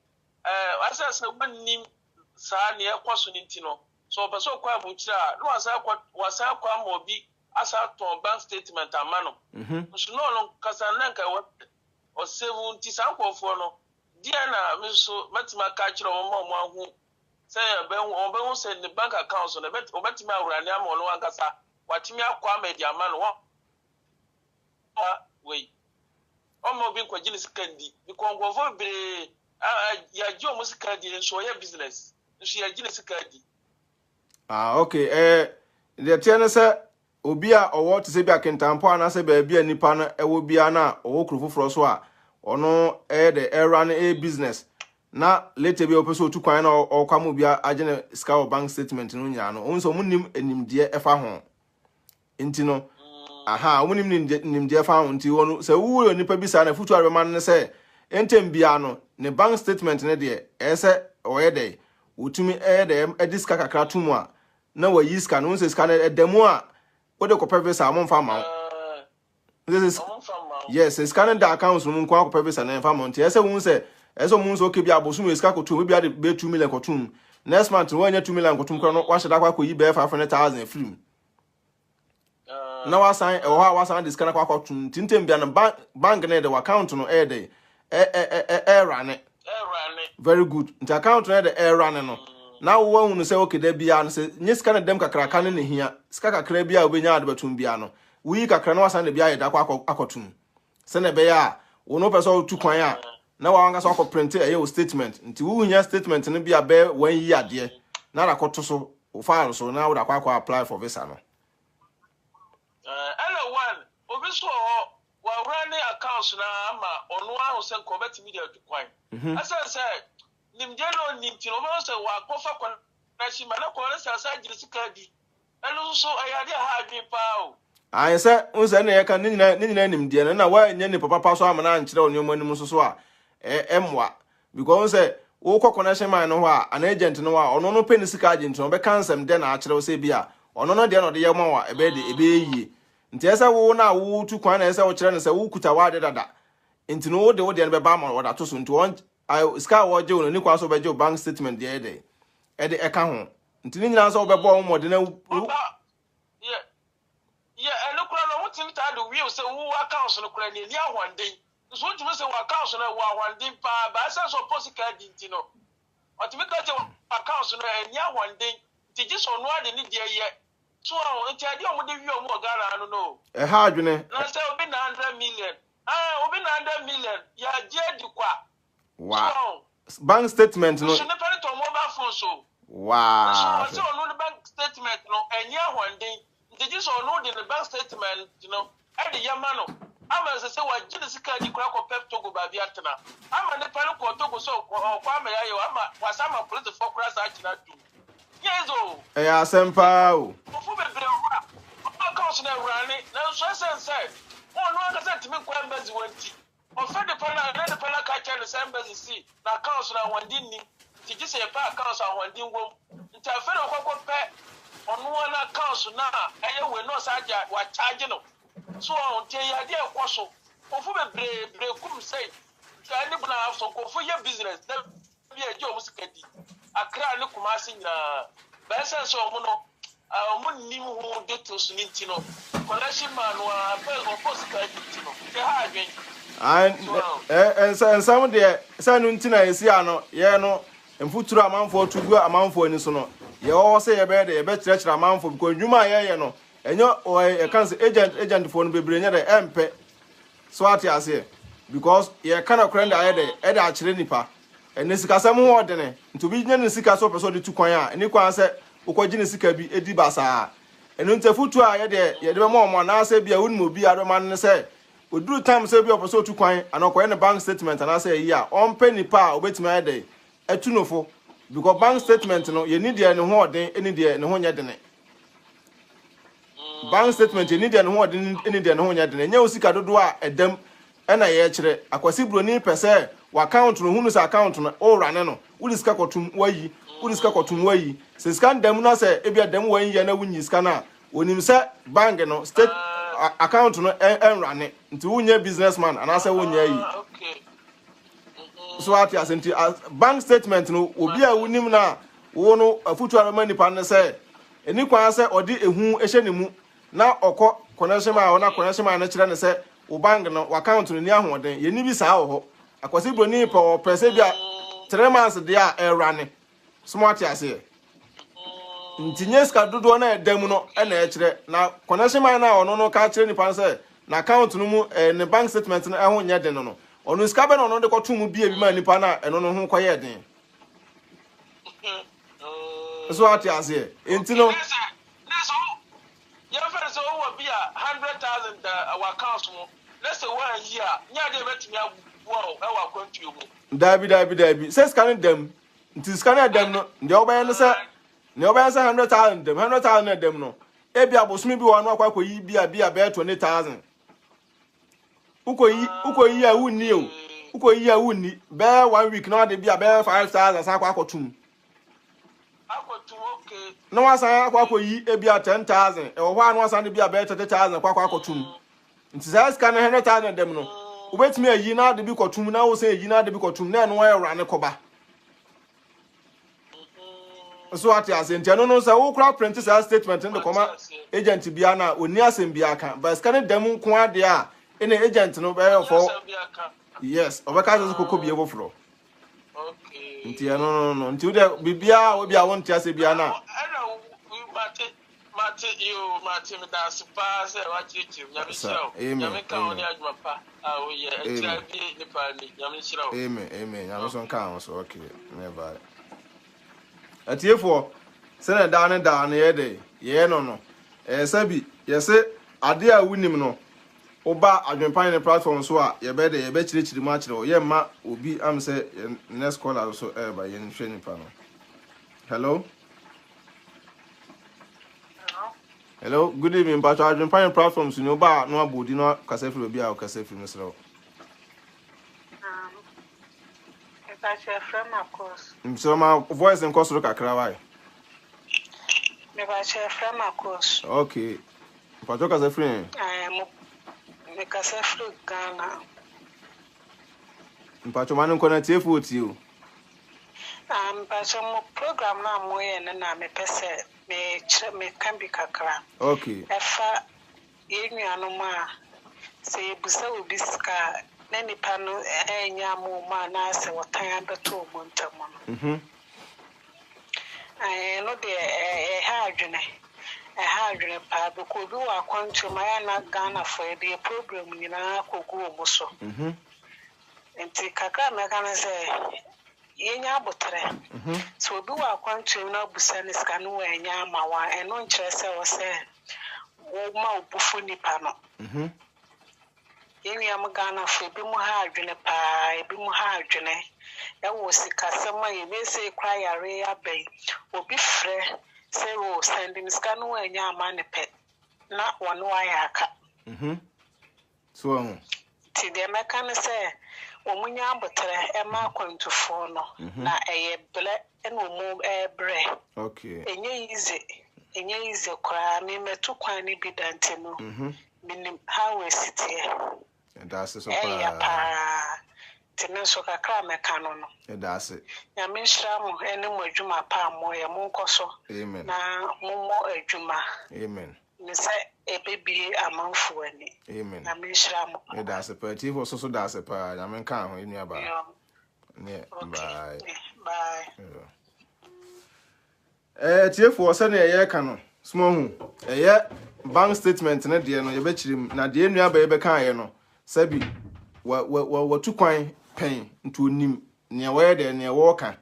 Ɛɛ, ɛsiane sɛ wɔnnim saa nea ɛkɔ so no nti no, sɛ wɔpɛ sɛ wɔkɔ aburokyire a, na wɔasan akɔ wɔasan akɔ ama obi asan atɔn bank statement ama no. Nso na ɔno ankasa na nka ɛwɔ sɛ ɔsave nti saa nkurɔfoɔ no, deɛn na me nso mɛtumi aka akyerɛ wɔn ma wɔn ahu sɛ wɔbɛhu wɔbɛhu sɛ ne bank account no ɛbɛ wɔbɛtumi awurane ama ɔno ankasa watumi akɔ ama ɛde ama no wɔn wei. Ɔmma obi nkɔgye ne sika ndi because nkurɔfoɔ bebree yɛagye wɔn sika adi nso ɔyɛ business nso yɛagye ne sika adi. Ah, okay. Eh, deɛ teɛ ne sɛ obi a ɔwɔ te sɛ bi akentampo anaasɛ baabi a nipa no ɛwɔ biara na ɔwɔ kuro foforɔ so a ɔno ɛyɛ dɛ ɛwura no ɛyɛ business na later bi a ɔpɛ sɛ ɔtu kwan na ɔkɔ ama obi agye ne sika wɔ bank statement no nyinaa no ɔhu sɛ ɔmo nim nimdeɛ ɛfa ho. Nti no, aha, wɔn nim nimdeɛ fa ho nti wɔn sɛ woyɛ nipa bi saa na futu a bɛma no ne sɛ ntɛm biara no ne bank statement no deɛ ɛyɛ sɛ ɔyɛ dɛ wɔtumi ɛyɛ dɛ ɛde sika kakra to mu a na wɔayi sika no wɔn sɛ sika no ɛda mu a wode kɔpɛ visa a wɔmfa ma wo yes sɛ sika no da account no mu nko akɔpɛ visa na ɛmfa ma nti ɛsɛ wohu sɛ ɛsɛ ɔmo sɛ okay bi abosom yɛ sika kɔtum ebi ade bɛyɛ 2 million kɔtum next month no wɔanya 2 million kɔtum koraa no wahyɛ da akɔ akɔyi bɛyɛ 500,000 afiri mu na wasan ɛwɔ hɔ a wasan de sika no akɔ akɔtum nti ntɛm bia no bank bank no yɛ dɛ account no ɛyɛ dɛ ɛɛrane very good nti account no yɛ dɛ ɛɛrane no na wo ahunu sɛ okay da bia no sɛ nye sika no dɛm kakraka no ne hia sika kakra bi a wobɛnya ade bɛtum bia no woyi kakra na wasan de bi ayɛ da akɔ akɔtum sɛnea ɛbɛyɛ a wo no wopɛ sɛ wotu kwan a na wankasa wakɔ printe ɛyɛ wo statement nti wohia statement no bi a bɛyɛ wɔn yi adeɛ na de akɔto so wo file so na wode akɔ akɔ apply for visa no. Ɛna one obi nso wɔ hɔ wawura ne accounts no ara ama ɔno ahu sɛ nka ɔbɛtumi de atu kwan. Ɛsiane sɛ nimdeɛ na ɔnni nti no wobɛhu sɛ wakɔfa connection ma na kɔn no sɛ asan gyina sika adi. Ɛno nso so ɛyɛ adeɛ a ɛha adwene paa o. Ayɛ sɛ wohu sɛ ɛna yɛka ne nyinaa ne nyinaa nimdeɛ no na woannya nipa papa so ama no ankyerɛ wo nneɛma no mu nso so a ɛmmoa because wohu sɛ wokɔ connection man no hɔ a anaa agent no hɔ a ɔno no pɛ ne sika agye nti no ɔbɛka nsɛm dɛ na akyerɛ wo sɛ bi a ɔno no deɛ na ɔde yɛ ma wo a ɛbɛyɛ de ɛbɛyɛ yie nti ɛsɛ wo na wotu kwan na ɛsɛ wokyerɛ no sɛ wokuta w'ade dada nti no wode wo deɛ no bɛba ama ɔde ato so nti wɔn sika a wɔgye wo no ne kwan so wɔbɛgye wo bank statement deɛ ɛyɛ dɛ ɛde ɛka ho Nti ne nyinaa sɛ wobɛbɔ wo mmɔden a. Ɔba yɛ yɛ ɛno koraa no wotumi taa de wiew sɛ wo accounts no koraa ni ɛni ahoɔden nso wotumi sɛ wɔ accounts no ɛwɔ ahoɔden paa baa ɛsɛ sɛ ɔpɔ sika adi nti no ɔtumi ka sɛ wɔ accounts no ɛni ahoɔden nti gye sɛ ɔno ade ne deɛ yɛ so ɔho nti adeɛ a wɔde wie ɔmo wɔ Ghana ano no o. Ɛha adwene. Na sɛ obi na 100 million ɛɛ obi na 100 million yɛagye adi kwa. Wa bank statement no. Nso nipa no tɔn mobile phone so. Waa. Nso ɔsɛ ɔno ne bank statement no ɛnyɛ ahoɔden nti gye sɛ ɔno de ne bank statement no ɛde yɛ ma no ama ɛsɛ sɛ wagye ne sika adi koraa kɔpɛ Togo baabi atena ama nipa no kɔɔ Togo sɛ ɔkɔ ama yɛayɛ ama wasa ama polisifoɔ koraa saa akyina atum nyɛ easy o. Ɛyɛ asɛm paa o. Nkurɔfoɔ bebree wɔ hɔ a wɔn accounts no awurane nanso ɛsɛn sɛ wɔn ankasa ntumi nkɔ embassy hɔ nti Ɔfrɛ nipa no a, na nipa no aka akyerɛ no sɛ embassy si na accounts no ahoɔden nnim nti gye sɛ yɛpɛ accounts a ahoɔden wom. Nti afei na ɔkɔ kɔpɛ ɔno ara n'accounts no a ɛyɛ wei na ɔsan de wɔacharge no. So wɔn nti ɛyɛ adeɛ a ɛkɔ so. Nkurɔfo bebree berekum sɛi ɛne Burkina Faso nkurɔfo yɛ business da bi a ɛgye wɔn sika di. Accra ne Kumasi nyinaa. But ɛsiane sɛ wɔn no wɔn nnim ho details no nti no collection man no ara pɛ ɔpɛ sika di nti no nti ɛha adwen. Ae, nsɛm deɛ sɛ no nti na ɛsi ano yɛ no mfuturo a amanfoɔ to gu amanfoɔ ani so no yɛwɔ hɔ sɛ yɛbɛyɛ dɛ yɛbɛkyerɛkyerɛ amanfoɔ because nnwuma a yɛyɛ no ɛnyɛ yɛka no sɛ agent agentfoɔ no bebree nyɛ dɛ ɛmpɛ so ate aseɛ because yɛka no korɛ de ayɛ dɛ ɛde akyerɛ nipa ɛnɛ sikasɛm ho ɔdene nti obi nya ne sika sɛ ɔpɛ sɛ ɔde tu kwan a ɛne kwan sɛ wokɔgye ne sika bi ɛdi basaa ɛno nti afotuo a yɛde yɛde bɛma ɔmo anaasɛ bi a wonim obi a bɛma no ne sɛ oduru time sɛ bi a ɔpɛ sɛ otu kwan anaa ɔkɔyɛ ne bank statement anaasɛ ayi a ɔmpɛ nipa a obetumi ayɛ dɛ atu no fo because bank statement no yɛni deɛ ne ho ɔden ɛni deɛ ne ho nyɛ dene. Bank statement ɛni deɛ ne ho ɔden ɛni deɛ ne ho nyɛ dene. Ɛnyɛ wo sika dodoɔ a ɛdam ɛna yɛkyerɛ. Akwasi Broni pɛ sɛ w'account no hunu sɛ account no worane no wode sika kɔtom wayi wode sika kɔtom wayi sɛ sika no da mu na sɛ ebia da mu wɔn yɛ na wonyi sika no a onim sɛ bank no state account no ɛnrane nti wonyɛ business man anaasɛ wonyɛ ayi so ate ase nti bank statement no obi a wonim no a wo no afutu a bɛma nipa no sɛ ɛni kwan sɛ ɔde ehu hyɛ ne mu na ɔkɔ connection man a ɔna connection man no kyerɛ no sɛ wo bank no w'account no ni ahoɔden yɛni bi saa wɔ hɔ akwasi broni pɛ ɔpɛ sɛ bi a 3 months deɛ a ɛrane so mo ate aseɛ nti nye sika dodoɔ na ɛda mu no ɛna ɛkyerɛ na connection man no a ɔno no ka kyerɛ nipa no sɛ na account no mu ne bank statement no ɛho nyɛ den no no ɔno sika bɛ na ɔno de kɔto mu bie bi ma nipa no a ɛno no ho kɔyɛ den so ate aseɛ nti no. Yɛmfa no sɛ wowɔ bi a 100,000 da w'account mu na sɛ woanyi a, nyɛ adeɛ a ɛbɛtumi aboa wo wɔ akwantuo mu. Daabi, daabi, daabi. Sɛ sika no dam nti sika no ɛdam no deɛ wobɛyɛ no sɛ nea wobɛyɛ sɛ 100,000 dam 100,000 no ɛdam no ebi abosome bi wɔ hɔ no akɔ akɔyi bi a bi a bɛyɛ 20,000 wokɔyi a wonni o wokɔyi a wonni bɛyɛ one week na wade bi a bɛyɛ 5,000 san akɔ akɔtum na wasan akɔ akɔyi ebi a 10,000 ɛwɔ hɔ a na wasan de bi a bɛyɛ 30,000 akɔ akɔ akɔtum nti saa sika no 100,000 dɛm no wobɛtumi ayi na ade bi kɔtum na wosan ayi na ade bi kɔtum na ɛno ayɛ wura ne kɔba so ate ase nti ɛno no sɛ wokora print saa statement no de kɔma agent bia na ɔnni asɛm bia ka but sika no dɛm nko adeɛ a ɛna agent no bɛyɛ fɔ yes ɔbɛka sɛ sɛ kɔkɔ bie foforɔ nti ɛno no no nti wode biribiaa wo bia wonte ase bia na ɛna mate yo mate meda ase paa sɛ wakyerɛkyerɛ mu. Nyame nhyira wo. Nyame nka wo ne adwuma pa a woyɛ akyira bie nipa ani. Nyame nhyira wo. Amen amen. Nyame so nka ho so. Okay. Ne bye. Atiefoɔ sɛnɛ daa ne daa no yɛ dɛ yɛyɛ no no ɛyɛ sɛ bi yɛse adeɛ a wonim no woba adwempan ne platform so a yɛbɛ dɛ yɛbɛkyerɛkyerɛ mu akyerɛ wo yɛmma obi am sɛ next caller so ɛreba yɛnhwɛ nipa no. Hello. Hello, good evening. Mpacho adwempan platform so ni woba no abodi no kasa firi obi a wokasa firi mesrɛ wo. Mesrɛ ma voice nkɔ soro kakra wae. Mepakyɛ frɛ ma course. Okay. Mpacho kasa firi he? Me kasa firi Ghana. Mpacho ma no nkɔ na tiefo otie o. Ah mpacho mo program no a moyɛ no na mepɛ sɛ me kyerɛ me ka bi kakra. Okay. Ɛfa yɛn nuanom a sɛ yɛbisa obi sika a na nipa no annya amma wɔn anaasɛ ɔtan abɛto wɔn ntam no. Ae, ɛno deɛ ɛha adwene. Ɛha adwene paa because obi wɔ akwantuo mu a ɛyɛ a na Ghanafoɔ yɛde yɛn problem nyinaa kɔgu wɔn so. Nti kakra a mɛka ne sɛ yɛnya aboterɛ. Sɛ obi wɔ akwantuo mu na wobisa no sika na wannya amma wo a, ɛno nkyerɛ sɛ ɛwɔ sɛ woma wo bo fu nipa no. Yɛn nuanom Ghanafoɔ ebinom ha adwene paa, ebinom ha adwene wɔ sikasɛm a yɛn sei koraa yareɛ yi aba yi, obi frɛ sɛ o sɛnde me sika na wannya amma no pɛ na wɔne wo ayɛ aka. So wahu? Nti deɛ mɛka ne sɛ wɔn nya aboterɛ ma akwantufoɔ no, na ɛyɛ brɛ na wɔn rebrɛ. Okay. Ɛnyɛ easy. Ɛnyɛ easy koraa. Me matu kwan no bi da nti no, menim how esi teɛ. Yɛda ase so Ɛyɛ paa. paa. Nti me nso kakra a mɛka no no. Yɛda ase. Nyame nhyira mo ne mo adwuma pa a moyɛ. Monkɔ so Amen. na mommɔ adwuma. Amen. Ne sɛ ɛbɛbue amanfoɔ ani. Amen. Nyame nhyira mo. Yɛda ase paa. Tiefoɔ so so da ase paa. Nyame nka ho, yɛn nua baa. Yo. Ne Okay. bye. Bye. Yeah. Eh, tiefoɔ sɛnea yɛreka no soma hu ɛyɛ bank statement no deɛ no yɛbɛkyerɛ mu na deɛ nua bɛyɛ bɛkaeɛ no sɛbi watu kwan pɛn nti onim nea wɔyɛ deɛ nea wɔreka.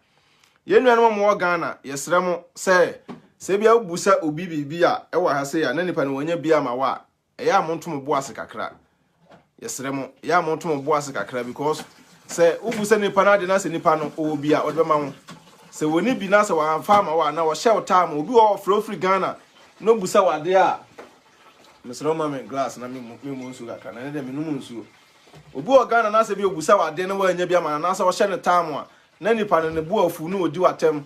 Yɛn nuanom a wɔwɔ Ghana, yɛsrɛ mo sɛ sɛ bia wobusa obi biribi a ɛwɔ ha sei a na nipa no wɔnya bi ama wo a, ɛyɛ a monto mo bo ase kakra. Yɛsrɛ mo, ɛyɛ a monto mo bo ase kakra because sɛ wobusa nipa no ade na sɛ nipa no ɔwɔ bi a ɔde bɛma wo. Sɛ wɔni bi na sɛ wɔamfa ama wo a na wɔhyɛ wo taa ma obi wɔ ɔfrɛ ofiri Ghana na obusa wo ade a, mesrɛ wo ma me glass na memu nsuo kakra na ne deɛ menom nsuo. Obi wɔ Ghana na sɛ bi obusa wo ade na woannya bi ama no anaasɛ ɔhyɛ no taa a, na nipa no ne bo afu na odi w'atɛm.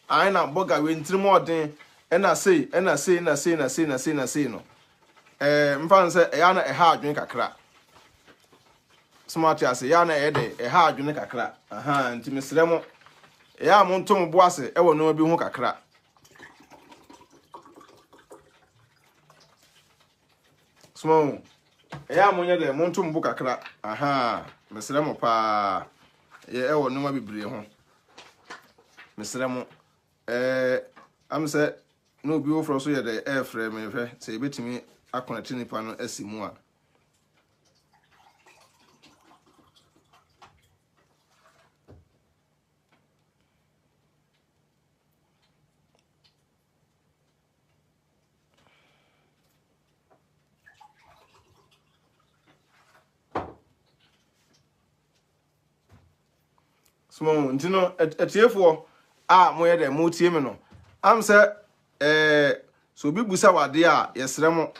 Ae na bɔga wei ntirim ɔden ɛna sei ɛna sei na sei na sei na sei na sei no. Ɛɛ mfa no sɛ ɛyɛ na ɛha adwene kakra. Smart ase ɛyɛ na ɛyɛ dɛ ɛha adwene kakra. Aha nti mesrɛ mo ɛyɛ a monto mo bo ase ɛwɔ nneɛma bi ho kakra. Small. Ɛyɛ a monyɛ dɛ monto mo bo kakra. Aha mesrɛ mo paa. Ɛyɛ ɛwɔ nneɛma bebree ho. Mesrɛ mo. Ɛɛ am sɛ na obi foforɔ so yɛ dɛ ɛɛfrɛ me hwɛ sɛ yɛbɛtumi akɔnɛte nipa no asi mu a. Small nti no atiefoɔ a moyɛ dɛ motie me no am sɛ ɛɛ sɛ obi busa wɔ adeɛ a yɛsrɛ mo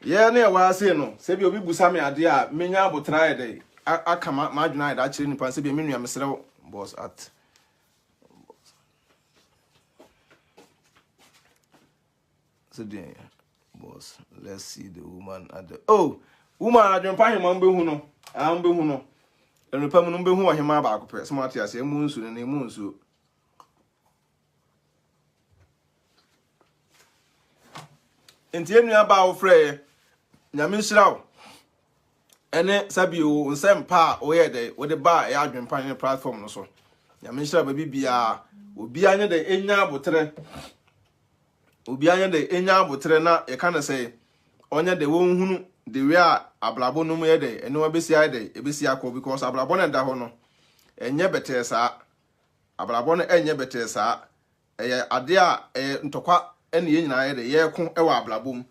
yɛ ne ɛwɔ ase no sɛ bi obi busa me adeɛ a menya abotra yɛ dɛ aka m'adwene ayɛ dɛ akyerɛ nipa sɛ bi me nua mesrɛ wo boss at so deɛ boss let's see the woman at the oh woman adwempa ahema mbɛhu no ah mbɛhu no ɛnupa mu no mbɛhu ɔhema baako pɛ sɛ mo ate ase emu nsuo no na emu nsuo. Nti yɛn nua baa wofrɛ yɛ nyame nhyira wo ɛne sabio nsɛm pa a woyɛ dɛ wode baa ɛyɛ adwempa ne platform no so. Nyame nhyira baabi biara obiara nyɛ dɛ enya abotrɛ obiara nyɛ dɛ enya abotrɛ na yɛka no sɛ ɔnyɛ dɛ wɔnhunu the way a abrabɔ no mu yɛ dɛ ɛne wɔbɛsi ayɛ dɛ ɛbɛsi akɔ because abrabɔ no ɛda hɔ no ɛnyɛ bɛtɛɛ saa. Abrabɔ no ɛnyɛ bɛtɛɛ saa. Ɛyɛ adeɛ a ɛyɛ ntɔkwa ɛne yɛn nyinaa yɛ dɛ yɛreko ɛwɔ abrabɔ mu.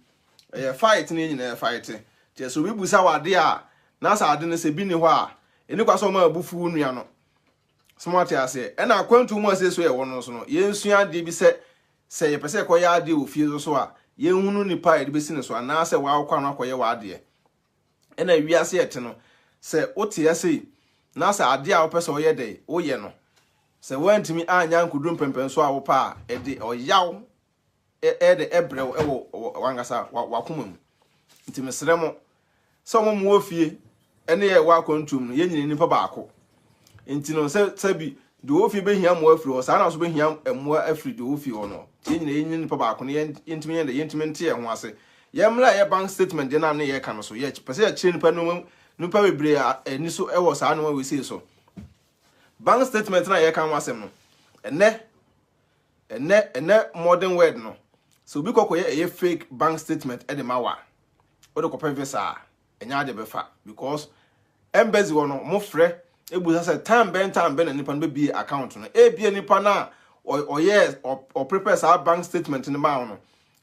Ɛyɛ fight ne yɛn nyinaa yɛ fight. Nti sɛ obi busa wɔ adeɛ a na sɛ ade no sɛ bi ni hɔ a ɛni kwa sɛ ɔma abufu wo nua no. Sɛ mo ate aseɛ. Ɛna akwantu mu a sɛ so yɛwɔ no nso no yɛnsua adeɛ bi sɛ sɛ yɛpɛ sɛ yɛkɔyɛ adeɛ wɔ fie nso so a yɛnhunu nipa a yɛde bɛsi ne so anaasɛ waakɔ ano akɔyɛ w'adeɛ. Ɛna wiase ɛte no sɛ wote ase na sɛ adeɛ a wopɛ sɛ woyɛ dɛ woyɛ no sɛ woantumi anya nkoduru mpɛmpɛnso a wopɛ a ɛde ɔyaw ɛde ɛbrɛ wo ɛwɔ wankasa wakoma mu. Nti mesrɛ mo sɛ ɔmo mo wɔ fie ɛne yɛ wɔ akwantuom no yɛn nyina nipa baako. Nti no sɛ sɛbi deɛ ɔwɔ fie bɛhia mmoa afiri hɔ saa na nso bɛhia mmoa afiri deɛ ɔwɔ fie hɔ no. Nti yɛn nyina yɛnyina nipa baako no yɛntumi yɛn dɛ yɛntumi nte yɛn ho ase. Yɛn mmerɛ a yɛ bank statement deɛ na ne yɛka no so yɛ pɛ sɛ yɛkyerɛ nipa nneɛma nipa bebree a ani so ɛwɔ saa nneɛma wei sei so. Bank statement na yɛka ho asɛm no ɛnɛ ɛnɛ ɛnɛ modern world no sɛ obi kɔkɔyɛ ɛyɛ fake bank statement ɛde ma wa wode kɔpɛ visa a ɛnyɛ ade bɛfa because embassy wɔ no mo frɛ ebusa sɛ time bɛn time bɛn na nipa no bɛbie account no. Ebie nipa no a ɔyɛ ɔprepare saa bank statement no maa no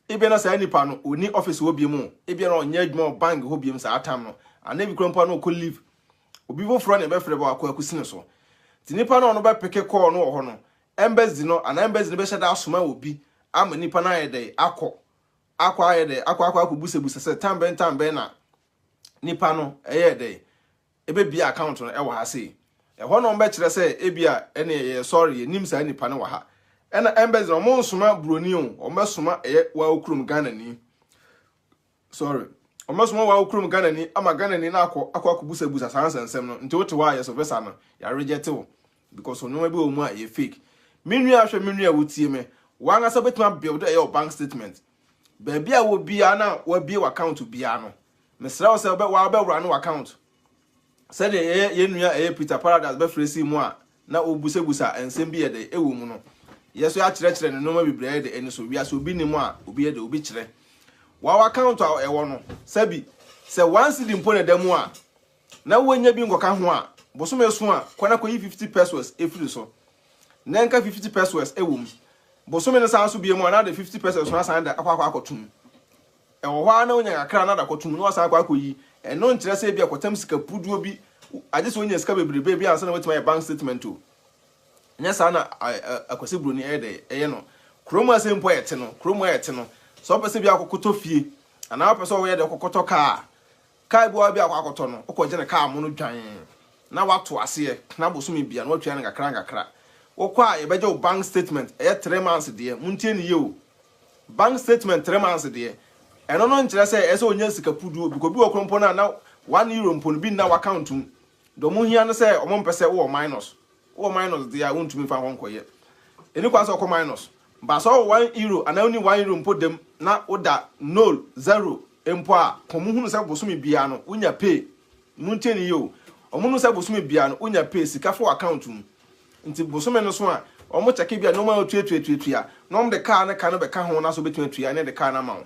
ebia na saa nipa no oni office hɔ biem o ebia na ɔnyɛ adwuma wɔ bank hɔ biem saa time no ana ebi kura mpo na ɔkɔ leave obi foforɔ na ɛbɛfrɛ bɛ akɔ akɔsi ne so. Nti nipa no a ɔno bɛpeke call no wɔ hɔ no embassy no ana embassy no bɛhyɛ da asoma obi ama nipa no ayɛ dɛ akɔ akɔ ayɛ dɛ akɔ akɔ akɔ busabusa sɛ time bɛn time bɛn na nipa no ɛyɛ dɛ ebebie account no ɛwɔ ha sei. Ɛhɔ no bɛkyerɛ sɛ ebia ɛne yɛ sorry yɛnim saa nipa no wɔ ha. Ɛna embassy no ɔmo nsoma buroni o, ɔmo bɛsoma ɛyɛ wa kurom Ghana ni. Sorry. Ɔmo bɛsoma wa kurom Ghana ni ama Ghana ni na akɔ akɔbusabusa saa nsɛnsɛm no. Nti wote hɔ a yɛ so visa no, yɛ reject wo. Because nneɛma bi wɔ mu a ɛyɛ fake. Me nua ahwɛ, me nua wotie me. Wankasa bɛtumi abuild ɛyɛ wo bank statement. Baabi a wɔ biara na wabie wɔ account biara no, mesrɛ wo sɛ wabɛwura no account. Sɛdeɛ yɛyɛ yɛn nua ɛyɛ Peter Paradise bɛfrɛ si mu a na obusabusa nsɛm bi yɛ de ɛwɔ mu no, yɛ so akyerɛkyerɛ ne nneɛma bebree yɛ de ɛni so. Wiase obi nim a obi yɛ de obi kyerɛ. Wawa account a ɛwɔ no, sɛbi sɛ 1 cedi mpo na ɛda mu a na wonya bi nkɔka ho a, bosome so a kɔ na kɔyi 50 pesewas efiri so na nka 50 pesewas ɛwɔ mu. Bosome no san so bie mu a na de 50 pesewas no asan da akɔ akɔtum ɛwɔ hɔ a na wonya kakra na da kɔtum na wasan akɔ akɔyi. Ɛno nkyerɛ sɛ ebi akɔtam sika puduo bi agye sɛ wonya sika bebrebe bi ansa na watumi ayɛ bank statement o. Nyɛ saa na Akwasi Buroni ɛyɛ dɛ ɛyɛ no. Kurom ase mpo a yɛte no, kurom a yɛte no, sɛ wopɛ sɛ bi akɔkɔtɔ fie anaa wopɛ sɛ wɔyɛ dɛ kɔkɔtɔ kaa bi wa bi akɔ akɔtɔ no, wokɔgye ne kaa mo no dwan na wato aseɛ na bosome bia na watua no nkakra nkakra. Wokɔ a yɛbɛgye wo bank statement ɛyɛ 3 months deɛ. Montie ne yie o, bank statement 3 months deɛ. Ɛno no nkyerɛ sɛ ɛsɛ onya sika puduo bi bi wɔ koro mpo no a na 1 euro mpo no bi nna w'account mu. Deɛ ɔmo hia no sɛ ɔmo mpɛ sɛ wowɔ minus. Wowɔ minus deɛ a wontumi mfa hɔ nkɔyɛ. Ɛni kwan sɛ ɔkɔ minus ba sɛ ɔwɔ 1 euro anaa woni 1 euro mpo dɛm na woda null zero mpo a, kɔn hunu sɛ bosome biara no wonya pay. Montie ne yie o, ɔmo nu sɛ bosome biara no wonya pay sika fo account mu. Nti bosome no so a ɔmo kyɛke bi a nneɛma a otuatuatuatua na ɔmo de kaa ne ka no bɛka ho na so obetumi atua ne de kaa no ama wo,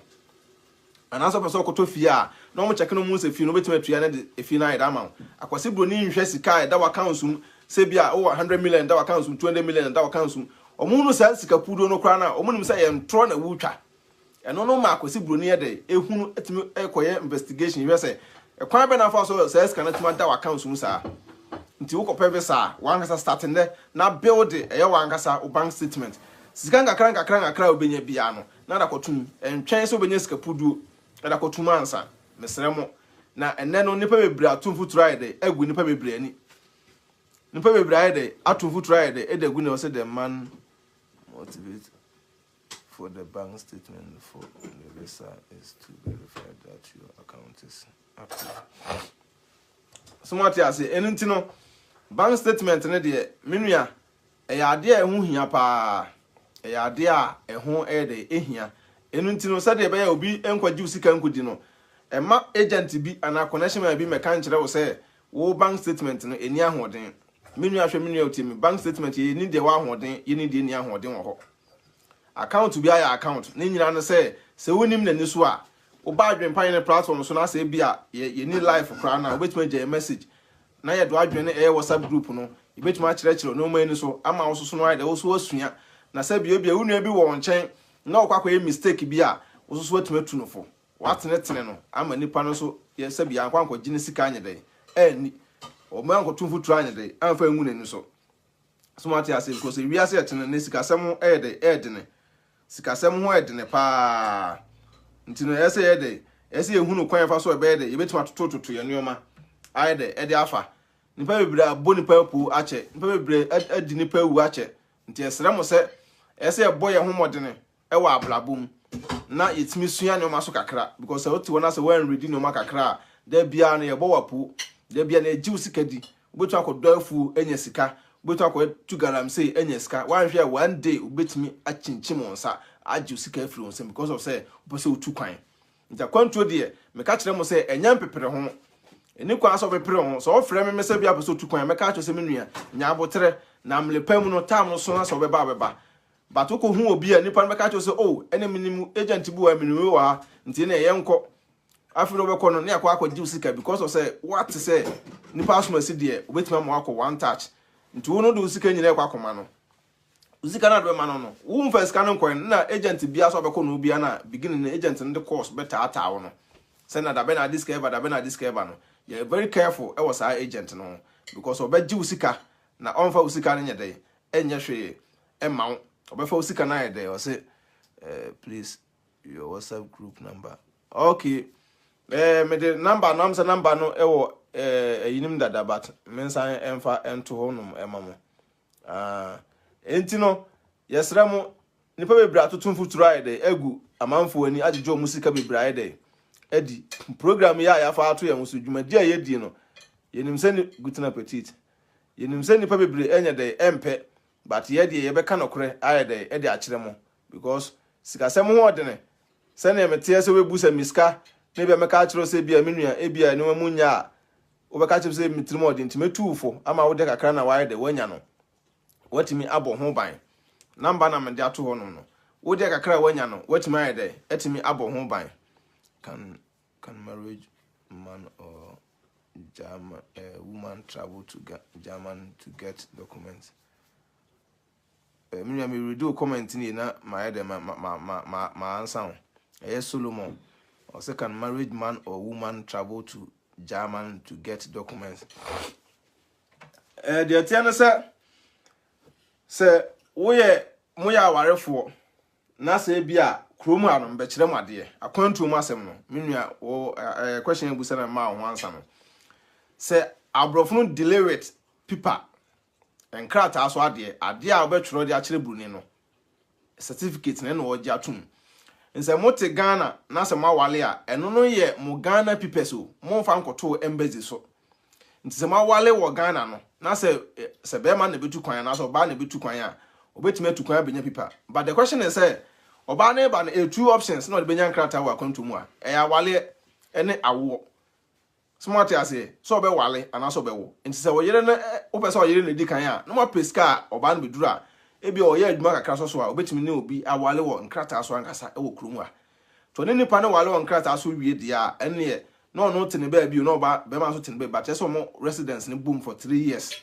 anaasɛ ɔpɛ sɛ ɔkɔtɔ fie a na ɔmo kyɛke no mu sɛ fie no obetumi atua ne de efie no ayɛ de ama wo. Akwasi Buroni nhwɛ sika a ɛda w'account mu sɛ bi a wowɔ 100 million da w'account mu, 200 million da w'account mu. Ɔmo nu saa sika puduo no koraa na ɔmo nim sɛ yɛ ntorɔ na wotwa. Ɛno no ma Akwasi Buroni yɛ de ehunu etumi ɛkɔyɛ investigation hwɛ sɛ ɛkwan bɛ nafa so saa sika no atumi ada w'account mu saa. Nti wokɔpɛ visa a, wankasa start ndɛ na build ɛyɛ wankasa wo bank statement. Sika nkakra nkakra nkakra a wobɛnya biara no na da kɔtum. Ɛntwɛn sɛ wobɛnya sika puduo ɛda kɔtum ansa. Mesrɛ mo. Na ɛnɛ no nipa bebree ato mfuturo ayɛ dɛ agu nipa bebree ani. Nipa bebree ayɛ dɛ ato mfuturo ayɛ dɛ ɛda gu na ɔsɛ the man motivate for the bank statement for the visa is to verify that your account is active. So mo ate ase? Ɛno nti no bank statement no deɛ, me nua, ɛyɛ adeɛ a ɛho hia paa. Ɛyɛ adeɛ a ɛho ɛyɛ dɛ ɛhia. Ɛno nti no sɛdeɛ ɛbɛyɛ obi nkɔgye wo sika nkɔdi no, ɛma agent bi anaa connection man bi mɛka nkyerɛ wo sɛ wo bank statement no ɛni ahoɔden. Me nua hwɛ, me nua otie me, bank statement yɛ ni deɛ wɔ ahoɔden, yɛ ni deɛ ni ahoɔden wɔ hɔ. Account bi ayɛ account ne nyinaa no sɛ wonim n'ani so a woba Adwempa Yɛne platform so na sɛ bi a yɛni live koraa no a, wobɛtumi agya yɛ message na yɛde adwene no ɛyɛ WhatsApp group no, yɛbɛtumi akyerɛkyerɛ nneɛma ani so ama wo soso no ayɛ dɛ wo so asua. Na sɛ bia bia wo nua bi wɔ wo nkyɛn na ɔkɔ akɔyɛ mistake bi a, wo soso atumi atu no fo, watenetene no ama nipa no nso yɛ sɛ bia ankɔ ankɔgye ne sika anyɛ dɛ ɛnni ɔmo ankɔto mfuturo anyɛ dɛ amfa ngu n'ani so. So mo ate ase? Because wiase ɛtene ne sikasɛm ɛyɛ dɛ ɛɛdene, sikasɛm ho ɛdene paa. Nti no ɛsɛ yɛ dɛ ɛsɛ yɛhunu kwan yɛfa so ɛbɛyɛ dɛ yɛbɛtumi atotototo yɛn nneɛma ayɛ dɛ ɛde afa. Nipa bebree abɔ nipa apo akyɛ, nipa bebree adi nipa awu akyɛ. Nti ɛsrɛ mo sɛ ɛsɛ yɛbɔ yɛn ho mmɔdene ɛwɔ abrabɔ mu na yɛtumi sua nneɛma so kakra, because sɛ wote hɔ na sɛ wɔanredi nneɛma kakra a, da biara no yɛbɔ wapo, da biara no yɛgye wo sika di. Wobɛtumi akɔdɔ afuo anya sika, wobɛtumi akɔtu galamsey anya sika. Woanhwɛ a, one day wobɛtumi akyinkyim wo nsa agye wo sika afiri wo nsam because of sɛ wopɛ sɛ wotu kwan. Nti akwantuo deɛ, meka kyerɛ mo sɛ ɛnyɛ mpepere ho. Ɛni kwan sɛ wobɛpere ho. Sɛ wofrɛ me me sɛ bi apɛ sɛ otu kwan, mɛka kyerɛ sɛ me nua, nya abotrɛ na mmere mu no time no so na sɛ wobɛba a, wobɛba. But wokɔhu obi a nipa no bɛka kyerɛ sɛ, oh, ɛne menim agent bi wɔ ha, menim wɔ ha, nti ne ɛyɛ nkɔ. Afei na wobɛkɔ no ne akɔ akɔgye wo sika because of sɛ woate sɛ nipa asom asi deɛ wobɛtumi ama wakɔ one touch. Nti wo no de wo sika nyinaa ɛkɔ akɔma no. Wo sika no ade bɛma no, wo mfa sika no nkɔɛ no na agent bia so abɛkɔ no bia na beginning no agent no de course bɛtaataa wo no sɛ na dabɛ na ade sika ɛba, dabɛ na ade sika ɛba no. Yɛ very careful ɛwɔ saa agent no ho because ɔbɛgye wo sika na ɔmfa wo sika no nyɛ dɛn, ɛnyɛ hwee ɛma wo. Ɔbɛfa wo sika no ayɛ dɛn. Ɔsɛ please, your WhatsApp group number. Okay, mede number no am sɛ number no ɛwɔ ɛyinim dada, but me nsan ɛmfa ɛnto hɔ nom ɛma mo. Ah, enti no. Yɛsrɛ mo, nnipa bebree atoto mfuturo ayɛ dɛ agu amanfoɔ ani agyegye wɔn sika bebree ayɛ dɛ adi. Program yi a yɛafa ato yɛn ho so, dwumadi a yɛdie no, yɛnim sɛ ni Guten Appetit. Yɛnim sɛ nnipa bebree ɛnyɛ dɛ ɛmpɛ, but yɛ deɛ yɛbɛka nokorɛ ayɛ dɛ ɛde akyerɛ mo because sikasɛm ho ɔdene. Sɛdeɛ meteɛ sɛ wobɛbu sɛ me sika na ebia mɛka akyerɛ wo sɛ ebia me nua ebia nneɛma mu nyɛ a, wobɛka akyerɛ me sɛ me tirim ɔden nti mɛtu wo fo ama wo deɛ kakra na wayɛ dɛ woanya no. Woatumi abɔ ho ban. Number na mede ato hɔnom no. Wo deɛ kakra a woanya no, woatumi ayɛ dɛ atumi abɔ ho ban. Can marriage man or German, woman travel to German to get documents? Me nua me read wo comment ni na ma yɛ dɛ ma ma ma ma ma ansa wo. Ɛyɛ Solomon. Ɔsɛ can marriage man or woman travel to German to get documents? Deɛ ɛteɛ ne sɛ sɛ woyɛ moyɛ awarefoɔ na sɛ ebi a kurom ha no mbɛkyerɛ mo adeɛ akwantuo mu asɛm no me nua wo question abusa na mmaa wo ho ansa no sɛ aborɔfo no delay with paper nkrataa so adeɛ adeɛ a wobɛtwerɛ de akyerɛ buroni no certificate no ɛna ɔgye atom. Nsɛ mote Ghana na sɛ moawale a, ɛno no yɛ mo Ghana papers o, momfa nkɔto embassy so. Nti sɛ moawale wɔ Ghana no, na sɛ sɛ bɛrima na ɛbɛtu kwan anaasɛ ɔbaa na ɛbɛtu kwan a, ɔbɛtumi atu kwan abɛnya paper. But the question is sɛ, ɔbaa no ba no, ɛyɛ two options na ɔde bɛnya nkrataa wɔ akwantuo mu a, ɛyɛ awaleɛ ɛne awoɔ. So moate aseɛ? Sɛ ɔbɛwale anaasɛ ɔbɛwo. Nti sɛ ɔyere no, wopɛ sɛ ɔyere na ɛdi kan a, na moapɛ sika a ɔbaa no bɛduru a, ebia ɔyɛ adwuma kakra nso so a, ɔbɛtumi ne obi awale wɔ nkrataa so ankasa wɔ kurom ha. Nti ɔne nipa no wale wɔ nkrataa so wie deɛ a, ɛnneɛ na ɔno te ne baabi o, na ɔba bɛrima nso te ne baabi, but kyerɛ sɛ wɔn residence no bom for 3 years.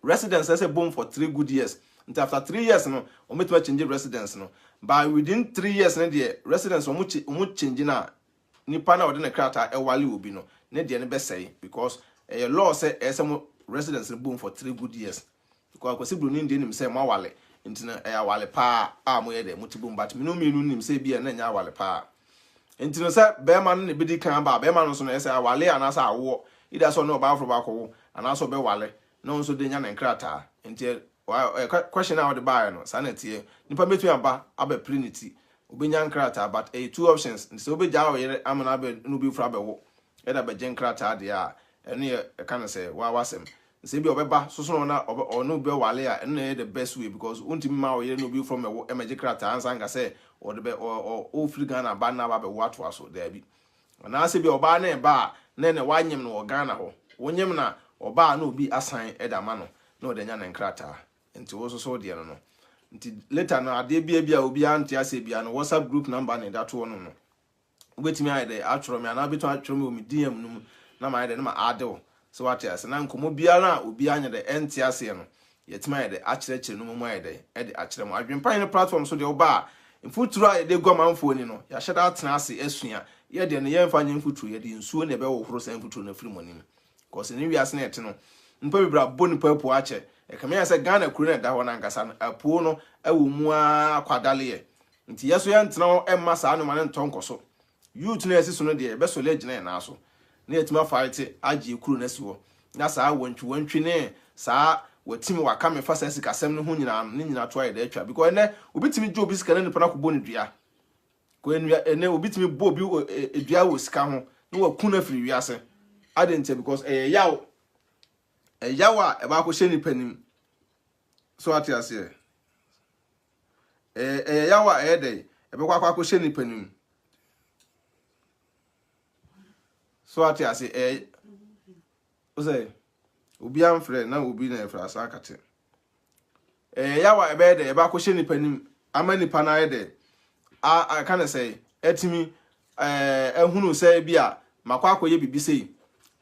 Residence ɛsɛ bom for 3 good years. Nti after 3 years no, wɔn bɛtumi achange residence no. But within 3 years no deɛ, residence wɔn change no a, nipa na ɔde ne krataa ɛwale obi no ne deɛ no bɛsɛe because ɛyɛ law sɛ ɛyɛ sɛ mo residence no bom for 3 good years, because Akwasi Buroni deɛ nim sɛ mo awale, nti no ɛyɛ awale paa a moyɛ dɛ mo te bom, but menu mmienu nim sɛ ebi a na ɛnyɛ awale paa. Nti no sɛ bɛrima no na ebedi kan ba, bɛrima no nso no ɛsɛ awale anaasɛ awoɔ, ida sɛ ɔne ɔbaa foforɔ baakɔwo anaasɛ ɔbɛwale na ɔno nso de nya ne nkrataa. Nti ɛ question a wɔde baeɛ no, saa na ɛteɛ. Nipa bɛtumi aba abɛpere ne ti, obɛnya nkrataa, but ɛyɛ two options. Nti sɛ wobɛgyaa wo yere ama no abɛ na obi foforɔ abɛwo ɛna bɛgye nkrataa deɛ a, ɛno yɛ ɛka no sɛ waa wasɛm. Sɛ ebi ɔbɛba soso no na ɔne obi bɛwale a, ɛno na ɛyɛ the best way because wontumi ma wo yere na obi foforɔ mɛwo ɛmɛgye krataa ansa nka sɛ ɔde bɛ ɔ ɔ ɔfiri Ghana ba na aba abɛwo atoa so. Daabi, anaasɛ bi ɔbaa na ɛba a na ɛna wanyem no wɔ Ghana hɔ, wonyem na ɔbaa na obi asan ɛde ama no na ɔde anya ne nkrataa. Nti wo nso so deɛ no, nti later no adeɛ bia bi a obiara nte aseɛ bia no, WhatsApp group number na ɛda toɔ no, wobɛtumi ayɛ dɛ atwerɛ me anaa wobɛtumi atwerɛ me wɔ me DM no mu na ma ayɛ dɛ na ma ade wo sɛ wate ase na nkɔmmɔ biara a obiara nyɛ dɛ ɛnte aseɛ no, yɛtumi ayɛ dɛ akyerɛkyerɛ no mu ayɛ dɛ ɛde akyerɛ mo. Adwempa no platform so deɛ, woba a, mfuturo a yɛde gu amanfoɔ ani no, yɛahyɛ da atena ase asua. Yɛ deɛ no, yɛmfa nyɛ mfuturo, yɛde nsuo na ɛbɛhohoro saa mfuturo no afiri mo anim kɔsɛ ne wiase no ɛte no, nipa bebree abɔ nipa apuo akyɛ. Ɛkame ayɛ sɛ Ghana kuro no ɛda hɔ no ankasa no, apuo no ɛwɔ mu ara kwadaleɛ. Nti yɛ so yɛntena hɔ ɛmma saa nneɛma no ntɔ nkɔ so. Youth no a ɛsi so no deɛ, yɛbɛsɔre agyina yɛn nan so na yɛtumi afight agye kuro no asi hɔ na saa wantwi ne saa watim waka me fa saa sikasɛm no ho nyinaa no ne nyinaa to ayɛ dɛ atwa, because ɛnɛ obi tumi gye obi sika na nipa no akɔbɔ ne dua kɔ nnua. Ɛnɛ obi tumi bɔ obi dua wɔ sika ho na waku no afiri wiase ade nkyɛ because ɛyɛ yaw, ɛyaw a ɛba akɔhyɛ nipa nim so ate aseɛ. Ɛyɛ yaw a ɛyɛ dɛ ɛbɛkɔ akɔhyɛ nipa nim so ate ase. Ɛyɛ sɛ obi amfrɛ na obi na ɛfrɛ asa akate. Ɛyɛ yaw a ɛbɛyɛ dɛ ɛbɛ akɔhyɛ nipa nim ama nipa no ayɛ dɛ a aka ne sɛ ɛtumi ɛhunu sɛ bi a makɔ akɔyɛ biribi sei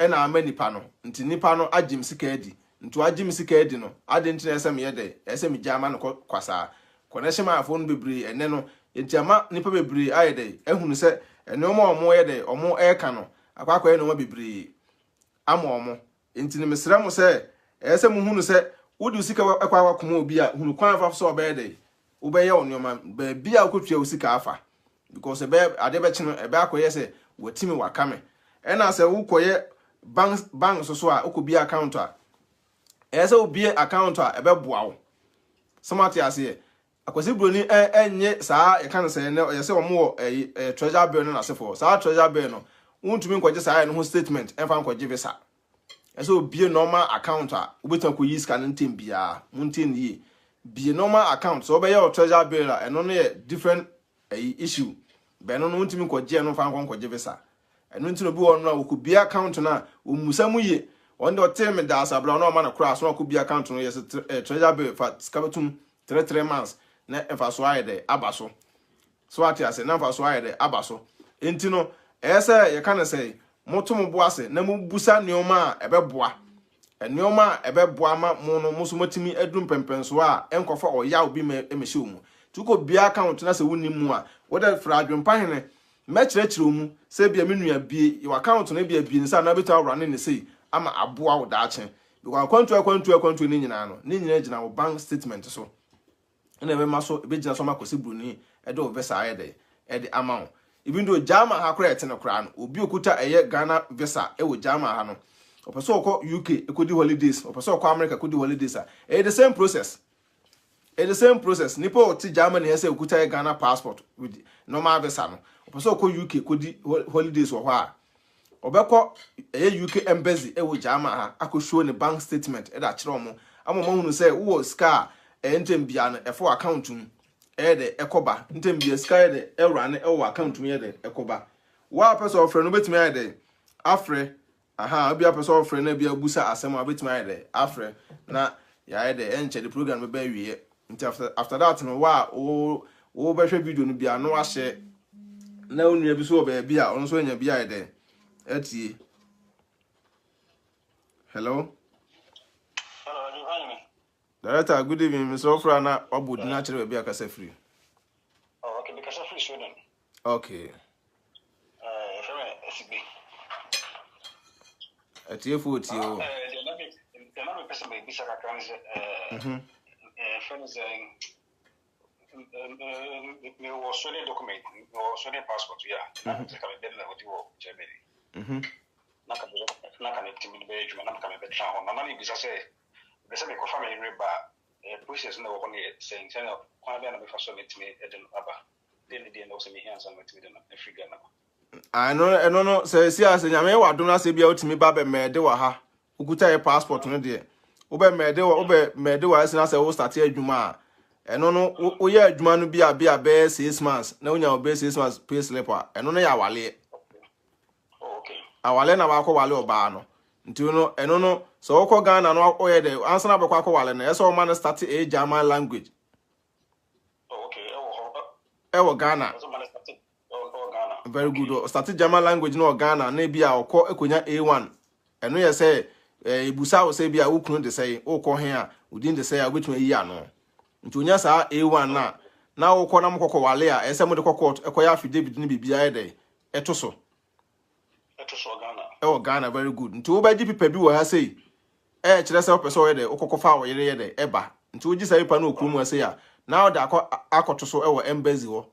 ɛna ama nipa no, nti nipa no agye me sika adi. Nti wagye me sika adi no ade, nti na ɛsɛ meyɛ dɛ ɛsɛ megya ama no kɔ kwasaa connection maafoɔ no bebree ɛnɛ no. Nti ama nipa bebree ayɛ dɛ ehunu sɛ nneɛma a wɔn yɛ dɛ wɔn ɛreka no akɔ akɔyɛ nneɛma bebree ama wɔn. Nti no mesrɛ mo sɛ ɛyɛ sɛ muhunu sɛ wode sika ɛkɔ akɔkɔma obi a, hunu kwan afa so a ɔbɛyɛ dɛ wobɛyɛ wo nneɛma baabi a wokɔtua wo sika afa, because ɛbɛyɛ adeɛ bɛkye no ɛbɛyɛ akɔyɛ sɛ watimi waka me. Ɛna sɛ wokɔyɛ bank so a wokɔbie account a, ɛyɛ sɛ wobie account a ɛbɛboa wo sɛ moate aseɛ. Akwasi Broni ɛnye saa yɛka no sɛ ɛnɛ ɔyɛ sɛ wɔn wɔ ɛyi ɛyɛ treasure bill no n'asefoɔ. Saa treasure bill no, wontumi nkɔgye saa ɛno ho statement ɛmfa nkɔgye visa. Ɛsɛ obie normal account a wobɛtumi akɔyi sika no ntɛm biara. Montie no yie. Bie normal account sɛ wobɛyɛ wɔ treasure bill a, ɛno no yɛ different ɛyi issue. Bɛno no wontumi nkɔgye ɛno mfa nkɔ nkɔgye visa. Ɛno nti na obi wɔ no a wɔkɔbie account no a ɔmmusa mu yie. Ɔno deɛ ɔtee me daa sabra ɔno ɔma no koraa so na ɔkɔbie account no yɛ sɛ treasure bill fa sika bɛtum 3 3 months na mfasoɔ ayɛ dɛ aba so. So ate ase, na mfasoɔ ayɛ dɛ aba so. Nti no ɛyɛ sɛ yɛka no sɛ moto mo bo ase na mobusa nneɛma a ɛbɛboa, nneɛma a ɛbɛboa ma mo no mo nso motumi aduru mpɛmpɛnsoɔ a ɛnkɔfa ɔyaw bi ma ɛmɛhyɛ wo mu. Nti wokɔ bia account na sɛ wonni mu a, wode frɛ Adwempahene, mɛkyerɛkyerɛ wo mu sɛ bia me nua bie yɛwɔ account no bia bie ne sɛ anaa bɛtumi awura ne ne sei ama aboa wo daakye, because akwantuo ne nyinaa no ne nyinaa gyina wo bank statement so. Ɛna ɛbɛma so ɛbɛgyina so ama Kwasi Broni ɛde wo visa ayɛ dɛ ɛde ama wo. Even though German ha koraa ɛte no koraa no, obi okuta ɛyɛ Ghana visa ɛwɔ German ha no, ɔpɛ sɛ ɔkɔ UK ɛkɔdi holidays, ɔpɛ sɛ ɔkɔ America kɔdi holidays a, ɛyɛ the same process, ɛyɛ the same process. Nipa a ɔte Germany ha sɛ okuta yɛ Ghana passport with normal visa no, ɔpɛ sɛ ɔkɔ UK kɔdi holidays wɔ hɔ a, ɔbɛkɔ ɛyɛ UK embassy ɛwɔ German ha akɔ show ne bank statement ɛde akyerɛ wɔn ama wɔn ahunu sɛ wowɔ sika a ɛyɛ ntɛm bia no ɛfɔ account mu ɛyɛ dɛ ɛkɔba ntɛm bia, sika yɛ dɛ ɛwura ne ɛwɔ account mu yɛ dɛ ɛkɔba. Wo a pɛ sɛ ɔfrɛ no, wobɛtumi ayɛ dɛ afrɛ aha. Obi a pɛ sɛ ɔfrɛ no bi abusa asɛm a, wobɛtumi ayɛ dɛ afrɛ na yɛayɛ dɛ ɛnkyɛ de program bɛbɛ awieɛ. Nti after that no, wo a wo wobɛhwɛ video no bia no wahyɛ na wo nua bi so wɔ baabi a ɔno nso anya bi ayɛ dɛ atie. Hello. Hello, me. Director, good evening. Mr. Ofra na wabɔ din akyerɛ baabi akasa firi. Oh, okay, because I'm from Sweden. From SB. Atiefo tie o. Deɛ na mepɛ sɛ mebisa kakra ne sɛ, frɛ no sɛ mewɔ Sweden document, mewɔ Sweden passport yi a, na sɛ ka mebɛ na wɔde wɔ Germany. Na ka metumi de bɛyɛ adwuma na ka mebɛtena hɔ. Na mebisa sɛ, mepɛ sɛ mekɔfa me yere ba a, process na ɛwɔ hɔ no yɛ sɛn, sɛn kwan bɛn na mefa so a metumi de no aba? Deɛ ne deɛ na ɛwɔ sɛ mehia ansa na metumi de no afiri Ghana ba? Ɛno no sɛ esi a sɛ Nyame wɔ adom na sɛ bia wotumi ba bɛ mɛɛde wɔ ha, wokuta yɛ passport no deɛ, wobɛ mɛɛde wɔ, wobɛ mɛɛde wɔ ha si na sɛ wo start adwuma a, ɛno no woyɛ adwuma no bi a bi a bɛyɛ 6 months na wonya wo bɛyɛ 6 months pay slip a, ɛno no yɛ awaleɛ. Oh, okay. Awale na wakɔ wale ɔbaa no. Nti no ɛno no sɛ wokɔ Ghana no, woyɛ dɛ ansa na wobɛkɔ akɔ wale no, ɛsɛ sɛ ɔma no start ɛyɛ German language. Oh, okay. Ɛwɔ hɔ. Ɛwɔ Ghana. Ɔsɛ ma no start ɛwɔ Ghana. Very good. Ɔ start German language no wɔ Ghana na ebi a ɔkɔ ekonya A1. Ɛno yɛ sɛ ebusa wo sɛ bi a wo kunu de sɛ wokɔ he a, wo din de sɛ a, wobɛtumi ayi ano. Nti onya saa A1 na wokɔ na mokɔkɔ wale a, ɛsɛ sɛ mode kɔ court ɛkɔyɛ affidavit ne biribiara yɛ dɛ ɛto so. Ɛto so wɔ Ghana. Ɛwɔ Ghana, very good. Nti wobɛgye paper bi wɔ ha sei ɛyɛ kyerɛ sɛ wopɛ sɛ ɔyɛ dɛ wokɔkɔfa wo yere yɛ dɛ ɛba. Nti wogye saa paper no wɔ kurom ha sei a, na wode akɔ akɔto so ɛwɔ embassy hɔ,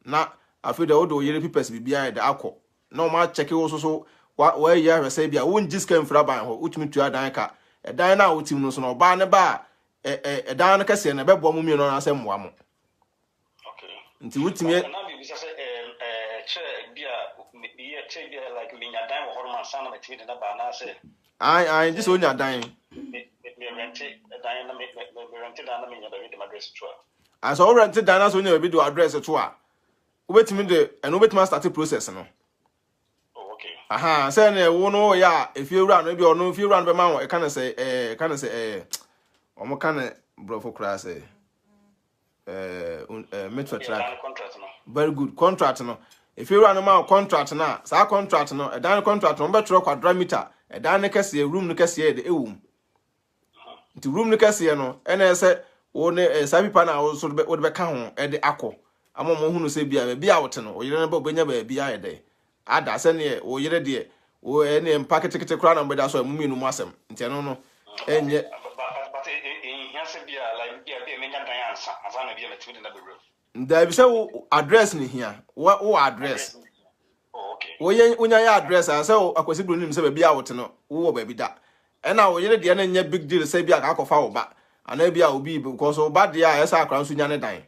na afei deɛ wode wo yere papers biribiara yɛ dɛ akɔ na wɔn akyɛke wo so so wayi ahwɛ sɛ bi a wongye sika mfiri aban hɔ, wotumi tua dan ka. Ɛdan no a wotim no so no, ɔbaa ne ba a ɛdan no kɛseɛ no ɛbɛboa mo mmienu anaasɛ mmoa mo. Okay. Nti wotumi Na mebisa sɛ kyerɛ bi a meyɛ kyerɛ bi a like menya dan wɔ hɔ nom ansa na matumi de no ba anaasɛ Ae, ae, gye sɛ onya dan. Me rente dan na me rente dan na menya baabi de m'address to a. Asɛ wo rente dan na sɛ onya baabi de address to a, wobɛtumi de ɛno wobɛtumi astart process no. Oh, okay. Aha, sɛ ne wo no yɛ a, efie wura no ebi ɔno efie wura no bɛma wo ɛka ne sɛ ɛka ne sɛ ɔmo ka ne borɔfo koraa sɛ Mietvertrag. Dan contract no. Very good, contract no. Efie wura no ma wo contract no a, saa contract no, ɛdan no contract no, wɔbɛtwerɛ quadratmeter, ɛdan no kɛseɛ, room no kɛseɛ yɛ de ɛwɔ mu. Nti room no kɛseɛ no ɛna ɛsɛ wo ne saa paper no a wo nso wode bɛka ho ɛde akɔ ama wɔn ahunu sɛ bia baabi a wote no, wo yere no bɛ wobɛnya baabi ayɛ dɛ ada, sɛneɛ wo yere deɛ wo ɛneɛ mpa ketekete koraa na mobɛda so a, mu mmienu mu asɛm. Nti ɛno no ɛnyɛ But ɛhia sɛ bi a like bi a menya dan ansa na bi a matumi de no abɛwura mu? Daabi, sɛ wo address ne hia wo address. Oh, okay. Woyɛ wonya yɛ address a, sɛ Akwasi Buru nim sɛ baabi a wote no wowɔ baabi da. Ɛna wo yere deɛ no nyɛ big deal sɛ bi a akɔfa wo ba. anaa bi a obi because wo ba deɛ a ɛsɛ akora nso nya ne dan.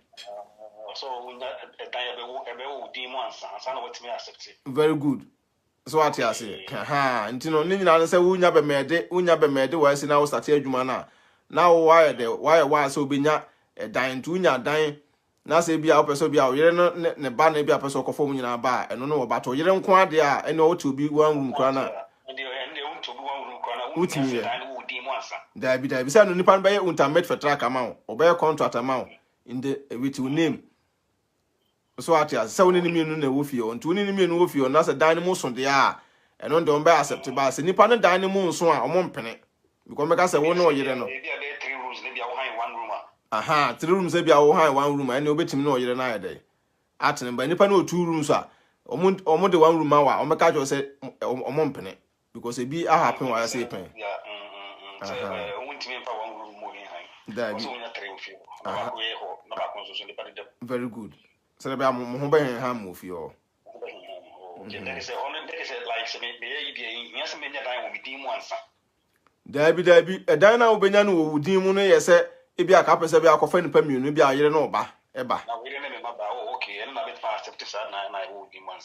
Sɛ wonya ɛdan ɛbɛwɔ ɛbɛwɔ wo din mu ansa ansa na watumi accept. Very good. So wate ase. Ha nti no ne nyinaa ne sɛ wonya bɛmɛɛde wonya bɛmɛɛde wɔ asi na wo start adwuma no a na wo wayɛ dɛ wayɛ waa sɛ wobɛnya ɛdan nti wonya dan na sɛ bi a wopɛ sɛ bi a wo yere no ne ne ba no bi a pɛ sɛ ɔkɔfa mu nyinaa ba a ɛno no wɔ ba to yere nko adeɛ a ɛne wote obi one room koraa na wotumi yɛ. Daabi, daabi, sɛ no nipa no bɛyɛ Untermietvertrag ama wo, ɔbɛyɛ contract ama wo in the with your name. So ate ase sɛ wo ne ne mmienu na ɛwɔ fie hɔ, nti wo ne ne mmienu wɔ fie hɔ na sɛ dan no mu so deɛ a ɛno deɛ ɔmbɛyɛ accept ba sɛ nipa no dan no mu nso a ɔmo mpene because ɔmbɛka sɛ wo ne ɔyere no. Aha, three rooms ebi a wo han one room a ɛne wobɛtumi ne ɔyere no ayɛ dɛ atene ba nipa no wɔ two rooms a ɔmo de one room ma wa ɔmbɛka kyerɛ sɛ ɔmo mpene because ebi ahappen wɔ ayɛ sɛ pɛn. Daabi, very good, sɛ ɛbɛyɛ mo ho bɛhɛn ha mo fie hɔ. Daabi, daabi, ɛdan no a wobɛnya no wɔ wo din mu no yɛ sɛ ebi a ka pɛ sɛ bi akɔfa nipa mmienu bi a yere no ɔba ɛba.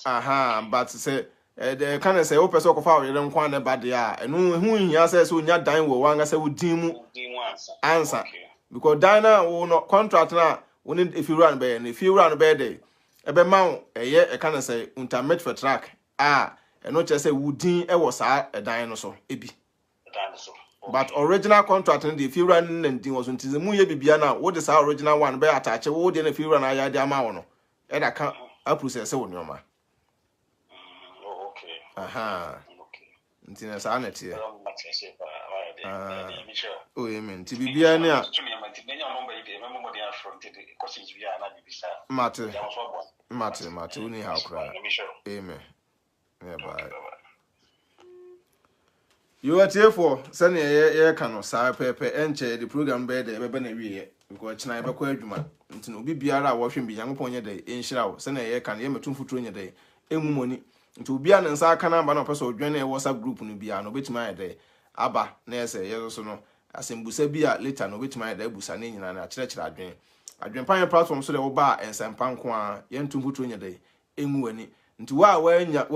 Aha, but sɛ ɛdɛ ka ne sɛ wopɛ sɛ ɔkɔfa wo yere nko a ne ba deɛ a, ɛno ho nhia sɛ wonya dan wɔ wankasa wo din mu ansa, because dan no a wo no contract no a wo ne efiewura no bɛyɛ no, efiewura no bɛyɛ dɛ ɛbɛma wo ɛyɛ ɛka ne sɛ Untermietvertrag a ɛno kyerɛ sɛ wo din ɛwɔ saa ɛdan no so ebi, but original contract no deɛ efiewura no na din wɔ so. Nti sɛ mu yɛ bibia no a wode saa original one bɛyɛ attach wo deɛ na efiewura no ayɛ de ama wo no ɛda ka aprocess wo nneɛma. Aha, nti na saa na ɛteɛ. Oh, amen. Nti biribiara ni a mate, mate, mate, woni ha koraa. Amen. Yeah, bye. Yo, atiefoɔ, sɛnea yɛka no saa pɛpɛ, ɛnkyɛ yɛde program bɛyɛ dɛ ɛbɛbɛ na wieɛ because kyena yɛbɛkɔ adwuma. Nti no obi biara a wɔhwɛ bi, Nyankopɔn nyɛ dɛ ɛnhyira wo. Sɛnea yɛka no, yɛmɛto mfuturo nyɛ dɛ ɛngu mɔni. Nti obiara ne nsa aka no aba na ɔpɛ sɛ ɔdwɛn na ɛwɔ WhatsApp group no biara no, obɛtumi ayɛ dɛ aba na yɛ sɛ yɛ so no asɛmbusa bi a later no obɛtumi ayɛ dɛ abusa ne nyinaa no akyerɛkyerɛ adwene. Adwempa yɛn platform so dɛ woba a nsɛmpa nko a yɛnto mfuturo nyɛ dɛ ɛngu w'ani. Nti wo a woanya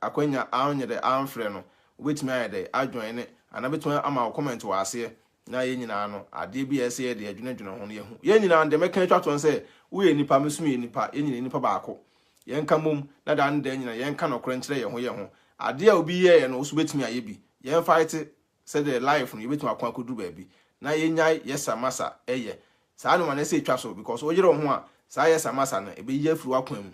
akwanya anyɛ dɛ amfrɛ no, wobɛtumi ayɛ dɛ ajoin ne anaa bɛtumi ama wo comment wɔ aseɛ na yɛn nyinaa no adeɛ bi a ɛsɛ yɛ de adwenadwene ho no yɛhu. Yɛn nyinaa deɛ mɛka atwa toɔ sɛ woyɛ nipa, me nso meyɛ nipa, yɛn nyinaa nipa baako. Yɛnka mmom na daa ne daa nyinaa yɛnka nɔkorɛ nkyerɛ yɛn ho yɛn ho. Adeɛ a obi yɛɛ no wo so bɛtumi ayɛ bi. Yɛn fight sɛdeɛ life no yɛbɛtumi akɔ akɔduru baabi na yɛnyae yɛsa masa ɛyɛ saa nneɛma no ɛsɛ ɛtwa so because woyere wo ho a saa yɛsa masa no ɛbɛyi afiri w'akwan mu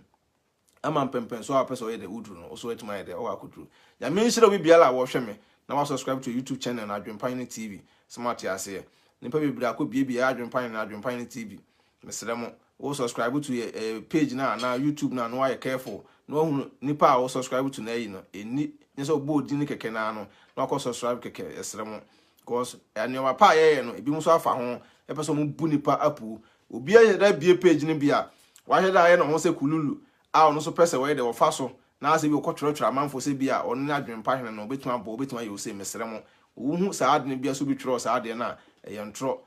ama mpɛmpɛnso a wopɛ sɛ ɔyɛ dɛ woduru no wo so atumi ayɛ dɛ ɔwɔ akɔduru. Nyame nhyira obi biara a wɔhwɛ me na wasubscribe to YouTube channel no Adwempa Hene TV. Sɛ moate aseɛ, nnipa bebree akɔ biebie Adwempa Hene, Adwempa Hene TV. Mesrɛ mo, wo subscribe to yɛ page no anaa YouTube no a na wayɛ careful na wahunu nipa a wo subscribe to na ayi no ɛnni nyɛ sɛ wobɔ odin no kɛkɛ naa no na wakɔ subscribe kɛkɛ. Yɛsrɛ mo because nneɛma pa a yɛyɛ no ebi nso afa ho ɛpɛ sɛ wɔn bu nipa apu. Obi ayɛ dɛ bie page no bi a wahwɛ dɛ ayɛ ne ho sɛ kululu a ɔno nso pɛ sɛ wɔyɛ dɛ wɔfa so na asɛ bi wɔkɔtwerɛtwerɛ amanfoɔ sɛ bi a ɔno ne Adwempa Hene no obɛtumi abɔ obɛtumi ayɛ ose. Mesrɛ mo, wohu saa ade no bi a so bi twerɛ saa adeɛ no a ɛyɛ ntorɔ,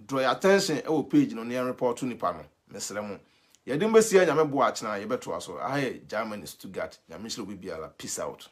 draw your attention ɛwɔ page no na yɛn report nipa no. Mesrɛ mo, yɛde mbɛsia. Nyame boa akyena yɛbɛtoa so. Aha yɛ Germany, Stuttgart. Nyame nhyira obi biara. Peace out.